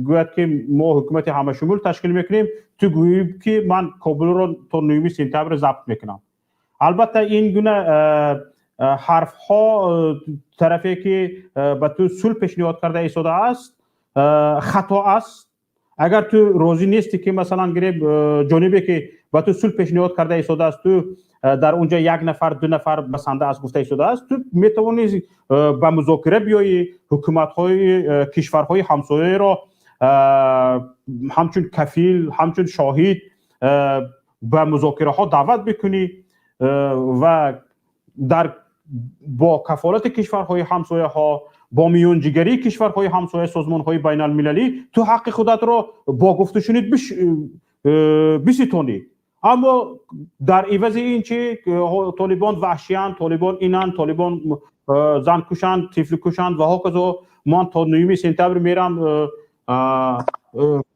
гӯяд, ки мо ҳукумати ҳамашумул ташкил мекунем, ту гӯӣ, ки ман Кобулро то 9 сентябр забт мекунам. Албатта, ин гуна ҳарфҳо, тарафе ки ба ту сулҳ пешниҳод карда истодааст, хато аст. Агар ту розӣ нестӣ, ки масалан гирем, ҷонибе ки ба ту сулҳ пешниҳод карда истодааст, ту дар он ҷо як нафар, ду нафар басанда аст гуфта истодааст, ту метавонӣ ба музокира биёӣ, ҳукуматҳои кишварҳои ҳамсояро ҳамчун кафил, ҳамчун шоҳид ба музокираҳо даъват бикунӣ ва дар бо кафолати кишварҳои ҳамсояҳо, бо миёнҷигарии кишварҳои ҳамсоя, созмонҳои байналмилалӣ ту ҳаққи худатро бо гуфтушунид биситонӣ. Аммо дар ивази ин чи? Толибон ваҳшиянд, толибон инанд, толибон занкушанд, тифликушанд ва ҳоказо, ман то 9 сентябр мерам,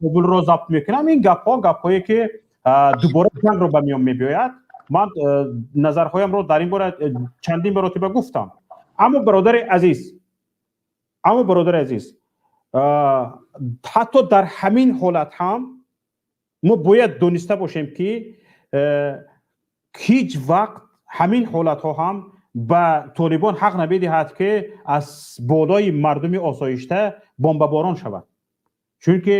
Кобулро забт мекунам. Ин гапҳо гапҳое ки дубора ҷангро ба миён мебиёяд. Ман назарҳоямро дар ин бора чандин маротиба гуфтам. Аммо, бародари азиз, ҳатто дар ҳамин ҳолат ҳам мо бояд дониста бошем, ки ҳеҷ вақт ҳамин ҳолатҳо ҳам ба Толибон ҳақ намедиҳад, ки аз болои мардуми осоишта бомбаборон шавад. Чунки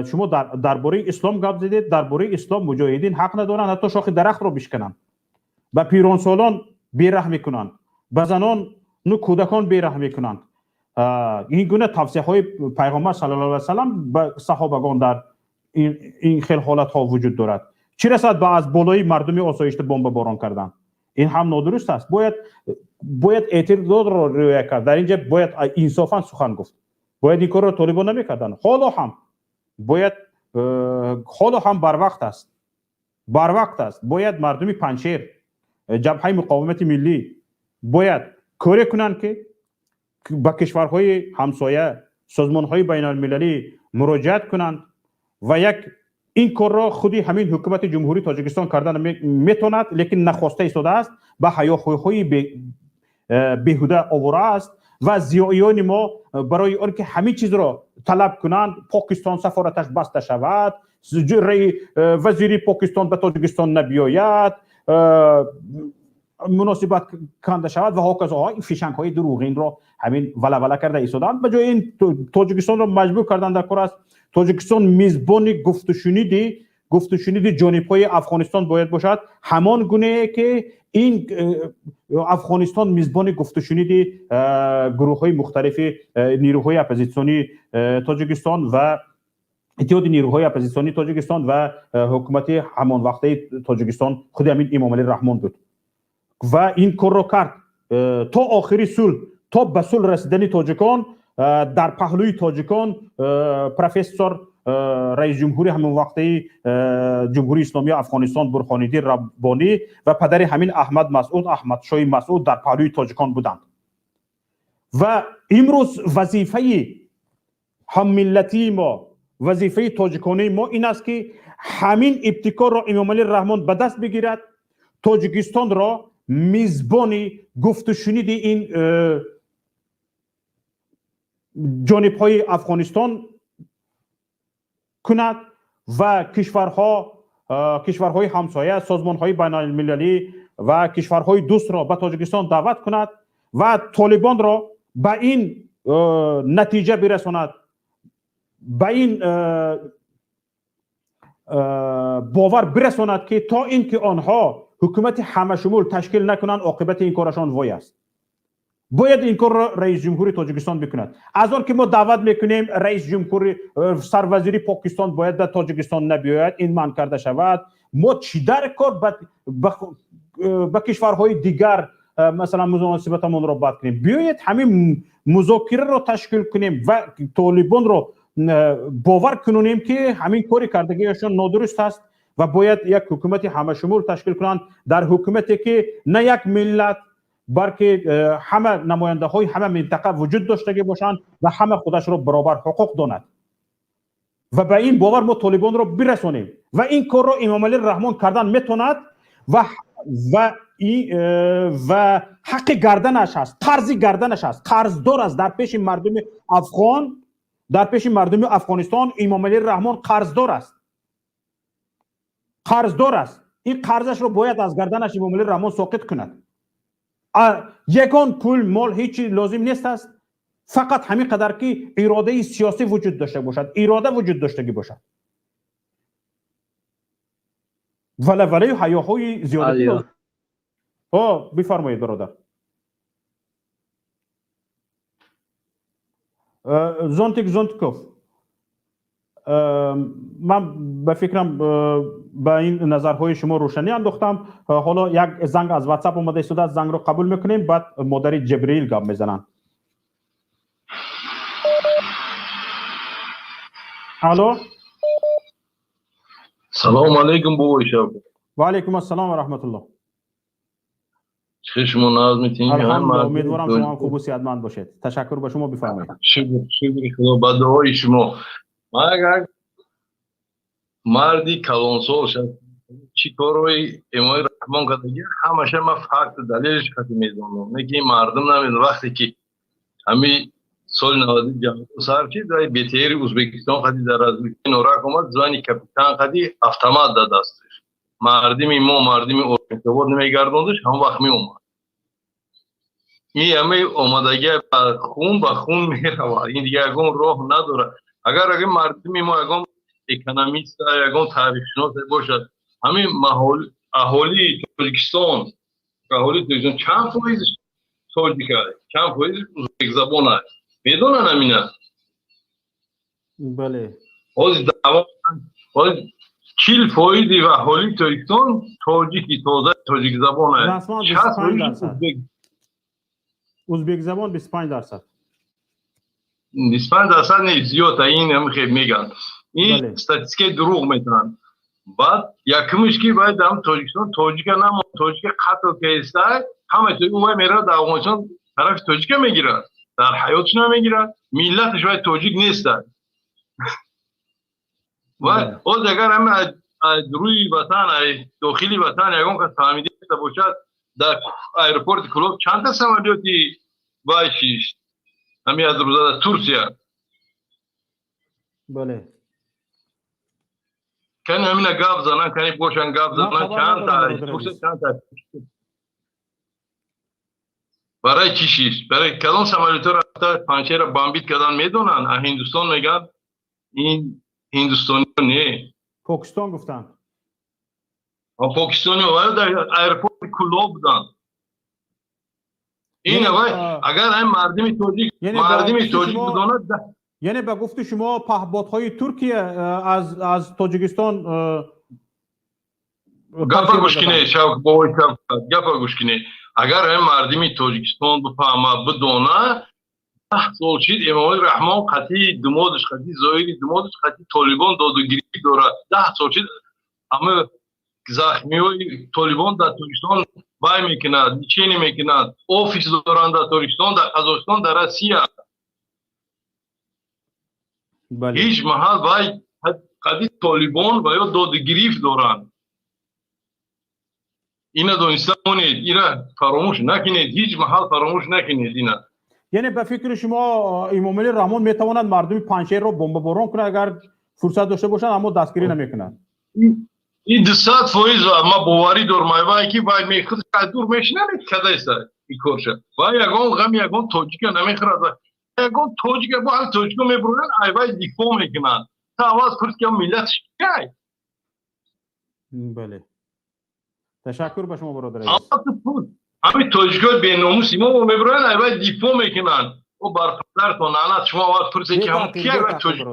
шумо дар бораи ислом гап задед, дар бораи ислом муҷоҳидин ҳақ надоранд ҳатто шохи дарахтро бишкананд. Ба пиронсолон бераҳм мекунанд, ба занону кӯдакон бераҳм мекунанд. Ин гуна тавсияҳои Пайғомбар саллаллоҳу алайҳи васаллам ба саҳобагон дар ин хел ҳолатҳо вуҷуд дорад. Чӣ расад ба аз болои мардуми осоишта бомбаборон кардан? Ин ҳам нодуруст аст. Бояд эътидолро риоя кард. Дар ин ҷа бояд инсофан сухан гуфт. Бояд ин корро толибон намекарданд. Ҳоло ҳам бояд, ҳоло ҳам барвақт аст, барвақт аст. Бояд мардуми Панҷшер, Ҷабҳаи муқовимати миллӣ бояд коре кунанд, ки ба кишварҳои ҳамсоя, созмонҳои байналмилалӣ муроҷиат кунанд ва як ин корро худи ҳамин ҳукумати Ҷумҳурии Тоҷикистон кардан метавонад, лекин нахоста истодааст, ба ҳаёҳӯйҳои беҳуда овора аст ва зиёиёни мо барои он ки ҳамин чизро талаб кунанд, Покистон сафораташ баста шавад, вазири Покистон ба Тоҷикистон набиёяд, муносибат канда шавад ва ҳоказоҳо, ин фишангҳои дурӯғинро ҳамин валавала карда истоданд. Ба ҷои ин Тоҷикистонро маҷбур кардан дар кор аст. Тоҷикистон мизбони гуфтушуниди ҷонибҳои Афғонистон бояд бошад, ҳамон гунае ки ин Афғонистон мизбони гуфтушуниди гурӯҳҳои мухталифи нерӯҳои оппозитсионии Тоҷикистон ва Иттиҳоди нерӯҳои оппозитсионии Тоҷикистон ва ҳукумати ҳамон вақтаи Тоҷикистон, худи ҳамин Эмомалӣ Раҳмон буд ва ин корро кард то охири сулҳ, то ба сулҳ расидани тоҷикон. Дар паҳлӯи тоҷикон профессор, раисҷумҳури ҳамон вақтаи Ҷумҳурии Исломии Афғонистон Бурҳониддин Раббонӣ ва падари ҳамин Аҳмад Масъуд, Аҳмадшоҳи Масъуд дар паҳлӯи тоҷикон буданд. Ва имрӯз вазифаи ҳаммиллатии мо, вазифаи тоҷиконии мо ин аст, ки ҳамин ибтикорро Эмомалӣ Раҳмон ба даст бигирад, Тоҷикистонро мизбони гуфтушуниди ин ҷонибҳои Афғонистон кунад ва кишварҳои ҳамсоя, созмонҳои байналмилалӣ ва кишварҳои дӯстро ба Тоҷикистон даъват кунад ва толибонро ба ин натиҷа бирасонад, ба ин бовар бирасонад, ки то ин ки онҳо ҳукумати ҳамашумул ташкил накунанд, оқибати ин корашон вой аст. Бояд ин корро раисҷумҳури Тоҷикистон бикунад. Аз он ки мо даъват мекунем, раисҷумҳури, сарвазири Покистон бояд ба Тоҷикистон набиёяд, ин манъ карда шавад. Мо чӣ дар кор ба кишварҳои дигар, масалан, муносибатамонро бад кунем? Биёед ҳамин музокираро ташкил кунем ва толибонро бовар кунонем, ки ҳамин кори кардагиашон нодуруст аст ва бояд як ҳукумати ҳамашумул ташкил кунанд, дар ҳукумате ки на як миллат, балки ҳама намояндаҳои ҳама минтақа вуҷуд доштагӣ бошанд ва ҳама худашро баробар ҳуқуқ донад. Ва ба ин бовар мо толибонро бирасонем ва ин корро Эмомалӣ Раҳмон кардан метавонад ва ҳаққи гарданаш аст, қарзи гарданаш аст, қарздор аст дар пеши мардуми афғон, дар пеши мардуми Афғонистон Эмомалӣ Раҳмон қарздор аст, қарздор аст. Ин қарзашро бояд аз гарданаш Эмомалӣ Раҳмон соқит кунад. Ягон пул, мол, ҳеҷ лозим нест аст, фақат ҳамин қадар ки иродаи сиёсӣ вуҷуд дошта бошад, ирода вуҷуд доштагӣ бошад. Вала валаи ҳаёҳои зиёдатӣ. Бифармоед, бародар Зонтик Зонтиков. Ман ба фикрам, ба ин назарҳои шумо рӯшанӣ андохтам. Ҳоло як занг аз WhatsApp омада истодааст, зангро қабул мекунем, баъд модари Ҷабраил гап мезананд. Алло. Салому алейкум, бобои Шавкат. Ва алейкум ассалом ва раҳматуллоҳ. Чӣ, шумо нағз метинӣ? Алҳамдулиллоҳ, умедворам шумо ҳам хубу сиҳатманд бошед. Ташаккур ба шумо, бифармоед. Шукр, шукри Худо, ба дуои шумо. Ман як марди калонсол, чӣ корҳои Эмомалӣ Раҳмон кардагӣ, ҳамаша ман факту далелиш қати медонам. Лекин мардум намедонад. Вақте ки ҳамин соли 90 ҷангҳо сар шид, вай БТРи Ӯзбекистон қади дар разведкаи Норак омад, звани капитан қади автомат дар дасташ. Мардими мо, мардими Оркобод намегардондаш, ҳамон вақт меомад. Ин ҳамаи омадагия ба хун, ба хун меравад. Ин дигар ягон роҳ надорад. Агар мардуми мо ягон экономист, ягон таърихшиносе бошад, ҳамин аҳолии Тоҷикистон, аҳолии Тоҷикистон чанд фоиз тоҷик аст, чанд фоиз ӯзбекзабон аст, медонанд ҳамина? Бале. Ҳозир даъво, ҳозир 40 фоизи аҳолии Тоҷикистон тоҷики тоза, тоҷикзабон аст. 60%, узбекзабон 25%. 25% не, зиёд, ин мегӯянд, ин статистикаи дурӯғ метаванд. Баъд якумиш ки бояд ам Тоҷикистон тоҷика намо, тоҷика қатл кестай, ҳама вай меравад дар Афғонистон, тарафи тоҷика мегирад, дар ҳаётш намегирад, миллаташ вай тоҷик нестад. Ва оз агар ҳама аз рӯи ватан, ай дохили ватан ягон кас фаҳмида бошад, дар аэропорти Кулоб чандта самолёти вай шишт ҳами аз рӯза Турсия? Бале. Кани ҳамина гап занан, кани бошан гап занан, чандта Турсия, чандта, барои чӣ шишт, барои кадом самолётҳо рафта Панҷшера бомбить кардан медонанд? А Ҳиндустон мегӯянд, ин ҳиндустониё не. Покистон гуфтанд. Покистони дар аэропорти Кулоб буданд. Ин вай агар ҳам мардими тоҷик бидонад. Яъне ба гуфти шумо, паҳботҳои Туркия аз Тоҷикистон? Гапа гӯш кине, бобои, гапа гӯш кине. Агар ҳам мардими Тоҷикистон бифаҳмад, бидонад, 10 сол шид Эмомали Раҳмон қатъи думодаш, қатъи Зоири думодаш, қатъи Толибон додугирӣ дорад. 10 сол шид ҳама захмиҳои Толибон дар Тоҷикистон вай мекунад, лечение мекунад, офис доранд дар Тоҷикистон, дар Қазоқистон, дар Россия. Ҳеҷ маҳал вай қади Толибон ва ё додугирифт доранд. Ина дониста монед, ира фаромӯш накунед, ҳеҷ маҳал фаромӯш накунед ина. Яъне ба фикри шумо, Эмомалӣ Раҳмон метавонад мардуми Панҷшерро бомбаборон кунад, агар фурсат дошта бошад, аммо дастгирӣ намекунад? Ин 200% ма боварӣ дорам, вай ки вай мехуд дур мешинад, кадаиста ин корша. Вай ягон ғами ягон тоҷика намехӯрад, ягон тоҷика бо ҳами тоҷико мебуранд, ай вай дифоъ мекунанд. Та аввал пурс ки миллатш кай. Бале, ташаккур ба шумо, бародар. Ҳами тоҷикои беномуси мо мебуранд, ай вай дифоъ мекунанд. О бар падартон лаънат, шумо аввал пурсе ки ҳам ки вай тоҷик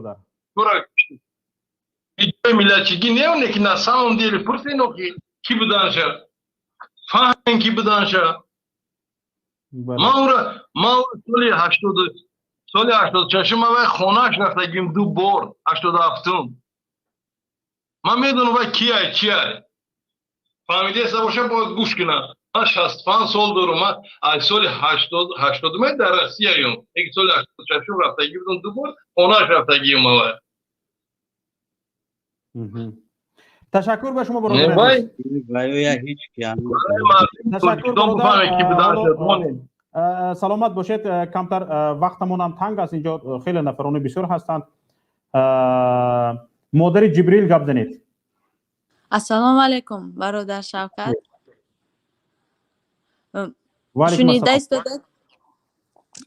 миллатчигӣ не, ки на самом деле пурсен, охи ки буданша, фаҳмен ки буданша. Ман ура соли 80, соли 86-ум ман вай хонааш рафтагим ду бор, 87-ум. Ман медонам вай кияй, чияй. Фаҳмидеста боша, бояд гӯш кунам. Ман 65 сол дорам, ман аз соли 80-уме дар Россияюм, яки соли 86-ум рафтагӣ будам ду бор, хонааш рафтагием вай. Ташаккур ба шумо, бародар. Ташаккур, бародар, саломат бошед. Камтар вақтамонам танг аст, инҷо хеле нафарони бисёр ҳастанд. Модари Ҷибрил, гап занед. Ассалому алайкум, бародар Шавкат, шунида истодед?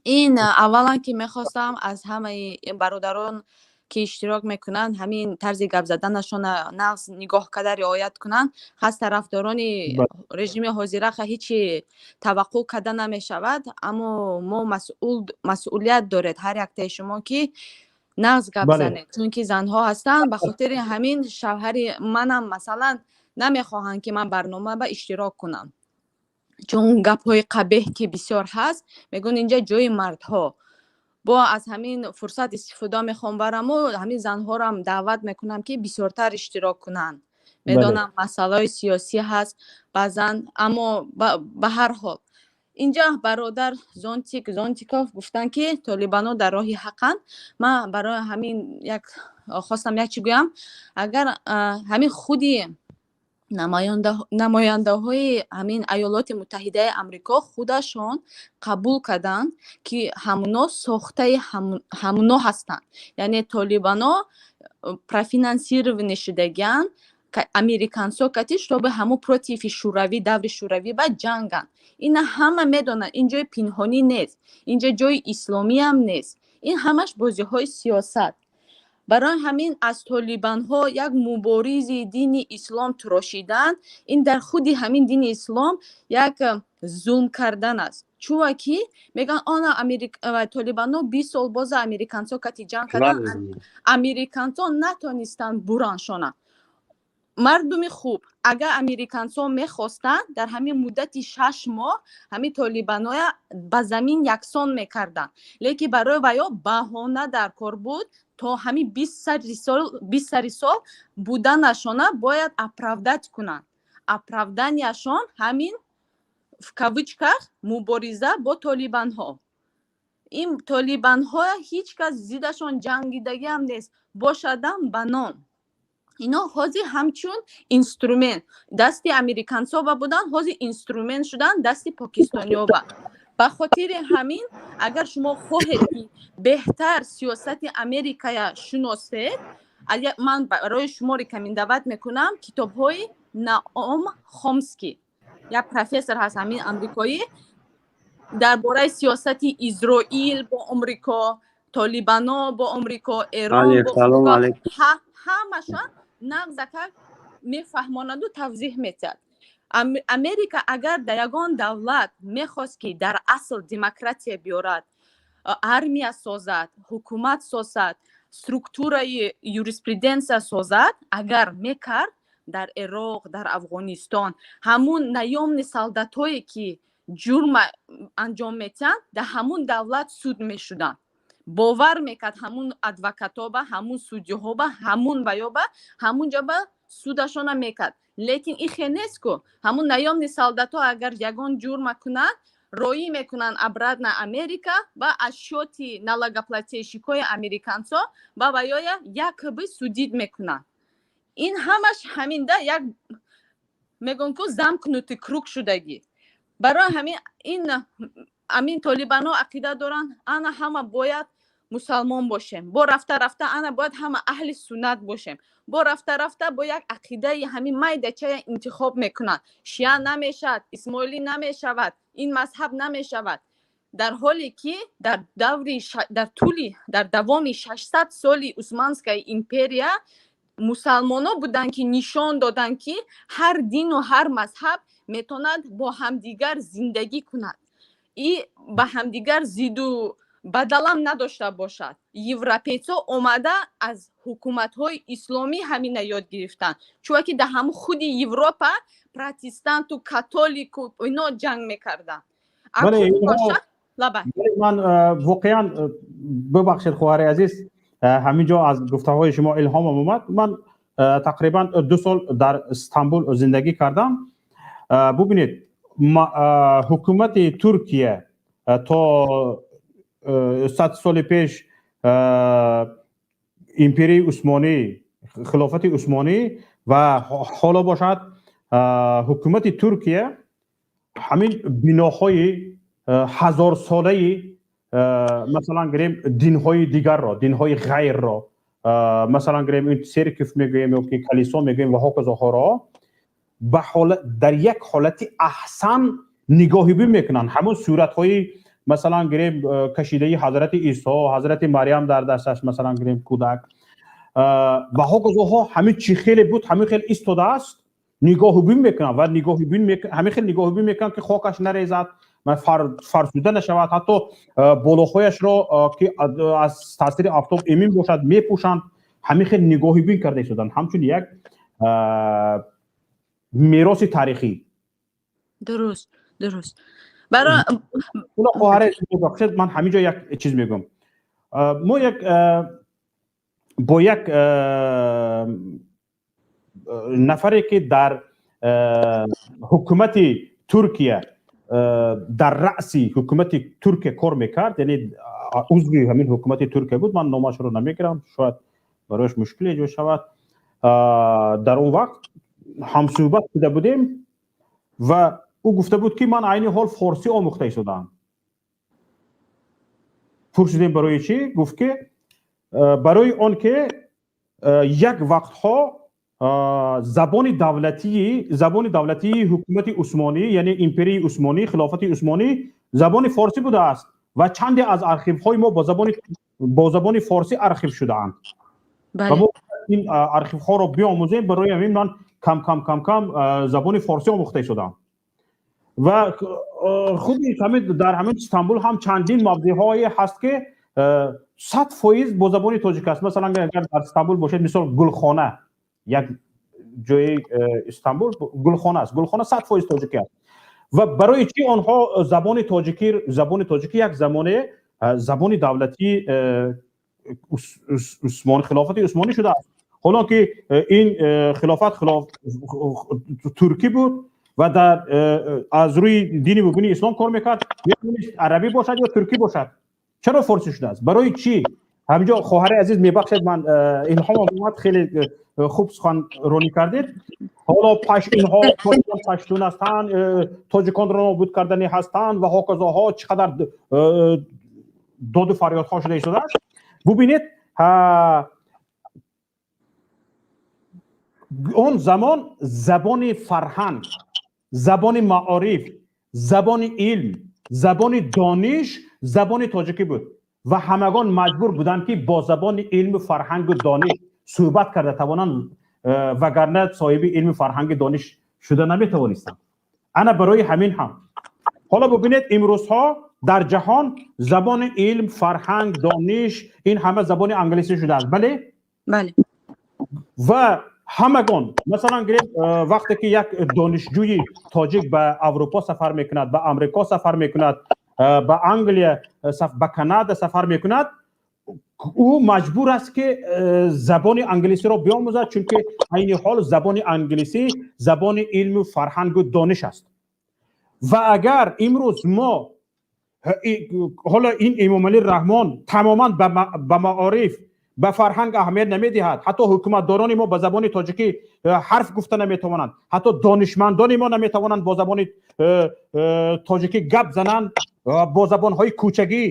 Ин аввалан ки мехостам аз ҳамаи бародарон ки иштирок мекунанд, ҳамин тарзи гап заданашона нағз нигоҳ карда риоят кунанд. Хас тарафдорони режими ҳозира ҳечи таваққӯъ карда намешавад, аммо мо масъулият доред, ҳар яктаи шумо, ки нағз гап занед, чунки занҳо ҳастанд. Ба хотири ҳамин шавҳари манам, масалан, намехоҳанд, ки ман барнома ба иштирок кунам, чун гапҳои қабеҳ ки бисёр ҳаст, мегӯянд инҷа ҷои мардҳо. Бо аз ҳамин фурсат истифода мехоҳам бараму ҳамин занҳорам даъват мекунам, ки бисёртар иштирок кунанд. Медонам, масъалаҳои сиёсӣ ҳаст баъзан, аммо ба ҳар ҳол инҷа бародар Зонтик Зонтиков гуфтанд, ки толибано дар роҳи ҳақанд. Ман барои ҳамин як хостам як чӣ гӯям. Агар ҳамин худи намояндаҳои ҳамин Аёлоти Муттаҳидаи Амрико худашон қабул карданд, ки ҳамуно сохтаи ҳамуно ҳастанд, яъне толибано профинансирование шудагианд американсо кати, чтобы ҳаму против шӯравӣ, даври шӯравӣ ба ҷанганд. Ина ҳама медонанд, ин ҷои пинҳонӣ нест, инҷа ҷои исломиам нест, ин ҳамаш бозиҳои сиёсат. Барои ҳамин аз толибанҳо як муборизи дини ислом турошидан, ин дар худи ҳамин дини ислом як зулм кардан аст. Чува ки мегӯянд, она толибанҳо 20 сол боза американсо кати ҷанг кардан, американсо натонистанд бураншона. Мардуми хуб, агар американцо мехостанд, дар ҳамин муддати 6 моҳ ҳамин толибаноя ба замин яксон мекарданд, лекин барои ваё баҳона дар кор буд. То ҳамин 20 сари сол буданашона бояд оправдать кунанд. Оправданияшон ҳамин, в кавычках, мубориза бо толибанҳо. Ин толибанҳо ҳеҷ кас зиддашон ҷангидагиам нест, бошадам ба ном. Ино ҳозир ҳамчун инструмент дасти американцова буданд, ҳозир инструмент шуданд дасти покистониёва. Ба хотири ҳамин, агар шумо хоҳед, ки беҳтар сиёсати Америкая шуносед, ман барои шумо рекомендовать мекунам китобҳои Наом Хомский. Як профессор ҳаст, ҳамин амрикоӣ, дар бораи сиёсати Изроил бо Амрико, толибано бо Амрико, Эрон бо ҳамаша нағзака мефаҳмонаду тавзеҳ метиҳад. Америка агар дар ягон давлат мехост, ки дар асл демократия биёрад, армия созад, ҳукумат созад, структураи юриспруденция созад, агар мекард, дар Ироқ, дар Афғонистон ҳамун наёмный солдатое, ки ҷурма анҷом метиҳанд, дар ҳамун давлат суд мешуданд. Бовар мекард, ҳамун адвокатоба, ҳамун судиҳоба, ҳамун ваёба, ҳамун ҷоба судашона мекард. Лекин ин хел нест ку. Ҳамун наёмный солдатҳо агар ягон ҷурма кунанд, роӣ мекунанд обратно Америка ва аз счёти налогоплательщикои американцо ба ваёя якби судить мекунанд. Ин ҳамаш ҳаминда як мегӯм ку, замкнутый круг шудагӣ. Барои ҳамин ин амин толибано ақида доранд, ана ҳама бояд мусалмон бошем, бо рафта рафта ана бояд ҳама аҳли суннат бошем, бо рафта рафта бо як ақидаи ҳамин майдачая интихоб мекунанд. Шиа намешавад, исмоилӣ намешавад, ин мазҳаб намешавад. Дар ҳоле ки дар даври, дар тӯли, дар давоми 600 соли Усманская империя мусалмоно буданд, ки нишон доданд, ки ҳар дину ҳар мазҳаб метавонад бо ҳамдигар зиндагӣ кунад и ба ҳамдигар зиду бадалам надошта бошад. Европейцо омада аз ҳукуматҳои исломӣ ҳамина ёд гирифтанд, чунки дар ҳамун худи Европа протестанту католику ино ҷанг мекарданд. Ман воқеан, бубахшед, хоҳари азиз, ҳамин ҷо аз гуфтаҳои шумо илҳомам омад. Ман тақрибан 2 сол дар Истанбул зиндагӣ кардам. Бубинед, ҳукумати Туркия то 100 соли пеш империяи Усмонӣ, хилофати Усмонӣ ва ҳоло бошад ҳукумати Туркия, ҳамин биноҳои ҳазорсолаи, масалан гирем, динҳои дигарро, динҳои ғайрро, масалан гирем, ин церковь мегӯем ё ки калисо мегӯем ва ҳоказоҳоро ба дар як ҳолати аҳсан нигоҳибӣ мекунанд. Ҳамон суратҳои, масалан гирем, кашидаи ҳазрати Исо, ҳазрати Марьям дар дасташ, масалан гирем, кӯдак ва ҳоказоҳо, ҳамин чӣ хеле буд, ҳамин хел истодааст, нигоҳубин мекунанд ва нигоҳубин, ҳамин хел нигоҳубин мекунанд, ки хокаш нарезад, фарсуда нашавад. Ҳатто болоҳояшро, ки аз таъсири офтоб эмин бошад, мепӯшанд. Ҳамин хел нигоҳубин карда истоданд, ҳамчун як мероси таърихӣ. Дуруст. Хоҳаре, ман ҳамин ҷо як чиз мегӯям. Мо як бо як нафаре, ки дар ҳукумати Туркия, дар раъси ҳукумати Туркия кор мекард, яъне узви ҳамин ҳукумати Туркия буд, ман номашро намегирам, шояд барояш мушкил эҷод шавад, дар он вақт ҳамсӯҳбат шуда будем ва ӯ гуфта буд, ки ман айни ҳол форсӣ омӯхта истодаам. Пурсидем, барои чӣ? Гуфт, ки барои он ки як вақтҳо забони давлатии ҳукумати Усмонӣ, яъне империяи Усмонӣ, хилофати Усмонӣ, забони форсӣ будааст ва чанде аз архивҳои мо бо забони форсӣ архив шудаанд ва мо ин архивҳоро биомӯзем. Барои ҳамин ман кам кам кам кам забони форсӣ омӯхта истодам. Ва худи дар ҳамин Истанбул ҳам чандин мавзеъҳое ҳаст, ки 100% бо забони тоҷик аст. Масалан, агар дар Истанбул бошед, мисол, Гулхона, як ҷои Истанбул Гулхона аст. Гулхона 100% тоҷикӣ аст. Ва барои чӣ онҳо забони тоҷикӣ, забони тоҷикӣ як замоне забони давлатии Усмон, хилофати Усмонӣ шудааст, ҳоло ки ин хилофат хилоф туркӣ буд ва дар аз рӯи дини мубини ислом кор мекард, метавонист арабӣ бошад ё туркӣ бошад. Чаро форсӣ шудааст? Барои чӣ? Ҳаминҷо, хоҳари азиз, мебахшед, ман илҳом омад, хеле хуб суханронӣ кардед. Ҳоло паштунҳо паштун ҳастанд, тоҷиконро нобуд кардани ҳастанд ва ҳоказоҳо, чӣ қадар доду фарёдҳо шуда истодааст. Бубинед, он замон забони фарҳанг, забони маориф, забони илм, забони дониш забони тоҷикӣ буд ва ҳамагон маҷбур буданд, ки бо забони илму фарҳангу дониш суҳбат карда тавонанд, вагарна соҳиби илму фарҳанги дониш шуда наметавонистанд. Ана барои ҳамин ҳам ҳоло бубинед, имрӯзҳо дар ҷаҳон забони илм, фарҳанг, дониш ин ҳама забони англисӣ шудааст. Бале? Бале. Ва ҳамагон, масалан гирем, вақте ки як донишҷӯи тоҷик ба Аврупо сафар мекунад, ба Амрико сафар мекунад, ба Англия, ба Канада сафар мекунад, ӯ маҷбур аст, ки забони англисиро биомӯзад, чунки айни ҳол забони англисӣ забони илму фарҳангу дониш аст. Ва агар имрӯз мо ҳоло ин Эмомалӣ Раҳмон тамоман ба маориф, ба фарҳанг аҳамият намедиҳад, ҳатто ҳукуматдорони мо ба забони тоҷикӣ ҳарф гуфта наметавонанд, ҳатто донишмандони мо наметавонанд бо забони тоҷикӣ гап зананд, бо забонҳои кӯчагӣ,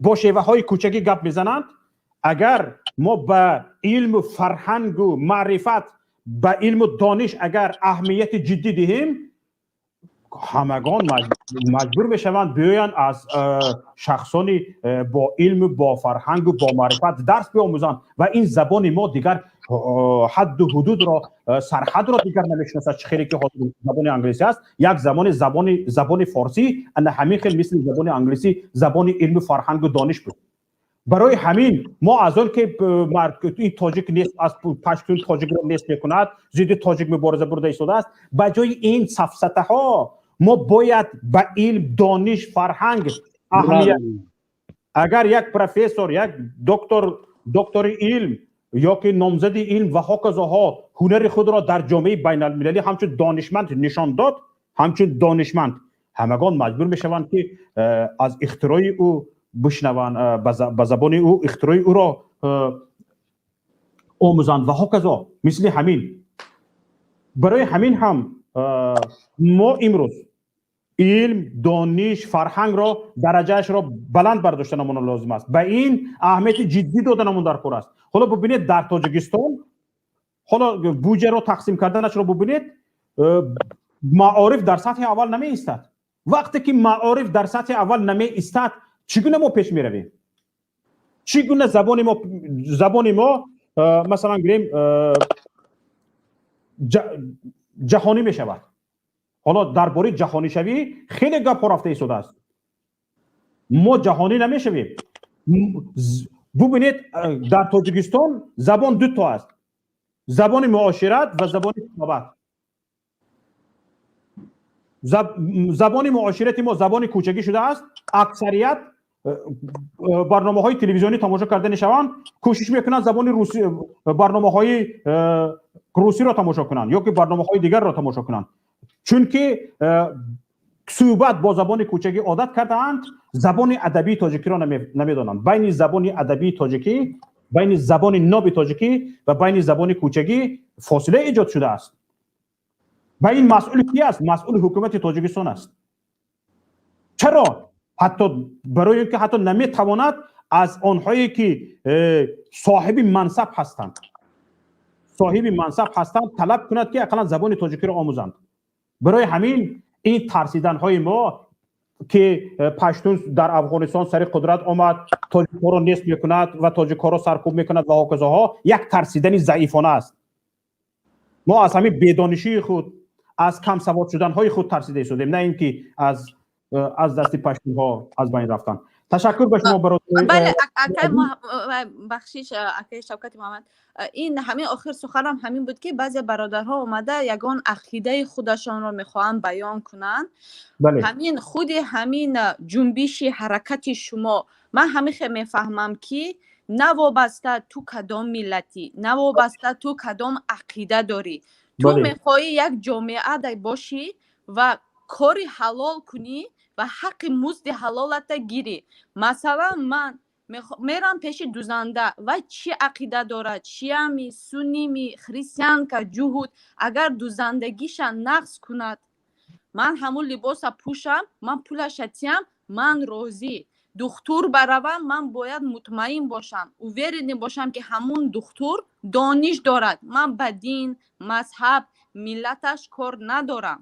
бо шеваҳои кӯчагӣ гап мезананд. Агар мо ба илму фарҳангу маърифат, ба илму дониш агар аҳамияти ҷиддӣ диҳем, ҳамагон маҷбур мешаванд биёянд аз шахсони бо илму бо фарҳангу бо маърифат дарс биомӯзанд ва ин забони мо дигар ҳадду ҳудудро, сарҳадро дигар намешиносад. Чӣ хеле ки ҳозир забони англисӣ аст, як замони забони форсӣ ана ҳамин хел мисли забони англисӣ забони илму фарҳангу дониш буд. Барои ҳамин мо аз он ки ин тоҷик нест, аз паштун тоҷикро нест мекунад, зидди тоҷик мубориза бурда истодааст, ба ҷои ин сафсатаҳо мо бояд ба илм, дониш, фарҳанг аҳамият. Агар як профессор, як доктор, доктори илм ё ки номзади илм ва ҳоказоҳо ҳунари худро дар ҷомеаи байналмилалӣ ҳамчун донишманд нишон дод, ҳамчун донишманд ҳамагон маҷбур мешаванд, ки аз ихтирои ӯ бишнаванд, ба забони ӯ ихтирои ӯро омӯзанд ва ҳоказо. Мисли ҳамин, барои ҳамин ҳам мо имрӯз илм, дониш, фарҳангро дараҷаашро баланд бардоштанамон лозим аст, ба ин аҳамияти ҷиддӣ доданамон дар кор аст. Ҳоло бубинед, дар Тоҷикистон ҳоло буҷаро тақсим карданашро бубинед, маориф дар сатҳи аввал намеистад. Вақте ки маориф дар сатҳи аввал намеистад, чӣ гуна мо пеш меравем? Чӣ гуна забони мо, масалан гирем, ҷаҳонӣ мешавад? Ҳоло дар бораи ҷаҳонишавӣ хеле гапҳо рафта истодааст. Мо ҷаҳонӣ намешавем. Бубинед, дар Тоҷикистон забон дуто аст: забони муошират ва забони китобат. Забони муоширати мо забони кӯчагӣ шудааст. Аксарият барномаҳои телевизионӣ тамошо карда мешаванд, кӯшиш мекунанд забони русӣ, барномаҳои русиро тамошо кунанд ё ки барномаҳои дигарро тамошо кунанд, чунки суҳбат бо забони кӯчагӣ одат кардаанд, забони адабии тоҷикиро намедонанд. Байни забони адабии тоҷикӣ, байни забони ноби тоҷикӣ ва байни забони кӯчагӣ фосила эҷод шудааст. Ба ин масъул ки аст? Масъули ҳукумати Тоҷикистон аст. Чаро? Ҳатто барои он ки ҳатто наметавонад аз онҳое ки соҳиби мансаб ҳастанд талаб кунад, ки ақаллан забони тоҷикиро омӯзанд. Барои ҳамин ин тарсиданҳои мо, ки паштун дар Афғонистон сари қудрат омад, тоҷикҳоро нест мекунад ва тоҷикҳоро саркӯб мекунад ва ҳоказоҳо, як тарсидани заифона аст. Мо аз ҳамин бедонишии худ, аз камсавод шуданҳои худ тарсида истодем, на ин ки аз дасти паштунҳо аз байн рафтан. Ташаккур ба шумо, бародар. Бале, акай, бахшиш, акай Шавкати Муҳаммад, ин ҳамин охир суханам ҳамин буд, ки баъзе бародарҳо омада ягон ақидаи худашонро мехоҳанд баён кунанд. Ҳамин худи ҳамин ҷунбиши ҳаракати шумо, ман ҳамин хел мефаҳмам, ки навобаста ту кадом миллатӣ, навобаста ту кадом ақида дорӣ, ту мехоҳӣ як ҷомеа бошӣ ва кори ҳалол кунӣ ва ҳаққи музди ҳалолата гирӣ. Масалан, ман мерам пеши дузанда, вай чӣ ақида дорад, шиами, сунними, христианка, ҷуҳуд, агар дузандагиша нақз кунад, ман ҳамун либоса пӯшам, ман пулаша тиям, ман розӣ. Духтур баравам, ман бояд мутмаин бошам, уверенный бошам, ки ҳамун духтур дониш дорад. Ман ба дин, мазҳаб, миллаташ кор надорам.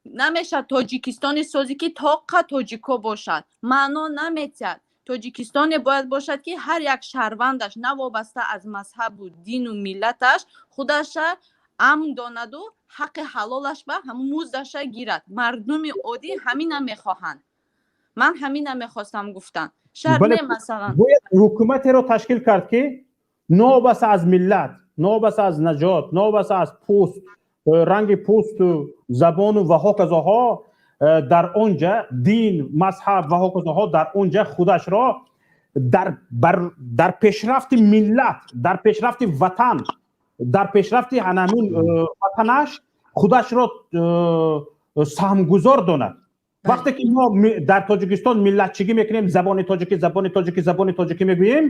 Намешавад Тоҷикистоне созӣ, ки тоқа тоҷико бошад, маъно наметиҳад. Тоҷикистоне бояд бошад, ки ҳар як шаҳрвандаш навобаста аз мазҳабу дину миллаташ худаша амн донаду ҳаққи ҳалолаш ба ҳамун муздаша гирад. Мардуми оддӣ ҳамина мехоҳанд. Ман ҳамина мехостам гуфтан. Шарт не, масалан, бояд ҳукуматеро ташкил кард, ки новобаста аз миллат, новобаста аз нажод, новобаста аз пӯст, ранги пӯсту забону ва ҳоказоҳо, дар он ҷа дин, мазҳаб ва ҳоказоҳо, дар он ҷа худашро дар пешрафти миллат, дар пешрафти ватан, дар пешрафти ҳанамун ватанаш худашро саҳмгузор донад. Вақте ки мо дар Тоҷикистон миллатчигӣ мекунем, забони тоҷикӣ, забони тоҷикӣ, забони тоҷикӣ мегӯем,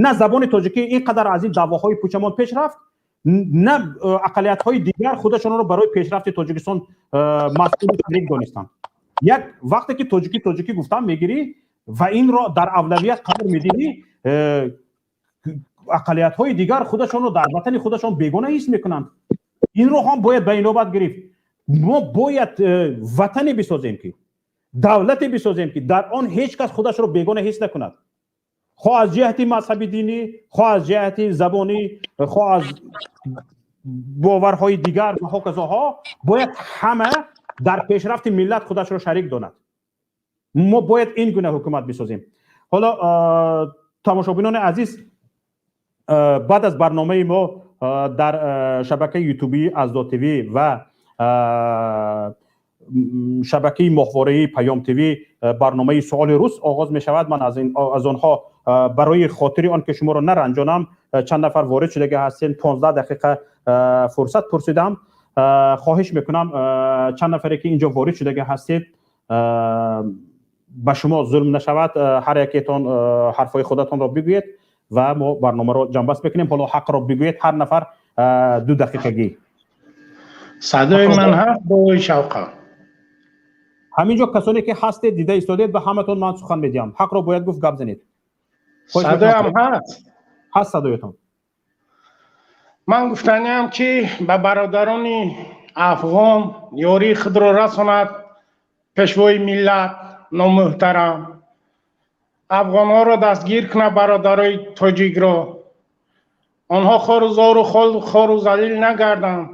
на забони тоҷикӣ ин қадар аз ин даъвоҳои пучамон пеш рафт, на ақалиятҳои дигар худашонро барои пешрафти Тоҷикистон масъули шарик донистанд. Як вақте ки тоҷикӣ, тоҷикӣ гуфтан мегирӣ ва инро дар авлавият қарор медиҳӣ, ақалиятҳои дигар худашонро дар ватани худашон бегона ҳис мекунанд. Инро ҳам бояд ба инобат гирифт. Мо бояд ватане бисозем, ки давлате бисозем, ки дар он ҳеҷ кас худашро бегона ҳис накунад, хоҳ аз ҷиҳати мазҳаби динӣ, хоҳ аз ҷиҳати забонӣ, хоҳ аз боварҳои дигар ва ҳоказоҳо. Бояд ҳама дар пешрафти миллат худашро шарик донад. Мо бояд ин гуна ҳукумат бисозем. Ҳоло, тамошобинони азиз, баъд аз барномаи мо дар шабакаи ютубии Аздо ТВ ва шабакаи моҳвораии Паём ТВ барномаи Суоли рӯз оғоз мешавад. Ман аз онҳо барои хотири он ки шуморо наранҷонам, чанд нафар ворид шудагӣ ҳастем, 15 дақиқа фурсат пурсидам. Хоҳиш мекунам, чанд нафаре ки инҷо ворид шудагӣ ҳастед, ба шумо зулм нашавад, ҳар якетон ҳарфҳои худатонро бигӯед ва мо барномаро ҷамъбаст мекунем. Ҳоло ҳақро бигӯед, ҳар нафар 2 дақиқагӣ. Садои ман ҳаст, бои Шавқа? Ҳамин ҷо касоне ки ҳастед, дида истодед, ба ҳаматон ман сухан медиҳам. Ҳақро бояд гуфт, гап занед. Садоям ҳаст? Ҳаст садоятон. Ман гуфтаниам, ки ба бародарони афғон ёрии худро расонад пешвои миллат номуҳтарам, афғонҳоро дастгир кунад, бародарои тоҷикро, онҳо хору зору хору залил нагарданд.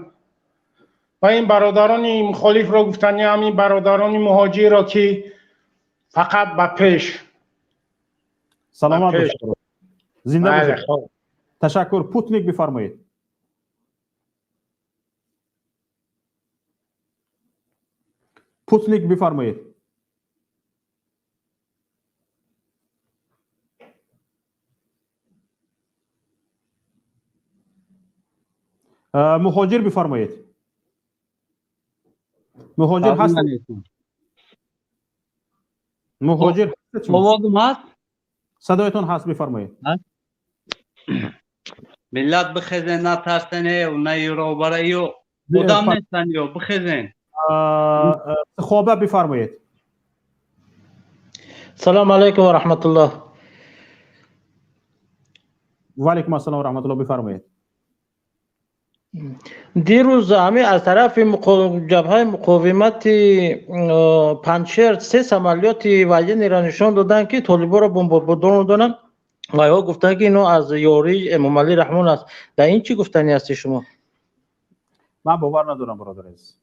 Ва ин бародарони мухолифро гуфтаниам, ин бародарони муҳоҷирро, ки фақат ба пеш. Саломат бошед, зинда бошед, ташаккур. Путник, бифармоед. Путник, бифармоед. Муҳоҷир, бифармоед. Муҳоҷир ҳаст? Муҳоҷир? Овозим ҳаст? Садоятон ҳаст, бифармоед. Миллат, бихезен, натарсен, на юробара ю одам нестан ё, бихезен. Хоба, бифармоед. Салому алайкум ва раҳматуллоҳ. Ва алайкум ассалом ва раҳматуллоҳ, бифармоед. Дирӯз ҳами аз тарафи ҷабҳаи муқовимати Панҷшер се самолёти военныйро нишон доданд, ки толиборо бомборон доданд, ва ё гуфтанд, ки ино аз ёрии Эмомалӣ Раҳмон аст. Дар ин чӣ гуфтанӣ ҳасти шумо? Ман бовар надорам, бародар азиз.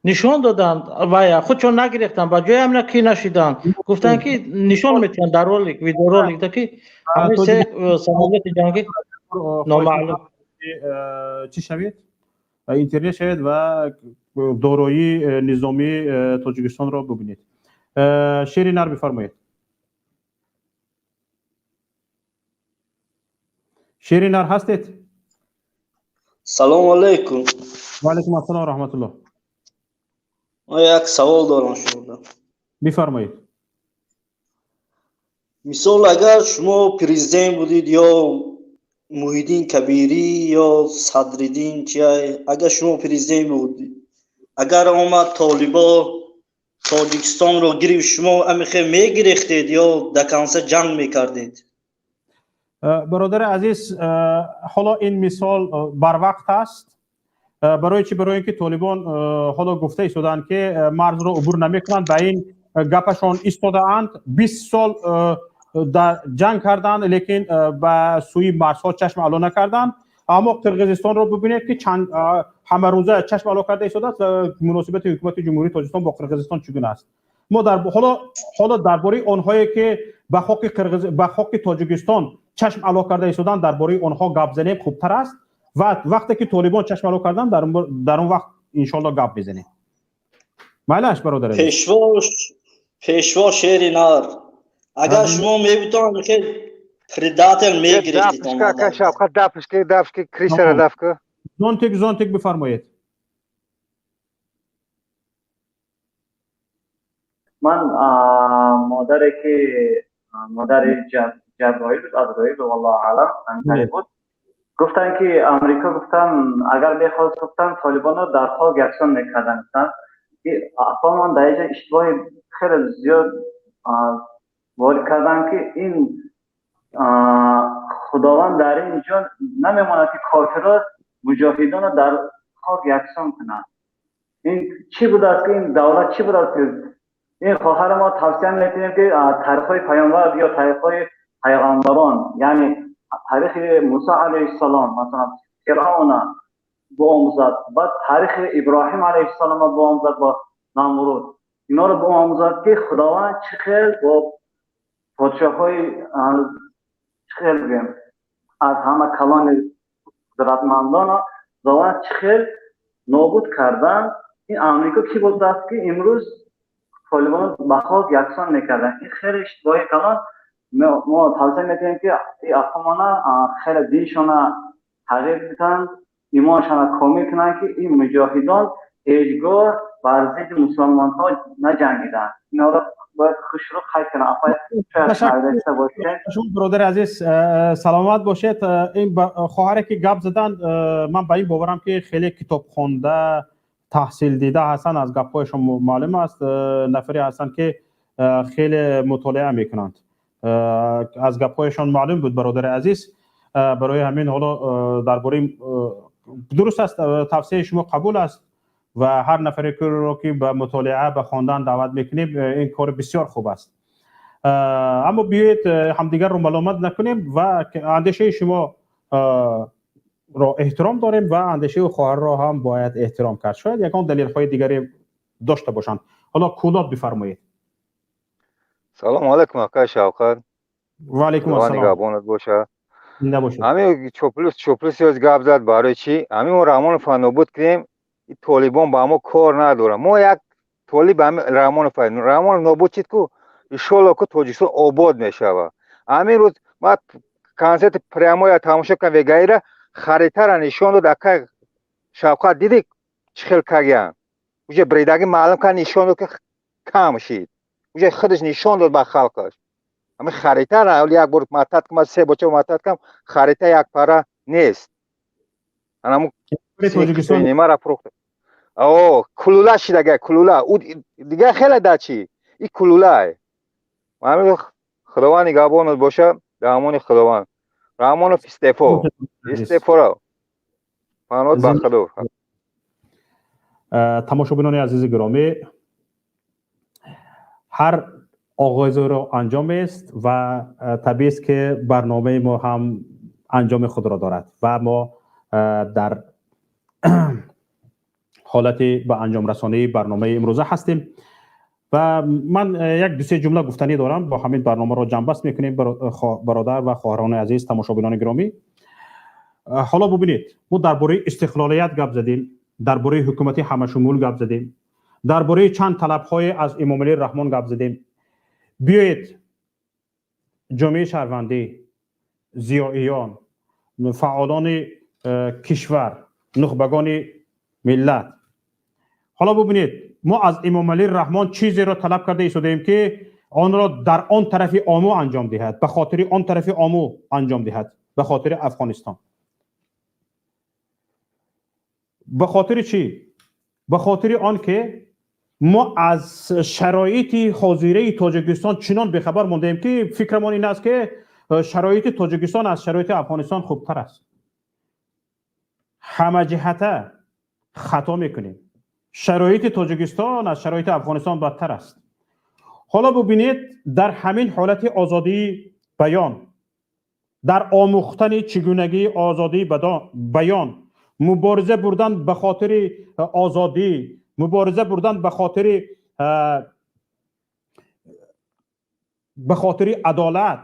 Нишон доданд ва худшон нагирифтанд, ба ҷои ҳамина ки нашиданд, гуфтанд ки нишон метиҳанд дар ролик, видеороликда, ки ҳамин се самолёти ҷангӣ номаълум. Чӣ шавед, интернет шавед ва дороии низомии Тоҷикистонро бубинед. Шери нар, бифармоед. Шери нар, ҳастед? Салому алайкум. Ва алайкум ассалом, раҳматуллоҳ. Ман як савол дорам шумода. Бифармоед. Мисол, агар шумо президент будид ё Муҳиддин Кабирӣ ё Садриддин чиай, агар шумо президент будид, агар омад толибо Тоҷикистонро гирифт, шумо амихе мегирифтед ё до конца ҷанг мекардед? Бародари азиз, ҳоло ин мисол барвақт аст. Барои чӣ? Барои ин ки толибон ҳоло гуфта истодаанд, ки марзро убур намекунанд, ба ин гапашон истодаанд. 20 сол дар ҷанг карданд, лекин ба сӯи марзҳо чашм ало накарданд. Аммо Қирғизистонро бубинед, ки чанд ҳамарӯза чашм ало карда истодааст. Муносибати ҳукумати Ҷумҳурии Тоҷикистон бо Қирғизистон чӣ гуна аст? Мо дар ҳоло дар бораи онҳое, ки ба хоки Қирғиз, ба хоки Тоҷикистон чашм ало карда истоданд, дар бораи онҳо гап занем хубтар аст. Ва вақте ки толибон чашм ало карданд, дар он вақт иншоалло гап мезанем. Майлаш, бародар. Пешво, пешво шери нар, агар шумо мебутон, хел предатель мегирифтед? Дафшки, дафшки, крисара дафка. Зонтик, зонтик, бифармоед. Ман модаре ки модари Ҷаброил буд, Азроил, валлоҳу аълам, ҳамин буд, гуфтанд ки Амрико, гуфтан, агар мехост, гуфтан, толибонро дар хок яксон мекарданд. Гуфтан, асло ман дар инҷа иштибоҳи хеле зиёд ворид кардам, ки ин Худованд дар ин ҷо намемонад, ки кофирро, муҷоҳидонро дар хок яксон кунад. Ин чӣ будааст, ки ин давлат чӣ будааст, ки ин хоҳари мо тавсия метиҳем, ки таърихҳои паёмбар ё таърихҳои пайғамбарон, яъне таърихи Мусо алайҳиссалом, масалан, Фиръавна биомӯзад, баъд таърихи Иброҳим алайҳиссалома биомӯзад бо Намруд, инҳоро биомӯзад, ки Худованд чӣ хел бо подшоҳҳои, чӣ хел бигӯем, аз ҳама калони қудратмандона Худованд чӣ хел нобуд кардан. Ин Амрико кӣ будааст, ки имрӯз толибон ба хок яксон мекарданд? Ин хеле иштибоҳи калон. Мо тавсия метиҳем, ки ин афғонона хеле диншона тағйир бидиҳанд, имоншона комил кунанд, ки ин муҷоҳидон ҳеҷ гоҳ бар зидди мусулмонҳо наҷангиданд. Инҳоро бояд хушрӯ қайд кунанд. Шумо, бародари азиз, саломат бошед. Ин хоҳаре ки гап заданд, ман ба ин боварам, ки хеле китобхонда, таҳсилдида ҳастанд. Аз гапҳояшон маълум аст, нафаре ҳастанд, ки хеле мутолиа мекунанд. Аз гапҳояшон маълум буд, бародари азиз. Барои ҳамин ҳоло дар бораи дуруст аст, тавсияи шумо қабул аст ва ҳар нафареро, ки ба мутолиа, ба хондан даъват мекунем, ин кор бисёр хуб аст. Аммо биёед, ҳамдигарро маломат накунем ва андешаи шумо ро эҳтиром дорем ва андешаи хоҳарро ҳам бояд эҳтиром кард. Шояд ягон далелҳои дигаре дошта бошанд. Ҳоло Кӯлоб, бифармоед. Салому алайкум, акай Шавқат. Ва алайкум ассалом. Нигаҳбонат боша. Набошад. Ҳамин Чоплус, Чоплус ёз гап зад. Барои чӣ ҳамин мо Раҳмонова нобуд кунем, толибон ба мо кор надорад. Мо як толиб ҳамин Раҳмонов, Раҳмонов нобуд чид ку, иншолло ку Тоҷикистон обод мешавад. Ҳамин рӯз ман консерти прямоя тамошо кардам, вегаира харитара нишон дод. Акай Шавқат, диди, чӣ хел кагиян? Уже бридаги маълум кар, нишон дод, ки кам шид. Уже худаш нишон дод ба халқаш ҳамин харитара. Як бор матат кам, се боча матат кам, харита як пара нест. Анаму нимара фурӯхт. О, кулула шидага, кулула дига хеле дачи и кулулай. Ҳамин Худованд нигаҳбонат боша. Раҳмони Худованд. Раҳмонов истеъфо, истеъфоро панот ба Худо. Тамошобинони азизи гиромӣ, ҳар оғозеро анҷомест ва табиист, ки барномаи мо ҳам анҷоми худро дорад ва мо дар ҳолати ба анҷомрасонии барномаи имрӯза ҳастем ва ман як ду се ҷумла гуфтанӣ дорам. Бо ҳамин барномаро ҷамъбаст мекунем. Бародар ва хоҳарони азиз, тамошобинони гиромӣ, ҳоло бубинед, мо дар бораи истиқлолият гап задем, дар бораи ҳукумати ҳамашумул гап задем, дар бораи чанд талабҳое аз Эмомалӣ Раҳмон гап задем. Биёед, ҷомеаи шаҳрвандӣ, зиёиён, фаъолони кишвар, нухбагони миллат, ҳоло бубинед, мо аз Эмомалӣ Раҳмон чизеро талаб карда истодаем, ки онро дар он тарафи Ому анҷом диҳад, ба хотири он тарафи Ому анҷом диҳад, ба хотири Афғонистон. Ба хотири чӣ? Ба хотири он ки мо аз шароити ҳозираи Тоҷикистон чунон бехабар мондаем, ки фикрамон ин аст, ки шароити Тоҷикистон аз шароити Афғонистон хубтар аст. Ҳамаҷиҳата хато мекунем. Шароити Тоҷикистон аз шароити Афғонистон бадтар аст. Ҳоло бубинед, дар ҳамин ҳолати озодии баён, дар омӯхтани чигунагии озодии баён, мубориза бурдан ба хотири озодӣ, мубориза бурдан ба хотири адолат,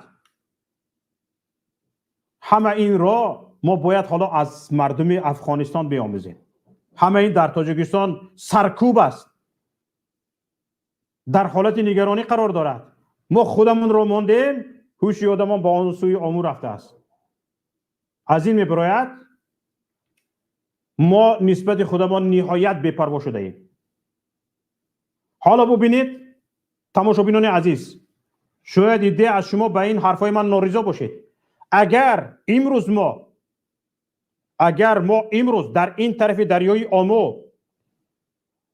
ҳама инро мо бояд ҳоло аз мардуми Афғонистон биомӯзем. Ҳама ин дар Тоҷикистон саркӯб аст, дар ҳолати нигаронӣ қарор дорад. Мо худамонро мондем, ҳуши одамон ба он сӯи Ому рафтааст. Аз ин мебарояд, мо нисбати худамон ниҳоят бепарво шудаем. Ҳоло бубинед, тамошобинони азиз, шояд иддае аз шумо ба ин ҳарфҳои ман норизо бошед. Агар мо имрӯз дар ин тарафи дарёи Омо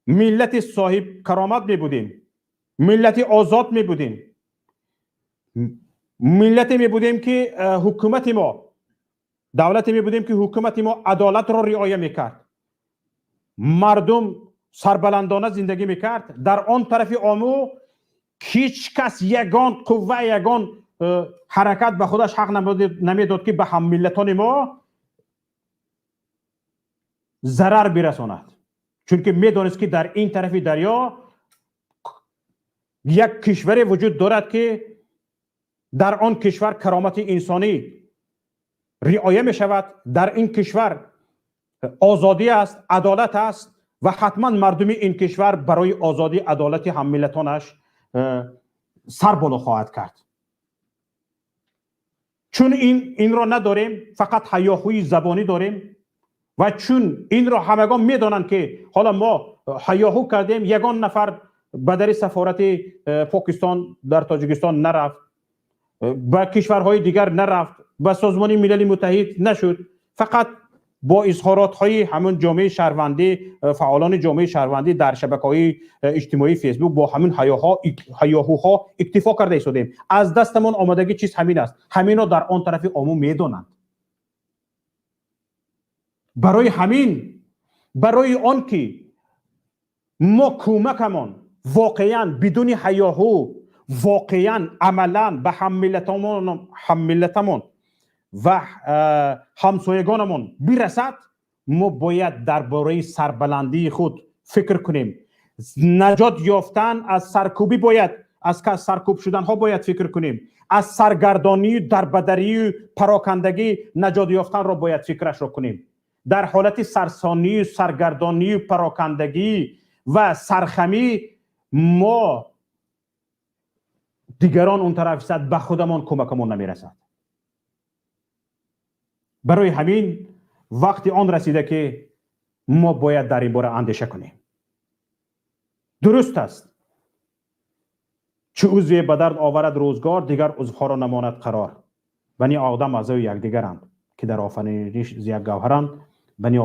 миллати соҳиб каромат мебудем, миллати озод мебудем, миллате мебудем, ки ҳукумати мо, давлате мебудем, ки ҳукумати мо адолатро риоя мекард, мардум сарбаландона зиндагӣ мекард, дар он тарафи Ому ҳеҷ кас, ягон қувва, ягон ҳаракат ба худаш ҳақ намедод, ки ба ҳаммиллатони мо зарар бирасонад, чунки медонист, ки дар ин тарафи дарё як кишваре вуҷуд дорад, ки дар он кишвар каромати инсонӣ риоя мешавад, дар ин кишвар озодӣ аст, адолат аст ва ҳатман мардуми ин кишвар барои озодӣ, адолати ҳаммиллатонаш сар боло хоҳад кард. Чун инро надорем, фақат ҳайёҳӯи забонӣ дорем ва чун инро ҳамагон медонанд, ки ҳоло мо ҳайёҳӯ кардем, ягон нафар ба дари сафорати Покистон дар Тоҷикистон нарафт, ба кишварҳои дигар нарафт, ба Созмони Милали Муттаҳид нашуд. Фақат бо изҳоротҳои ҳамон ҷомеаи шаҳрвандӣ, фаъолони ҷомеаи шаҳрвандӣ дар шабакаҳои иҷтимоии Фейсбук, бо ҳамин ҳайёҳӯҳо иктифо карда истодем. Аз дастамон омадагӣ чиз ҳамин аст. Ҳаминро дар он тарафи Ому медонанд. Барои ҳамин, барои он ки мо кӯмакамон воқеан бидуни ҳайёҳӯ, воқеан амалан ба ҳаммиллатамон ва ҳамсоягонамон бирасад, мо бояд дар бораи сарбаландии худ фикр кунем. Наҷот ёфтан аз саркӯбӣ, бояд аз саркӯб шуданҳо бояд фикр кунем, аз саргардонию дарбадарию парокандагӣ наҷот ёфтанро бояд фикрашро кунем. Дар ҳолати сарсонию саргардонию парокандагӣ ва сархамӣ мо дигарон он тараф истад, ба худамон кӯмакамон намерасад. Барои ҳамин вақти он расида, ки мо бояд дар ин бора андеша кунем. Дуруст аст, чу узве ба дард оварад рӯзгор, дигар узвҳоро намонад қарор. Бани одам аъзои якдигаранд, ки дар офариниш зи як гавҳаранд. Бани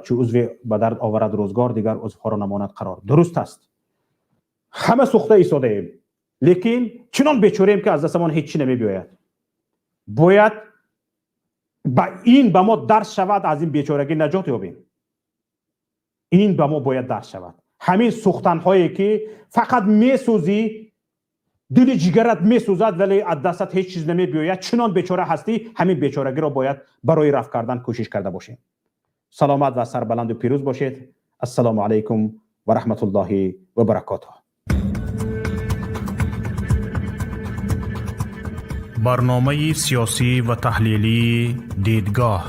чу узве ба дард оварад рӯзгор, дигар узвҳоро намонад қарор. Дуруст аст, ҳама сӯхта истодаем, лекин чунон бечораем, ки аз дастамон ҳеҷ чӣ намебиёяд. Бояд ба ин ба мо дарс шавад, аз ин бечорагӣ наҷот ёбем. Ин ба мо бояд дарс шавад. Ҳамин сӯхтанҳое, ки фақат месӯзӣ, дили ҷигарат месӯзад, вале аз дастат ҳеҷ чиз намебиёяд, чунон бечора ҳастӣ, ҳамин бечорагиро бояд барои рафт кардан кӯшиш карда бошем. Саломат ва сарбаланду пирӯз бошед. Ассалому алайкум ва раҳматуллоҳи ва баракотуҳ. Барномаи сиёсӣ ва таҳлилии «Дидгоҳ».